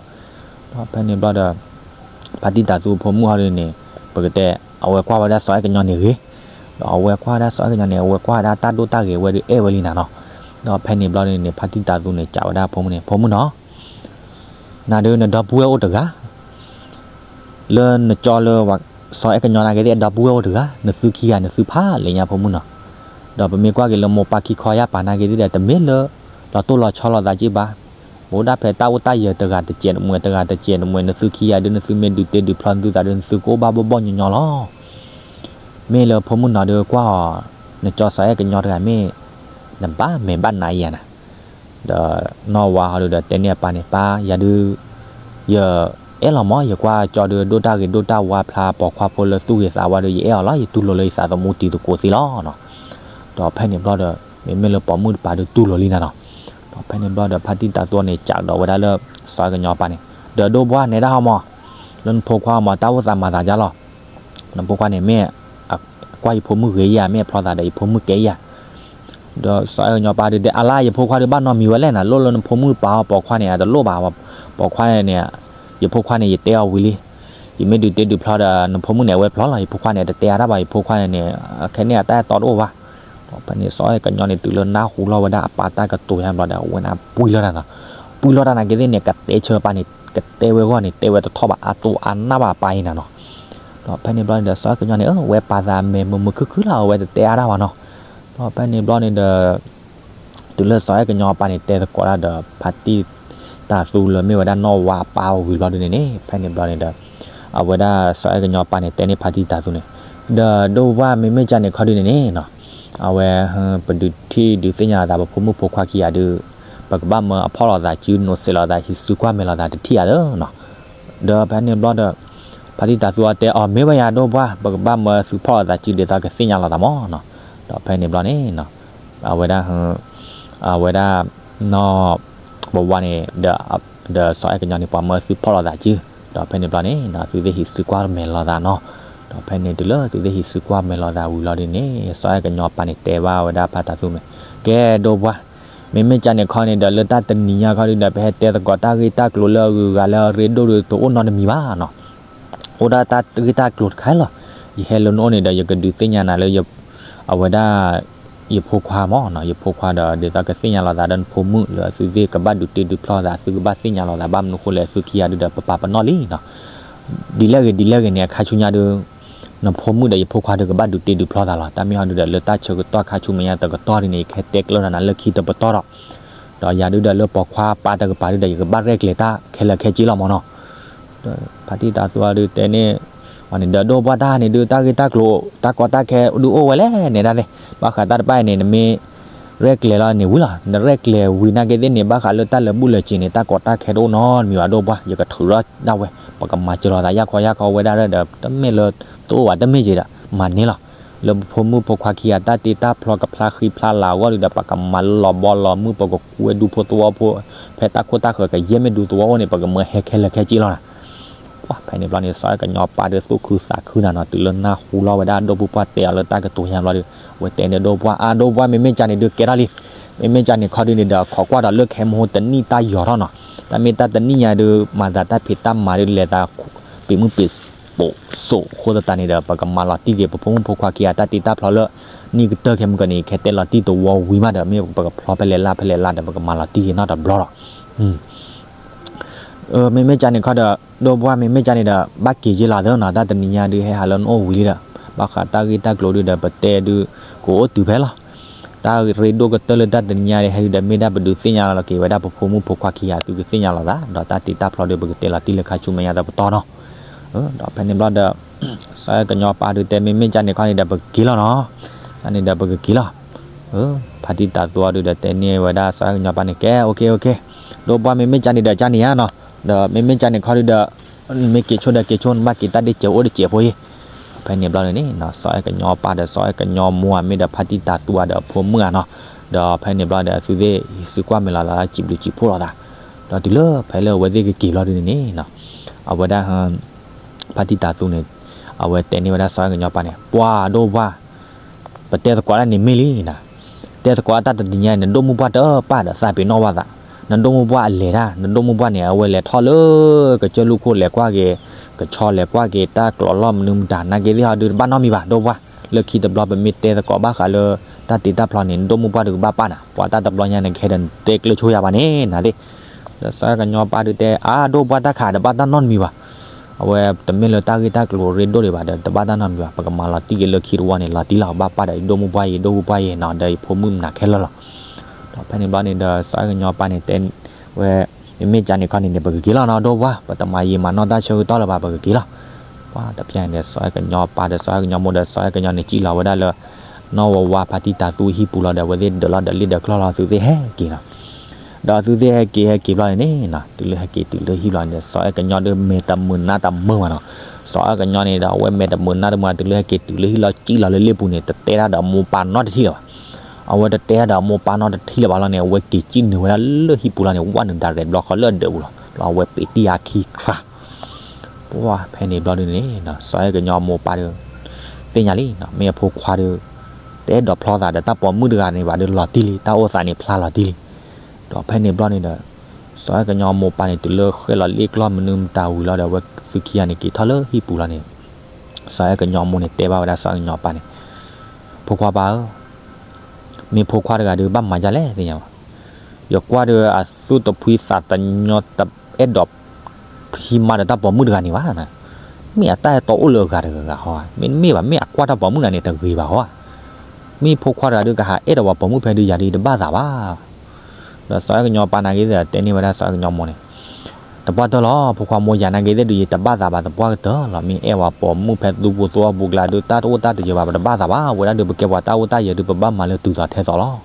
ဒီးဖဲန့ၣ်ဘျီဒီး ဖါတံၢ်တၤသူအဖိမုၣ်ဟီဒုးန့ၣ် ပကတဲ အဝဲကွၢ်ဝဲဒၣ်စီၤအဲၣ်ကညီန့ၣ်ဂ့ၤ, ဒီးအဝဲကွၢ်ဝဲဒၣ်စီၤအဲၣ်ကညီန့ၣ် အဝဲကွၢ်ဝဲဒၣ်တၢ်ဒိၣ်တၢ်ဂ့ၤဝဲဒုးအဲၣ်ဝဲလံနၤနီၤ. ဒီးဖဲန့ၣ်ဘျီဒုးန့ၣ် ဖါတံၢ်တၤသူန့ၣ် ကးဝဲဒၣ်အဖိမုၣ်န့ၣ် ဖိမုၣ်နီၤ နၤဒုးနဒီပုၢ်ဝဲၢ်အိၣ်တဂၤ လၢနကၠီလၢ စီၤအဲၣ်ကညီနာ်က့သ့ၣ် အဒီပုၢ်ဝဲၢ်အိၣ်တဂၤ နသုခံဂၤနသုဖးလဲၣ်ညါဖိမုၣ်နီၤ. ဒီးပမ့ၢ်ကွၢ်က့ၤလၢမိၢ်ပၢ်ခံခီယၢ်ပၤနာ်က့သ့ၣ်ဒီး တမ့ၢ်လၢ လီၤတိၢ်လီၤဆီလိာ်သးက့ဘၣ်. အိၣ်ဒၣ်ဖဲတၢ်အိၣ်တၢ်ယၢၤတဂၤတစဲးတမှဲၤ တဂၤတစဲးတမှဲၤ နသုခံဂၤဒုး နသုမ့ၢ်ဒုးတ့ဒုးဖျီသုသးဒုး နသုကအိၣ်ဘၣ်ဘီၣ်ဘီၣ်ညီညီလီၤ. မ့ၢ်လၢဖိမုၣ်နီၤဒုးကွၢ်အီၤ နကၠီစီၤအဲၣ်ကညီတဂၤမ့ၢ် နဘၣ်မဲာ်ဘၣ်နးယၤနၤ ဒီးနီၢ်ဝါဟီဒုးဒီးတဲန့ၢ်အပၢ်န့ၣ် ပၢ်ယၤဒုး ယအဲၣ်လီၤမး ယကွၢ်ကၠီဒုး ဒိၣ်တၢ်ဂ့ၤဒိၣ်တၢ်ဝါဖျါပိာ်ခွါဖိလၢသူၣ်ဂ့ၤသးဝါဒုး ယအဲၣ်အီၤလီၤ ယတူၢ်လိာ်လၢယသးသမူတံၤသကိးသ့လီၤနီၤ. ဒီးဖဲန့ၣ်ဘျီဒီး မ့မ့ၢ်လၢပိာ်မုၣ်တပၤဒုးတူၢ်လိာ်လံနၤနီၤ. ဒီးဖဲန့ၣ်ဘျီဒီး ဖါတံၢ်တၤသူန့ၣ် ကးဒီးဝဲဒၣ်လၢ စီၤအဲၣ်ကညီအပၢ်န့ၣ် ဒီးဒိၣ်ဘှၢ်နဲဒၣ်ဟီမး လၢနဖိခွါမး တၢ်အိၣ်သးမၤသးဒ်လီၤ. နဖိခွါန့ၣ်မ့ၢ် ကွၢ်ယဖိမုၣ်ဂ့ၤယၤ မ့ၢ်အဖျီသးဒီးယဖိမုၣ်ကဲယၤ ဒီးစီၤအဲၣ်ကညီပၢ်ဒုးတဲ အလါ ယဖိခွါဒုးဘၣ်နီတမံၤဝဲလဲၣ်နၤ လိၣ်လၢနဖိမုၣ်ပာ်အီၤပိာ်ခွါန့ၣ် အတလိၣ်ဘၣ် ပိာ်ခွါန့ၣ် ယဖိခွါန့ၣ် ယတဲအီၤဝံၤလံ ယမ့ၢ်ဒုးတ့ဒုးဖျီဒီး နဖိမုၣ်န့ၣ် အဝဲဖျီလီၤ ယဖိခွါန့ၣ် တတဲအါတၢ်ဘၣ် ယဖိခွါန့ၣ်န့ၣ် ခဲန့ၣ်အတၢ်အဲၣ်တီတအိၣ်ဘၣ်. ဒီးဖဲန့ၣ် စီၤအဲၣ်ကညီန့ၣ် တုၤလၢနၢ်ဟူလီၤဝဲဒၣ်အပၢ်တၢ်ကတိၤညါဘျီဒီး အဝဲန့ၣ်ပှံၢ်လီၤတၢ်နီၤ ပှံၢ်လီၤတၢ်နာ်က့သ့ၣ်န့ၣ် ကတဲဆၢပၢ်န့ၣ် ကတဲဝဲဂီၢ်န့ၣ် တဲဝဲတထီၣ်ဘၣ် အါတိၢ်အါနၢ်ဘၣ်အပၢ်အံၤနၤနီၤ. ဒီးဖဲန့ၣ်ဘျီန့ၣ်ဒီး စီၤအဲၣ်ကညီန့ၣ် အဝဲပာ်သးမဲာ်မုာ်မုာ်ခုၣ်ခုၣ်လီၤ, အဝဲတတဲအါတၢ်ဘၣ်နီၤ. ဒီးဖဲန့ၣ်ဘျီန့ၣ်ဒီး တုၤလၢစီၤအဲၣ်ကညီအပၢ်န့ၣ် တဲသကိးတၢ်ဒီး ဖါတံၢ်တၤသူလၢမ့ၢ်ဝဲဒၣ်နီၢ်ဝါအပၢ်ဝံၤဘျီဒုန့ၣ်န့ၣ်, ဖဲန့ၣ်ဘျီန့ၣ်ဒီး အဝဲဒၣ်စီၤအဲၣ်ကညီအပၢ်န့ၣ် တဲန့ၢ်ဖါတံၢ်တၤသူန့ၣ်, ဒီးဒိၣ်ဝါ မ့မ့ၢ်ကန့ၣ်ခီဒုန့ၣ်န့ၣ်နီၤ, အဝဲ ပဒုးထံၣ်ဒုးသ့ၣ်ညါသး ပဖိမုၣ်ဖိခွါခံဂၤဒုး ပကဘၣ်မၢအဖီၣ်လိာ်သးစု နီၤစဲးလိာ်သး ဟံးစုကွၢ်မဲာ်လိာ်သးတထံၣ်ဧါသၢနီၤ. ဒီးဖဲန့ၣ်ဘျီဒီး ဖါတံၢ်တၤသူအတဲအီၤ မ့ၢ်ဝဲယၤဒိၣ်ပှၢ် ပကဘၣ်မၢသုဖီၣ်လိာ်သးစု ဒ်သိးကသ့ၣ်ညါလိာ်သးမၢ်နီၤ. ဒီးဖဲန့ၣ်ဘျီန့ၣ် အဝဲဒၣ် အဝဲဒၣ် နီၢ်ပဝါန့ၣ် ဒီးစီၤအဲၣ်ကညီန့ၣ် ပှၤမၢသုဖီၣ်လိာ်သးစု, ဒီးဖဲန့ၣ်ဘျီန့ၣ် သုသ့ၣ်ဟံးစုကွၢ်မဲာ်လိာ်သးနီၤ. ဒီးဖဲန့ၣ်တုၤလၢသုသ့ၣ်ဟံးစုကွၢ်မဲာ်လိာ်သးဝံၤလီၤဒုန့ၣ် စီၤအဲၣ်ကညီပၢ်န့ၣ် တဲဘၣ်ဝဲဒၣ်ဖါတံၢ်တၤသူန့ၣ်, ကဲဒိၣ်ပှၢ် မ့မ့ၢ်ကန့ၣ်ခီန့ၣ်ဒီး လၢတၢ်တနံၤညါခီဒုဒီး ပဟဲတဲသကိးတၢ်ဂ့ၢ်တၢ်ကျိၤလၢအဂုၤအဂၤလၢအရ့ဒိၣ်ဒီး တအိၣ်နီတမံၤဘၣ်နီၤ. အိၣ်ဒၣ်တၢ်ဂ့ၢ်တၢ်ကျိၤတခါလီၤ. ယဟဲလၢနအိၣ်န့ၣ်ဒီး ယကဒုးသ့ၣ်ညါနၤလၢ အဝဲဒၣ် ယဖိခွါမၢ်နီၤ, ယဖိခွါဒီး ဒ်သိးကသ့ၣ်ညါလိာ်သးဒီးနဖိမုၣ်လၢသုသ့ၣ်ကဘၣ်ဒုးတ့ဒုးဖျီသး သုကဘၣ်သ့ၣ်ညါလိာ်သး ဘၣ်မနုၤဃိလဲၣ် သုခံဂၤဒုဒီး ပပာ်ပနီၣ်လံနီၤ. ဒ်လဲၣ်ဂ့ၤဒ်လဲၣ်ဂ့ၤန့ၣ် အခါဆူညါဒု နဖိမုၣ်ဒီးယဖိခွါဒုကဘၣ်ဒုးတ့ဒုးဖျီသးလီၤ. တၢ်မ့ၢ်ဟီဒုဒီး လၢတၢ်ဆၢကတီၢ်ခါဆူမဲာ်ညါတကတီၢ်ဒ်န့ၣ် ယကဟဲတဲကျၢၤနၤလၢခံတပတီၢ်ဒီး ဒီးယၤဒုဒီးလၢပိာ်ခွါပၢ်တကပၤဒုဒီး ယကဘၣ်ရဲၣ်ကျဲၤတၢ်ခဲလၢာ်ခဲဆ့လီၤမၢ်နီၤ. ဖါတံၢ်တၤသူအီၤဒုတဲန့ၣ် အီၤန့ၣ်ဒီး ဒိၣ်ပှၢ် တၢ်န့ၣ်ဒု တၢ်ဂ့ၢ်တၢ်ကျိၤ တၢ်ကီတၢ်ခဲဒုအိၣ်ဝဲလဲၣ်န့ၣ်ဒၣ်သ့ၣ်, ဘၣ်ဃးတၢ်တဖၣ်အံၤန့ၣ် နမ့ၢ်ရဲၣ်ကျဲၤလီၤန့ၣ်ဝံၤလီၤ. နရဲၣ်ကျဲၤဝံၤနာ်က့သ့ၣ်န့ၣ် ဘၣ်ဃးလၢတၢ်လၢာ်ဘူၣ်လၢာ်စ့ၤန့ၣ် တၢ်ကီတၢ်ခဲတအိၣ်နီတမံၤဘၣ် ဒိၣ်ပှၢ်, ယကထုးထီၣ်ဒၣ်ဝဲ, ပကမၤစၢၤလိာ်သးယၢ်ခီယၢ်ခီဝဲဒၣ်ဒီး တမ့ၢ်လၢတအိၣ်ဘၣ်တမ့ၢ်က့ၤဒီး မၤန့ၢ်လီၤ. လၢပဖိမုၣ်ဖိခွါခံဂၤတၢ်တ့တၢ်ဖျီကဖျါဃံဖျါလၤအဂီၢ်ဒုဒီး ပကမၤလၢလီၤဘီလီၤမုၢ် ပကကွဲဒူဖိသဝီဖိ, ဖဲတၢ်ခိၣ်တၢ်ဃၢၤကယဲၢ်မ့ၢ်ဒူသဝီအိၣ်န့ၣ် ပကမၢဟဲခဲလၢာ်ခဲဆ့လီၤနၤ. ပှၤဖဲန့ၣ်ဘျီန့ၣ် စီၤအဲၣ်ကညီပၢ်ဒုသူၣ်ခုသးခုနၤနီၤ, တုၤလၢနၢ်ဟူလီၤဝဲဒၣ်ဒိၣ်ပှၢ်ပှၢ်တဲအီၤလၢတၢ်ကတိၤညါဘျီဒီး အဝဲတဲန့ၣ် ဒိၣ်ပှၢ် အါ ဒိၣ်ပှၢ် မ့မ့ၢ်ကန့ၣ်ဒုကဲထီၣ်လံ, မ့မ့ၢ်ကန့ၣ်ခီဒုန့ၣ်ဒီး ခိးကွၢ်ဒီးလၢခဲမဟိတနံၣ်တၢ်ယီၤထီၣ်နီၤ, တၢ်မ့ၢ်တၢ်တနံၣ်ညါဒု မၤသးတၢ်ဖံးတၢ်မၤဒုလဲၤသး ပံာ်မုၢ်ပံာ်ပိာ်စိးအဃိသတးန့ၣ်ဒီး ပကမၤလီၤတံၢ်က့ၤ ပဖိမုၣ်ဖိခွါခံဂၤတၢ်တ့တၢ်ဖျီလၢ နံၣ်ကတၢၢ်ခဲမုၢ်ကန့ၣ် ခဲတဲလီၤတံၢ်တဝီဝံၤမးဒီး မ့ၢ်ပကဖျီဖဲလဲၣ်လၢ်ဖဲလဲၣ်လၢ်ဒီး ပကမၤလီၤတံၢ်က့ၤနီတဘျီလီၤ. မ့မ့ၢ်ကန့ၣ်ခီဒီး ဒိၣ်ပှၢ် မ့မ့ၢ်ကန့ၣ်ဒီး ဘၣ်က့ၤက့ၤလီၤသၢနီၤ, တၢ်တနံၤညါဒုးဟဲဟးလၢနအိၣ်ဝံၤလံဒီး ဘၣ်ဃးတၢ်ဂ့ၢ်တၢ်ကျိၤဒုဒီး ပတဲဒု ကအိၣ်တုၤဖဲလီၤ. တၢ်ရ့ဒိၣ်ကတၢၢ်လၢတၢ်တနံၤညါဒုး ဟဲဒုဒီး မ့ၢ်ဒၣ်ပဒုးသ့ၣ်ညါလီၤက့ၤဝဲဒၣ် ပဖိမုၣ်ဖိခွါခံဂၤ သုကသ့ၣ်ညါလိာ်သး ဒီးတၢ်တ့တၢ်ဖျီဒုး ပကတဲလီၤတံၢ်လၢခါဆူမဲာ်ညါတပတီၢ်နီၤ. ဒီးဖဲန့ၣ်ဘျီဒီး စီၤအဲၣ်ကညီပၢ်ဒုတဲ မ့မ့ၢ်ကန့ၣ်ခီန့ၣ်ဒီး ပကက့ၤလီၤနီၤ, ကန့ၣ်ဒီးပကက့ၤလီၤ. ဖါတံၢ်တၤသူအီၤဒုဒီး တဲန့ၢ်ဝဲဒၣ်စီၤအဲၣ်ကညီပၢ်န့ၣ် ကဲ OK OK, ဒိၣ်ပှၢ် မ့မ့ၢ်ကန့ၣ်ဒီး ကန့ၣ်ဧါနီၤ, ဒီးမ့မ့ၢ်ကန့ၣ်ခီဒုဒီး နမ့ၢ်က့ၤဆိဒီးက့ၤဆိ နဘၣ်က့ၤတၢ်ဒ့စဲးအိၣ်တစဲးဖိအံၤ. ဖဲန့ၣ်ဘျီန့ၣ်န့ၣ် စီၤအဲၣ်ကညီပၢ်ဒီးစီၤအဲၣ်ကညီမိၢ်ဧါ မ့ၢ်ဒီးဖါတံၢ်တၤသူအီၤဒီးအဖိမုၣ်ဧါနီၤ, ဒီးဖဲန့ၣ်ဘျီဒီး သုသ့ၣ်ဟံးစုကွၢ်မဲာ်လီၤသး စံးဘျုးစံးဖှိၣ်လိာ်သး, ဒီးတုၤလၢဖဲလၢအဝဲသ့ၣ်ကက့ၤဘျီဒုန့ၣ်န့ၣ် အဝဲဒၣ် ဖါတံၢ်တၤသူန့ၣ် အဝဲတဲန့ၢ်ဝဲဒၣ်စီၤအဲၣ်ကညီပၢ်န့ၣ် ပှၤဒိၣ်ပှၢ် ပတဲသကိးတၢ်န့ၣ်မ့ၢ်လံနီၤ, တဲသကိးတၢ်တနံၤညါအံၤ နဒိၣ်မုၢ်ပှၢ်တပၢ်ဒီးသးပ့ၤနီၣ်ဘၣ်သး, နဒိၣ်မုၢ်ပှၢ်အလဲၤတၢ်, နဒိၣ်မုၢ်ပှၢ်န့ၣ် အဝဲလဲၤထီၣ်လၢ ကစၢၢ်လူၢ်ခိၣ်လဲၤကွၢ်က့ၤ ကဆီလဲၤကွၢ်က့ၤ တၢ်ကျိၤလီၢ်မနုၤမတၤ နာ်က့သ့ၣ်ဟီဒုတဘၣ်နီတမံၤဘၣ် ဒိၣ်ပှၢ်, လၢခံတဘျီပမ့ၢ်တဲသကိးဘၣ်ဃးလၢ တၢ်တ့တၢ်ဖျီန့ၣ် နဒိၣ်မုၢ်ပှၢ်ဒုကဘၣ်ပၢ်နၤ, ပှၤတၢ်တဘျီညါန့ၣ် ကဟဲဒီးနတဲကျၢၤဆိယၤဘၣ်န့ၣ် နၤသ့ၣ် ဒီးစီၤအဲၣ်ကညီပၢ်ဒုတဲ အါ ဒိၣ်ပှၢ် တၢ်ခးတဘၣ်တၢ်နီတမံၤဘၣ်, အဝဲတမ့ၢ်လၢတၢ်ဂ့ၢ်တၢ်ကျိၤရ့ဒိၣ်ဒံးဘၣ်ဒီး တဘၣ်တၢ်နီတမံၤဘၣ်, ပကမၤလီၤတံၢ်က့ၤလၢခံတဝီန့ၣ် လီၤတံၢ်လီၤ ဘၣ်ပၢ်ဒီးယဒိၣ်မုၢ်ပှၢ်အံၤ ဒိၣ်မုၢ်ပှၢ်အံၤနီၤ ဒီးယဖိမုၣ်မနုၤခဲလၢာ်လီၤ. ဒီးဖဲန့ၣ်ဘျီန့ၣ်ဒီး စီၤအဲၣ်ကညီပၢ်န့ၣ်တဲဝဲ မ့မ့ၢ်ကန့ၣ်ခီန့ၣ်န့ၣ် ပကက့ၤလီၤနီၤ ဒိၣ်ပှၢ်, ပတမၤယံာ်မၤနီၢ်တၢ်ဆၢကတီၢ်လၢၤဘၣ် ပကက့ၤလီၤ. ပှၤတဖျဲန့ၣ်ဒီး စီၤအဲၣ်ကညီပၢ်ဒီးစီၤအဲၣ်ကညီမိၢ်ဒီးစီၤအဲၣ်ကညီန့ၣ် စံၣ်လီၤဝဲဒၣ်လၢ နီၢ်ဝါဝါဖါတံၢ်တၤသူဟံၣ်ပူၤလီၤဒီး အဝဲသ့ၣ်ဒၢးလီၤဒီးလ့ၣ်ဒီးကျီၢ်လီၤ သုသ့ၣ်ဟဲက့ၤနီၤ ဒီးသုသ့ၣ်ဟဲက့ၤဟဲက့ၤဘျီန့ၣ်န့ၣ်နီၤ တုၤလၢဟဲက့ၤတုၤလၢဟံၣ်ဘျီန့ၣ်ဒီး စီၤအဲၣ်ကညီဒီးမဲာ်တမုာ်နါတမုာ်ဘၣ်နီၤ, စီၤအဲၣ်ကညီန့ၣ်ဒီး အဝဲမဲာ်တမုာ်နါတမုာ် တုၤလၢဟဲက့ၤတုၤလၢဟံၣ်လီၤ စံၣ်လီၤလၢလ့ၣ်ပူၤန့ၣ် တတဲတၢ်ဒီးမိၢ်ပၢ်နီတထံၣ်လၢၤဘၣ်, အဝဲတတဲတၢ်ဒီးမိၢ်ပၢ်နီတထံၣ်လၢၤဘၣ်လီၤန့ၣ် အဝဲက့ၤစံၣ်နုာ်ဝဲဒၣ်လၢဟံၣ်ပူၤလီၤန့ၣ် ဝဲနုာ်ဒီးရဲၣ်ဘျီဃီလၢအဒၢးပူၤလီၤ, ဒီးအဝဲပ့းတံၢ်အခံခရၣ် ပှၤဖဲန့ၣ်ဘျီဒုန့ၣ် စီၤအဲၣ်ကညီမိၢ်ပၢ်ဒီး သ့ၣ်ညါလံ, မ့ၢ်အဖိခွါဒီး တအဲၣ်ဒိးဖျီသးဒီးတၢ်ပိာ်မုၣ်တဂၤန့ၣ်ဘၣ်ဒီးလီၤတံၢ်လံ, တၢ်အိၣ်သးန့ၣ်ဖျါလီၤတံၢ်လံ. ဒီးဖဲန့ၣ်ဘျီန့ၣ်ဒီး စီၤအဲၣ်ကညီမိၢ်ပၢ်န့ၣ် တုၤလၢဃဲလီၤလ့ၣ်ကျီၢ်မနုၤမတၤဝံၤလီၤဒီး အဝဲသုခံဂၤန့ၣ်က့ၤထီၣ်လၢဟံၣ်ပူၤလီၤန့ၣ်, စီၤအဲၣ်ကညီမိၢ်န့ၣ်တဲဘၣ်ဝဲဒၣ်စီၤအဲၣ်ကညီပၢ်န့ၣ်, ဖိခွါပၢ်ဧၢ, မ့ၢ်ဖိခွါတဂၤဒီးဘၣ်မၤဒ်လဲၣ်သ့ၣ်ညါဘၣ်, ယကွၢ်ဒီးအသူၣ်တဖှံသးတညီတအဲၣ်ဒိး ဟံးမါဒီးတၢ်ပိာ်မုၣ်တဂၤန့ၣ်ဘၣ်, မ့ၢ်အတၢ်အဲၣ်တီအိၣ်လၢအဂၤတဂၤဂၤဟီဧါ, မ့တမ့ၢ်ဘၣ် မ့ၢ်အကွၢ်တၢ်ပိာ်မုၣ်နၤန့ၣ် တဂ့ၤဘၣ်ဟီဧါ. မ့ၢ်ဖိခွါတဂၤဒုးကဟးအဲၣ်ဒီးပှၤပိာ်မုၣ်ဖဲဒုးယၤဒုးယတဘၣ်သးဘၣ်. ဒီးစီၤအဲၣ်ကညီပၢ်နာ်က့သ့ၣ်ဒီးတဲန့ၢ်ဝဲဒၣ်စီၤအဲၣ်ကညီမိၢ်န့ၣ်, တပှၢ်တၢၢ်လီၤ, ဖိခွါမိၢ်ယၤနာ်က့သ့ၣ်ဒုးယတဘၣ်သးဘၣ် တပှၢ်ကတၢၢ်လီၤ. မ့ၢ်အဲၣ်ပှၤပိာ်မုၣ်ဖဲသူပူၤသဝီပူၤကျါဒုး တၢ်တအိၣ်တၢ်တယၢၤဘၣ် ပတဘၣ်သးဘၣ်. ဝဲဒၣ်ဒုးပကဲပှၤတၢ်အိၣ်တၢ်ယၢၤဒုး ပဘၣ်မၤလၢတုၤသိးထဲသိးလီၤ.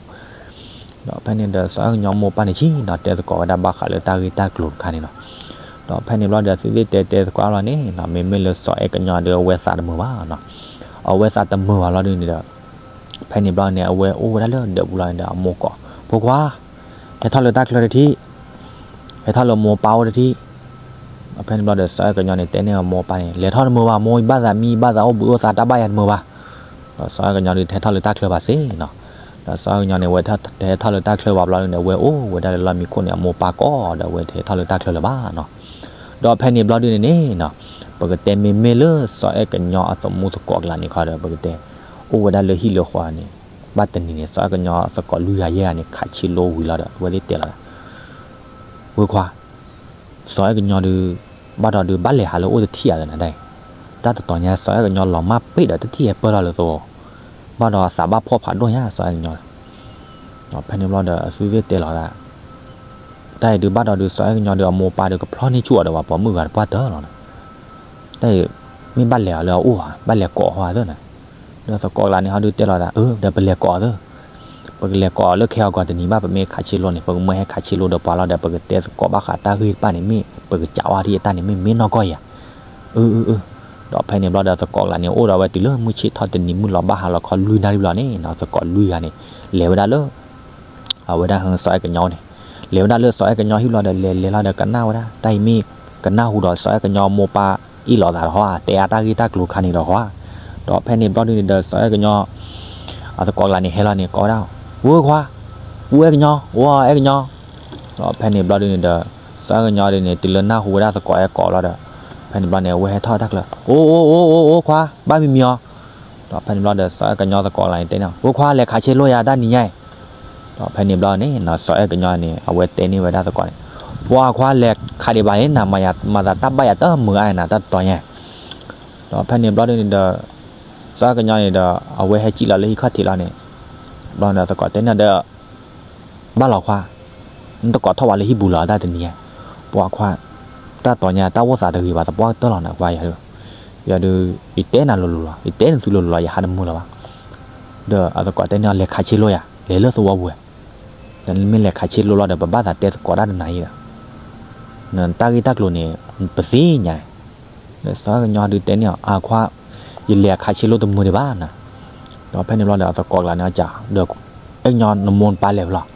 ဒီးဖဲန့ၣ်ဒီးစီၤအဲၣ်ကညီမိၢ်ပၢ်န့ၣ် ဆံးနီၤတဲသကိးဝဲဒၣ်ဘၣ်ဃးလၢတၢ်ဂ့ၢ်တၢ်ကျိၤတခါန့ၣ်နီၤ. ဒီးဖဲန့ၣ်ဘျီဒီး သုသ့ၣ်တဲတဲသကိးလီၤန့ၣ်, မ့မ့ၢ်လၢစီၤအဲၣ်ကညီဒုး အဝဲသးတမုာ်ဘၣ်နီၤ. အဝဲသးတမုာ်ဘၣ်လီၤဒုးန့ၣ်ဒီး ဖဲန့ၣ်ဘျီန့ၣ် အဝဲအိၣ်ဝဲဒၣ်လၢဒၢးပူၤလီၤန့ၣ်ဒီး အမိၢ်ကိး, ဖိခွါ, ဟဲထီၣ်လၢတၢ်ချၢတထံၣ်, ဟဲထီၣ်လၢမိၢ်ပၢ်အိၣ်တထံၣ်. ဒီးဖဲန့ၣ်ဘျီဒီး စီၤအဲၣ်ကညီန့ၣ် တဲန့ၢ်အမိၢ်ပၢ်န့ၣ် လဲၤထီၣ်တမုာ်ဘၣ်, မိၢ်ယဘၣ်သးမံ ယဘၣ်သးအိၣ်ဘှံးအိၣ်သါ တၢ်ဘၣ်ယၤတမုာ်ဘၣ်. ဒီးစီၤအဲၣ်ကညီဒုး တဟဲထီၣ်လၢတၢ်ချၢဘၣ်စ့ၢ်နီၤ. ဒီးစီၤအဲၣ်ကညီန့ၣ် ဝဲတဟဲထီၣ်လၢတၢ်ချၢဘၣ်ဘျီဒုးန့ၣ် အဝဲအိၣ်ဝဲဒၣ်လၢလီၢ်မံခိၣ်န့ၣ် အမိၢ်ပၢ်ကိးဒီး အဝဲတဟဲထီၣ်လၢတၢ်ချၢလၢၤဘၣ်နီၤ. ဒီးဖဲန့ၣ်ဘျီဒုးန့ၣ်န့ၣ်နီၤ, ပကတဲမ့မ့ၢ်လၢစီၤအဲၣ်ကညီအသမူသကိးကျါန့ၣ်ခီဒီး ပကတဲ အိၣ်ဝဲဒၣ်လၢဟံၣ်လၢဃီန့ၣ်, ဘၣ်တနံၤန့ၣ် စီၤအဲၣ်ကညီသကိးလွံၢ်ဂၤယဲၢ်ဂၤန့ၣ် ခးဆ့လိဝံၤလီၤဒီး အဝဲသ့ၣ်တဲလီၤ, ဝဲခွါ, စီၤအဲၣ်ကညီဒုး ဘၣ်ဒီးဒုးဘၣ်လဲၤဟးလၢအိၣ်တထံၣ်ဧါသနာ်က့, တၢ်တတီၤညါ စီၤအဲၣ်ကညီလီၤမၢ်ပ့ၢ်ဒီးတထံၣ်ဟဲပၢၢ်ထီၣ်လၢသဝီ, ဘၣ်ဒီးသးဘၣ်ဖှီၣ်ဖးဒိၣ်ညါစီၤအဲၣ်ကညီ. ဒီးဖဲန့ၣ်ဘျီဒီး အသုသ့ၣ်တဲလီၤဒၣ်, တၢ်အံၤဒုးဘၣ်ဒီးဒုး စီၤအဲၣ်ကညီဒုးအမိၢ်ပၢ်ဒုးကဖျီန့ၢ်ဆူၣ်အီၤဒီးပှၤပိာ်မုၣ်ဂၤတပှၢ်တၢၢ်လီၤန့ၣ်, တၢ်အံၤ မ့ၢ်ဘၣ်လဲၤအီၤလၢအအိၣ်ဧါ, ဘၣ်လဲၤကိးအီၤသ့ၣ်န့ၣ်. ဒီးသကိးကျါန့ၣ်ဟီဒုးတဲလီၤသး, အၢ ဒီးပလဲၤကိးအီၤသ့ၣ်, ပကလဲၤကိးအီၤလၢခဲအီၤကီးတနံၤဘၣ်, ပမ့ၢ်ခးဆ့လိန့ၣ် ပကမၢဟဲခးဆ့လိဒီးပှၤလီၤဒီး ပကတဲသကိးဘၣ်ဃးတၢ်ဂ့ၢ်တဖၣ်န့ၣ် မ့ၢ်ပကစးဝါထံၣ်အတၢ်န့ၣ် မ့ၢ်မ့ၢ်နီၢ်ကီၢ်ဧါ. အၢ အၢ အၢ. ဒီးဖဲန့ၣ်ဘျီဒီးသကိးကျါန့ၣ် အိၣ်ဒီးဝဲတုၤလၢမုၢ်ဆ့ၣ်ထီၣ်တနံၤမုၢ်လီၤဘၣ်ဟးလီၤခီလွံၢ်နၣ်ရံၣ်ဘျီန့ၣ်နီၤ, သကိးလွံၢ်ဂၤန့ၣ် လဲၤဝဲဒၣ်လၢ အဝဲဒၣ်စီၤအဲၣ်ကညီန့ၣ်, လဲၤဝဲဒၣ်လၢစီၤအဲၣ်ကညီဟံၣ်ဘျီဒီး လဲၤလဲၤလီၤဒီးကနၣ်ဝဲဒၣ် တၢ်အံၤမ့ၢ်ကနၢ်ဟူဒီးစီၤအဲၣ်ကညီမိၢ်ပၢ်အ့ၣ်လိာ်သးဒီးဟီဧါ, တဲအါတၢ်ဂ့ၢ်တၢ်ကျိၤခါန့ၣ်ဒီးဟီဧါ. ဒီးဖဲန့ၣ်ဘျီဒုးန့ၣ်ဒီး စီၤအဲၣ်ကညီ အသကိးကျါန့ၣ် ဟဲလီၤန့ၣ် ကိးဝဲဒၣ်, ဝဲခွါ, ဝဲအဲၣ်ကညီ, ဝဲအဲၣ်ကညီ. ဒီးဖဲန့ၣ်ဘျီဒုးန့ၣ်ဒီး စီၤအဲၣ်ကညီဒုးန့ၣ် တုၤလၢနၢ်ဟူဝဲဒၣ်သကိးအဲၣ်ကိးလီၤဒီး ဖဲန့ၣ်ဘျီန့ၣ် အဝဲဟဲထီၣ်တၢ်ချၢ, အိ အိ အိ အိ အိ ခွါ, ဘၣ်မံမံၤအီၤ. ဒီးဖဲန့ၣ်ဘျီဒီး စီၤအဲၣ်ကညီသကိးကျါန့ၣ်တဲန့ၢ်, ဝဲခွါ လဲၤခးဆ့လိယၤတၢ်နံၤညါအံၤ. ဒီးဖဲန့ၣ်ဘျီန့ၣ် စီၤအဲၣ်ကညီန့ၣ် အဝဲတဲန့ၢ်ဝဲဒၣ်သကိးန့ၣ်, ပှၤခွါလဲၤခးဒံးဘၣ်န့ၣ် နမၤယၤမၤသးတၢ်ဘၣ်ယၤတမုာ်အါန့ၣ် တၢ်တတီၤညါ. ဒီးဖဲန့ၣ်ဘျီဒုးန့ၣ်ဒီး စီၤအဲၣ်ကညီန့ၣ်ဒီး အဝဲဟဲကံၣ်လီၤလၢဟံၣ်ခီၣ်ထံးလီၤန့ၣ်, ဘျီန့ၣ်သကိးတဲန့ၢ်ဒီး ဘၣ်လီၤခွါ, နတကိးထီၣ်ဘၣ်လၢဟံၣ်ပူၤလၢၤတၢ်တနံၤညါ, ပှၤခွါ, တၢ်တီၤညါတၢ်အိၣ်သးတဂ့ၤဘၣ် သပှၢ်ကတၢၢ်လီၤနၤခွါယၤဒုး, ယၤဒုး ယတဲနၤလိၤလိၤလီၤ ယတဲနသုလိၤလိၤလီၤ ယဟးတမုာ်လၢၤဘၣ်. ဒီးအသကိးတဲန့ၢ်အီၤ လဲၤခးဆ့လိယၤ လဲၤလၢသဝီပူၤဝဲ, ဒီးနမ့ၢ်လဲၤခးဆ့လိလီၤဒီး ပဘၣ်သးတဲသကိးတၢ်တနၤအံၤဒီး တၢ်ဂ့ၢ်တၢ်ကျိၤန့ၣ် ပသ့ၣ်ညါ, ဒီးစီၤအဲၣ်ကညီဒုးတဲန့ၢ်အီၤ အခွါ, ယလဲၤခးဆ့လိတမုာ်ဒံးဘၣ်နၤ. ဒီးဖဲန့ၣ်ဘျီဒီးအသကိးကျါန့ၣ်အီၤ ဒီး အဲၣ်ကညီနမိၢ်နပၢ်လဲၤဖဲလဲၣ်.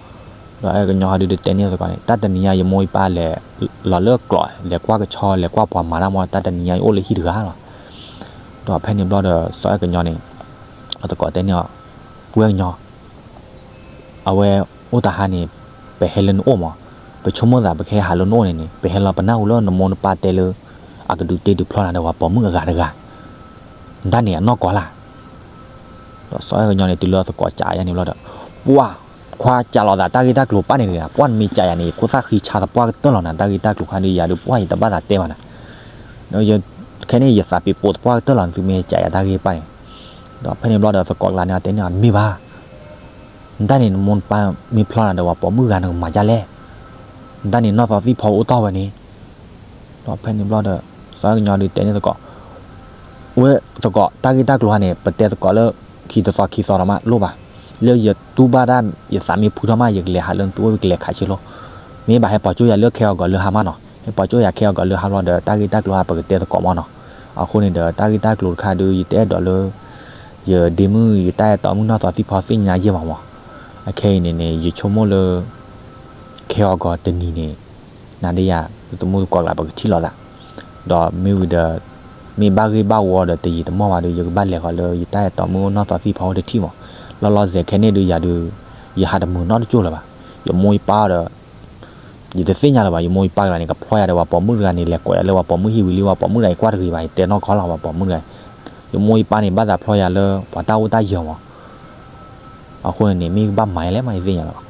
ဒီးအဲၣ်ကညီဟီဒုးတဲန့ၢ်အသကိးန့ၣ် တၢ်တနံၤညါယမိၢ်ယပၢ်လဲၤလီၤလၢကျိး လဲၤကွၢ်ကဆီ လဲၤကွၢ်ပှၤမၤတၢ်မီၢ် တၢ်တနံၤညါယအိၣ်လၢဟံၣ်တဂၤလီၤ. ဒီးဖဲန့ၣ်ဘျီဒီးစီၤအဲၣ်ကညီန့ၣ် အသကိးတဲန့ၢ်အီၤ ဝဲၢ်ကညီ အဝဲအိၣ်တဟါန့ၣ် ပဟဲလၢနအိၣ်မး, ပဆိကမိၣ်သးပကဟဲဟးလၢနအိၣ်န့ၣ်န့ၣ် ပဟဲလီၤပနၢ်ဟူလၢနမိၢ်နပၢ်တဲလၢ အကဒုးတ့ဒုးဖျီနၤဒီးပှၤပိာ်မုၣ်အဂၤတဂၤ, နတၢ်န့ၣ်အနီၢ်ကီၢ်လၢ်. ဒီးစီၤအဲၣ်ကညီန့ၣ် တုၤလၢအသကိးကးယၤန့ၣ်ဘျီဒီး ပှၤခွါကးလိာ်သးတၢ်ဂ့ၢ်တၢ်ကျိၤပၣ်န့ၣ်တဂၤ, ပှၤနမ့ၢ်ကးယၤန့ၣ် ယခိၣ်သၣ်ဃံဆါသပှၢ်ကတၢၢ်လီၤနၤ, တၢ်ဂ့ၢ်တၢ်ကျိၤခါဒုးယၤဒုး ပှၤယတဘၣ်သးတဲဘၣ်နၤ, ခဲန့ၣ်ယသးပ့ၤပိာ်သပှၢ်ကတၢၢ်လီၤ နသုမ့ၢ်ကးယၤတၢ်ဂ့ၢ်ပၣ်န့ၣ်. ဒီးဖဲန့ၣ်ဘျီဒီးသကိးကျါန့ၣ် အတဲန့ၢ်အီၤမ့ၢ်ဘၣ် နတၢ်န့ၣ် နမိၢ်နပၢ်မ့ၢ်ဖျီနၤဒီးပှၤပိာ်မုၣ်ဂၤနကမၤဒ်လဲၣ်. နတၢ်န့ၣ်နီၢ်သီသံၣ်ဖီအိၣ်တီၢ်ဝဲန့ၣ်. ဒီးဖဲန့ၣ်ဘျီဒီး စီၤအဲၣ်ကညီဒုးတဲန့ၢ်သကိး, ဝဲသကိး တၢ်ဂ့ၢ်တၢ်ကျိၤဟါန့ၣ် ပတဲသကိးလၢ ခံတသီခံသီဒီးမးလိၣ်ဘၣ်. လၢယတူၢ်ဘၣ်ဒၣ်ယသးမ့ၢ်ဖုထီၣ်မး ယကလဲၤဟးလၢနသုအိၣ်ကလဲၤခးဆ့လိ, မ့ၢ်ဘၣ်ဟဲပိာ်ကၠိယၤလၢခဲအီၤကီးလၢဟါမးနီၤ, ဟဲပိာ်ကၠိယၤခဲအီၤကီးလၢဟါဘျီဒီး တၢ်ဂ့ၢ်တၢ်ကျိၤဟါပကတဲသကိးမးနီၤ. အဃိန့ၣ်ဒီး တၢ်ဂ့ၢ်တၢ်ကျိၤတခါဒုး ယတအဲၣ်ဒိးလၢ ယဒ့မုၣ် ယတၢ်အဲၣ်တီမုၣ်နီၢ်သီသံၣ်ဖီသ့ၣ်ညါယဲၢ်မးမး. အခဲအံၤန့ၣ်န့ၣ် ယဆိကမိၣ်လၢ ခဲအီၤကီးတနံၤန့ၣ် နၤဒီးယၤ ပသမုၣ်သကိးကျါ ပကထံၣ်လိာ်သး, ဒီးမ့ၢ်ဝံၤဒီး မ့ၢ်ဘၣ်ဂ့ၢ်ဘၣ်ဝီဒီးတယံာ်တမီၢ်ဘၣ်ဒီး ယကဘၣ်လဲၤဃီၤလၢယတၢ်အဲၣ်တီမုၣ်အိၣ်နီၢ်သီသံၣ်ဖီအိၣ်တထံၣ်မး. လီၤလီၤဆဲးဆဲးခဲန့ၣ်ဒုးယၤဒုး ယဟးတမုာ်နီတကၠိၢ်လၢၤဘၣ်. ယမိၢ်ယပၢ်ဒီး ယတသ့ၣ်ညါလၢၤဘၣ်. ယမိၢ်ယပၢ်တဂၤန့ၣ် ကဖျီယၤဒီးပှၤပိာ်မုၣ်တဂၤန့ၣ် လဲၤကိးယၤလၢပှၤပိာ်မုၣ်ဟံၣ်ဝံၤလံ ပှၤပိာ်မုၣ်တဂၤအံၤကွၢ်တဂ့ၤဘၣ် ယတဲနီၢ်ကီၢ်လီၤ ပှၤပိာ်မုၣ်တဂၤ. ယမိၢ်ယပၢ်န့ၣ် ဘၣ်သးဖျီယၤလၢပှၤတၢ်အိၣ်တၢ်ယၢၤမး. အဃိန့ၣ်န့ၣ် မ့ၢ်ကဘၣ်မၤယလဲၣ်မး ယသ့ၣ်ညါလီၤ.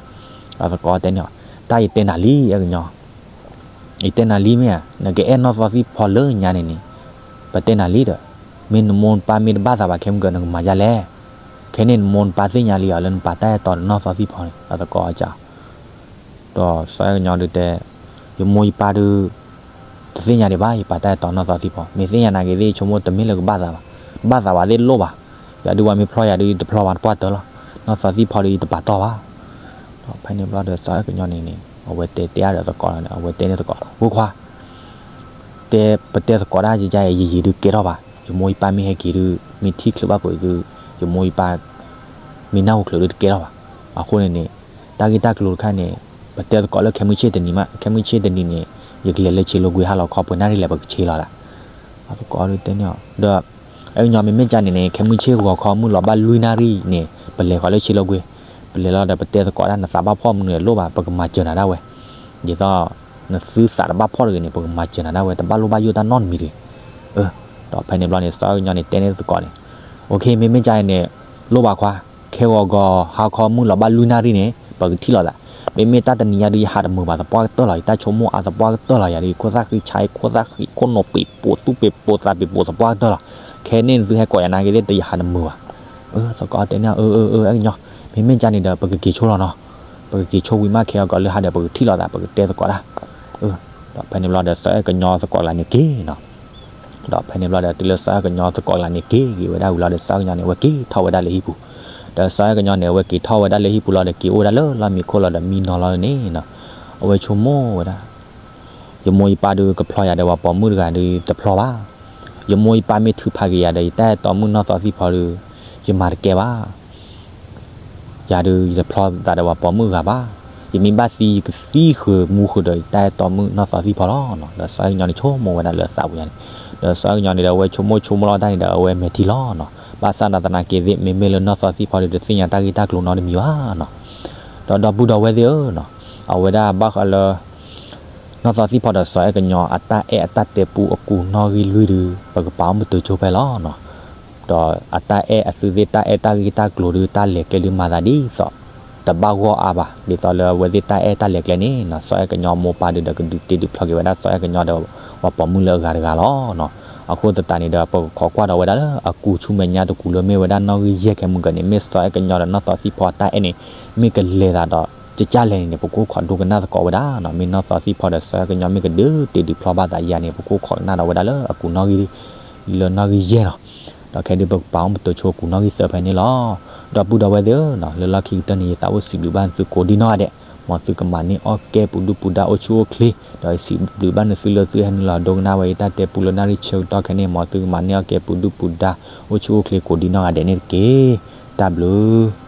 အသကိးတဲန့ၢ်အီၤ, တၢ်ယတဲနၤလံ အဲၣ်ကညီ, ယတဲနၤလံမ့ၢ်ဧါ, နကအဲၣ်နီၢ်သီသံၣ်ဖီလၢညါန့ၣ်န့ၣ်, ပ တဲနၤလံဒီး, မ့ၢ်နမိၢ်နပၢ်မ့ၢ်တဘၣ်သးဘၣ် ခဲမုၢ်ကၢၤနကမၤဒ်လဲၣ်. ခဲန့ၣ်နမိၢ်နပၢ်သ့ၣ်ညါလံအီၤလၢနပာ်တၢ်အဲၣ်တီဒီးနီၢ်သီသံဖီန့ၣ် အသကိးအီၤကး ဒီးစီၤအဲၣ်ကညီဒုးတဲ, ယမိၢ်ယပၢ်ဒုး တသ့ၣ်ညါဒံးဘၣ် ယပာ်တၢ်အဲၣ်တီနီၢ်သီသံဖီ, မ့ၢ်သ့ၣ်ညါနာ်က့ၤသ့ၣ် ယဆိကမိၣ်တမ့ၢ်လၢကဘၣ်သးဘၣ်, တဘၣ်သးဘၣ်သ့ၣ်လိၣ်ဘၣ်, ယၤဒုးဝဲမ့ၢ်ဖျီယၤဒုး ယတဖျီဘၣ်တပှၢ်တၢၢ်လီၤ, နီၢ်သီသံဖီဒုး ယတပာ်တီၢ်ဘၣ်. ဒီးဖဲန့ၣ်ဘျီဒီး စီၤအဲၣ်ကညီန့ၣ်န့ၣ် အဝဲတဲတဲအါဒီးသကိးန့ၣ် အဝဲတဲန့ၢ်သကိး, ဖိခွါ တဲပတဲသကိးတၢ်ကကါ ယယံာ်ဒုးကဲထီၣ်ဘၣ်, ယမိၢ်ယပၢ်မ့ၢ်ဟဲက့ၤဒုး မ့ၢ်ထံၣ်ချုးဘၣ်ပှဲၤဒုး ယမိၢ်ယပၢ် မ့ၢ်နၢ်ဟူချုးဒုးတကဲထီၣ်ဘၣ်. အဃိန့ၣ်န့ၣ် တၢ်ဂ့ၢ်တၢ်ကျိၤတခါန့ၣ် ပတဲသကိးလၢခဲမုၢ်ဆ့ၣ်တနံၤမး ခဲမုၢ်ဆ့ၣ်တနံၤန့ၣ် ယကလဲၤလၢဆ့လီၤကွ့ဟါလီၤခီ ပှဲၤနၣ်ရံၣ်လဲၣ် ပကဆ့လီၤသး. အသကိးဒုးတဲန့ၢ်အီၤ ဒီး အဲၣ်ကညီ မ့မ့ၢ်ကါန့ၣ်န့ၣ် ခဲမုၢ်ဆ့ၣ်ဂီၤခီ မုၢ်လီၤဘၣ်လွံၢ်နၣ်ရံၣ်န့ၣ် ပလဲၤဃီၤလၢဆ့လီၤကွ့, ပလဲၤလီၤဒီး ပတဲသကိးတၢ် နသးဘၣ်ဖှီၣ်မနုၤလိၣ်ဘၣ် ပကမၤစၢၤနၤဒၣ်ဝဲ, ဒ်သိး နသုသးတဘၣ်ဖှီၣ်တဂ့ၤန့ၣ် ပကမၤစၢၤနၤဒၣ်ဝဲ တဘၣ်လိၣ်ဘၣ်ယိၣ်တၢ်နီတမံၤတဂ့ၤ. အၢ, ဒီးဖဲန့ၣ်ဘျီန့ၣ် စီၤအဲၣ်ကညီန့ၣ် တဲန့ၢ်သကိးန့ၣ်, အိၣ်ခ့ မ့မ့ၢ်ကါန့ၣ် လိၣ်ဘၣ်ခွါ, ခဲဂီၤဂီၤဟါခီ မုၢ်လီၤဘၣ်လွံၢ်နၣ်ရံၣ်န့ၣ် ပကထံၣ်လိာ်သး, မ့မ့ၢ်တၢ်တနံၤညါဒုး ယဟးတမုာ်ဘၣ်သပှၢ်ကတၢၢ်လီၤ, ယတၢ်ဆိကမိၣ်အါသပှၢ်ကတၢၢ်လီၤ, ယၤဒုး ယခိၣ်သၣ်ဃံဆါ ယခိၣ်သၣ်ဃံ ခိၣ်နိာ်ပ့ၤပိာ် သူၣ်ပ့ၤပိာ် သးပ့ၤပိာ်သပှၢ်ကတၢၢ်လီၤ, ခဲန့ၣ်နသုဟဲကိးယၤနာ်က့ၤသ့ၣ် တယဟးတမုာ်ဘၣ်. အၢ သကိးတဲန့ၢ် အၢ အၢ အၢ အဲၣ်ကညီ, မ့မ့ၢ်ကါန့ၣ်ဒီး ပကက့ၤဆိလီၤနီၤ, ပကက့ၤဆိဝံၤမး ခဲဂီၤဂီၤလၢဟါဒီး ပကထံၣ်လိာ်သး ပကတဲသကိးတၢ်. အၢ, ဒီးဖဲန့ၣ်ဘျီဒီး စီၤအဲၣ်ကညီသကိးကျါန့ၣ်က့ၤနီၤ, ဒီးဖဲန့ၣ်ဘျီဒီး တုၤလၢစီၤအဲၣ်ကညီသကိးကျါန့ၣ် က့ၤက့ၤဝဲဒၣ်ဝံၤလီၤဒီး စီၤအဲၣ်ကညီန့ၣ် အဝဲက့ၤထီၣ်ဝဲဒၣ်လၢဟံၣ်ပူၤ, ဒီးစီၤအဲၣ်ကညီန့ၣ် အဝဲက့ၤထီၣ်ဝဲဒၣ်လၢဟံၣ်ပူၤလီၤဒီး က့ၤအိၣ်ဝဲဒၣ်လၢလီၢ်မံခိၣ်လီၤဒီး မံနီၤလီၤန့ၣ်နီၤ, အဝဲဆိကမိၣ်ဝဲဒၣ် ယမိၢ်ယပၢ်ဒုး ကဖျီယၤဒီးပှၤပိာ်မုၣ်တဂၤဒုး တဖျီဘၣ်. ယမိၢ်ယပၢ်မ့ၢ်ထုးဖးက့ၤယၤဒီး ယတၢ်အဲၣ်တီမုၣ်နီၢ်သီသံဖီဒုး ယမၤတကဲဘၣ်. ယၤဒုး ယတဖျီသးဒီးပှၤပိာ်မုၣ်ဂၤဘၣ်. ယမ့ၢ်ဘၣ်သံ ယကသံဃုာ်မူဃုာ်ဒီး ယတၢ်အဲၣ်တီမုၣ်နီၢ်သီသံဖီလီၤနီၤ. ဒီးစီၤအဲၣ်ကညီန့ၣ် ဆိကမိၣ်ဝဲဒၣ်လၢအသးပူၤညါန့ၣ်, ဒီးစီၤအဲၣ်ကညီန့ၣ်ဒီး အဝဲဆိကမိၣ်ဆိကမိၣ်လီၤတၢ်န့ၣ်ဒီး အဝဲမဲာ်ထံလီၤနီၤ. ဘၣ်ဆၣ်ဒီးသနာ်က့သ့ၣ် မ့မ့ၢ်လၢနီၢ်သီသံဖီဒုး တသ့ၣ်ညါတၢ်ဂ့ၢ်တၢ်ကျိၤနီတမံၤဘၣ်နီၤ. ဒီးဒီပုၢ်ဒီဝဲၢ်သ့ၣ်ဧၢနီၤ, အဝဲဒၣ်ဘၣ်ဃးလၢ နီၢ်သီသံဖီဒီးစီၤအဲၣ်ကညီအတၢ်အဲၣ်အတၢ်တဲပူအကူၣ်နီၣ်ဂံၢ်လွံၢ်ဒုး ပကပာ်အီၤပတုာ်ဆိဖဲလီၤနီၤ. ဒီးအတၢ်အဲၣ်အသုးသ့ၣ်တၢ်အဲၣ်တၢ်ဂ့ၢ်တၢ်ကျိၤဒုး တၢ်လဲၤကျဲဒုးမၤသးဒ်သိး တဘၣ်ဂီၢ်အါဘၣ်. ဒ်သိးလၢအဝဲသ့ၣ်တၢ်အဲၣ်တၢ်လဲၤကျဲန့ၣ်နီၤ စီၤအဲၣ်ကညီမိၢ်ပၢ်ဒုးဒီးကဒုးတ့ဒုးဖျီက့ၤဝဲဒၣ်စီၤအဲၣ်ကညီဒီး ပှၤပိာ်မုၣ်လၢအဂၤတဂၤလီၤနီၤ. အဃိသတးန့ၣ်ဒီး ပကခိးကွၢ်ဒီးဝဲဒၣ်လၢအကူၣ်ဆူမဲာ်ညါတကူၣ်လၢမ့ၢ်ဝဲဒၣ်နီၣ်ဂံၢ်ယဲၢ်ခဲမုၢ်ကၢၤန့ၣ် မ့ၢ်စီၤအဲၣ်ကညီဒီးနီၢ်သီသံဖီအတၢ်အဲၣ်န့ၣ် မ့ၢ်ကလဲၤသးဒီး ကကၢ်လဲၣ်န့ၣ်န့ၣ် ပကအိၣ်ခိးဒိကနၣ်သကိးဝဲဒၣ်နီၤ. မ့ၢ်နီၢ်သီသံဖီဒီးစီၤအဲၣ်ကညီမ့ၢ်ကဒုးတ့ဒုးဖျီဘၣ်သးယၤန့ၣ် ပကအိၣ်ခိးကနၣ်ဒီးဝဲဒၣ်လၢအကူၣ်နီၣ်ဂံၢ် လၢနီၣ်ဂံၢ်ယဲၢ်နီၤ. ဒီးခဲဒုးပကပာ်အီၤပတုာ်ဆိကူၣ်နီၣ်ဂံၢ်သၢဖဲန့ၣ်လီၤ. ဒီပုၢ်ဒီဝဲၢ်သ့ၣ်ဧၢနီၤ လၢလီၢ်ခံကတၢၢ်န့ၣ် ယသးအိၣ်စံးဘျုးဘၣ်နသုကိးဒံနီၢ်ဂၤဒဲး, မ်သုကမၤန့ၢ်အီၣ်ကဲပူၤဒုၣ်ပူၤဒါအိၣ်ဆူၣ်အိၣ်ချ့, ဒီးယစံးဘျုးဘၣ်နသုလၢသုဟဲနုာ်လီၤဒိကနၣ်ဝဲယတၢ်တဲပူလၢနီၣ်ဂံၢ်ဆၢကတီၢ်ခဲန့ၣ် မ်သုကမၤန့ၢ်အီၣ်ကဲပူၤဒုၣ်ပူၤဒါအိၣ်ဆူၣ်အိၣ်ချ့ကိးဒံနီၢ်ဂၤဒဲးန့ၣ်တက့ၢ်. တၢ်ဘျုး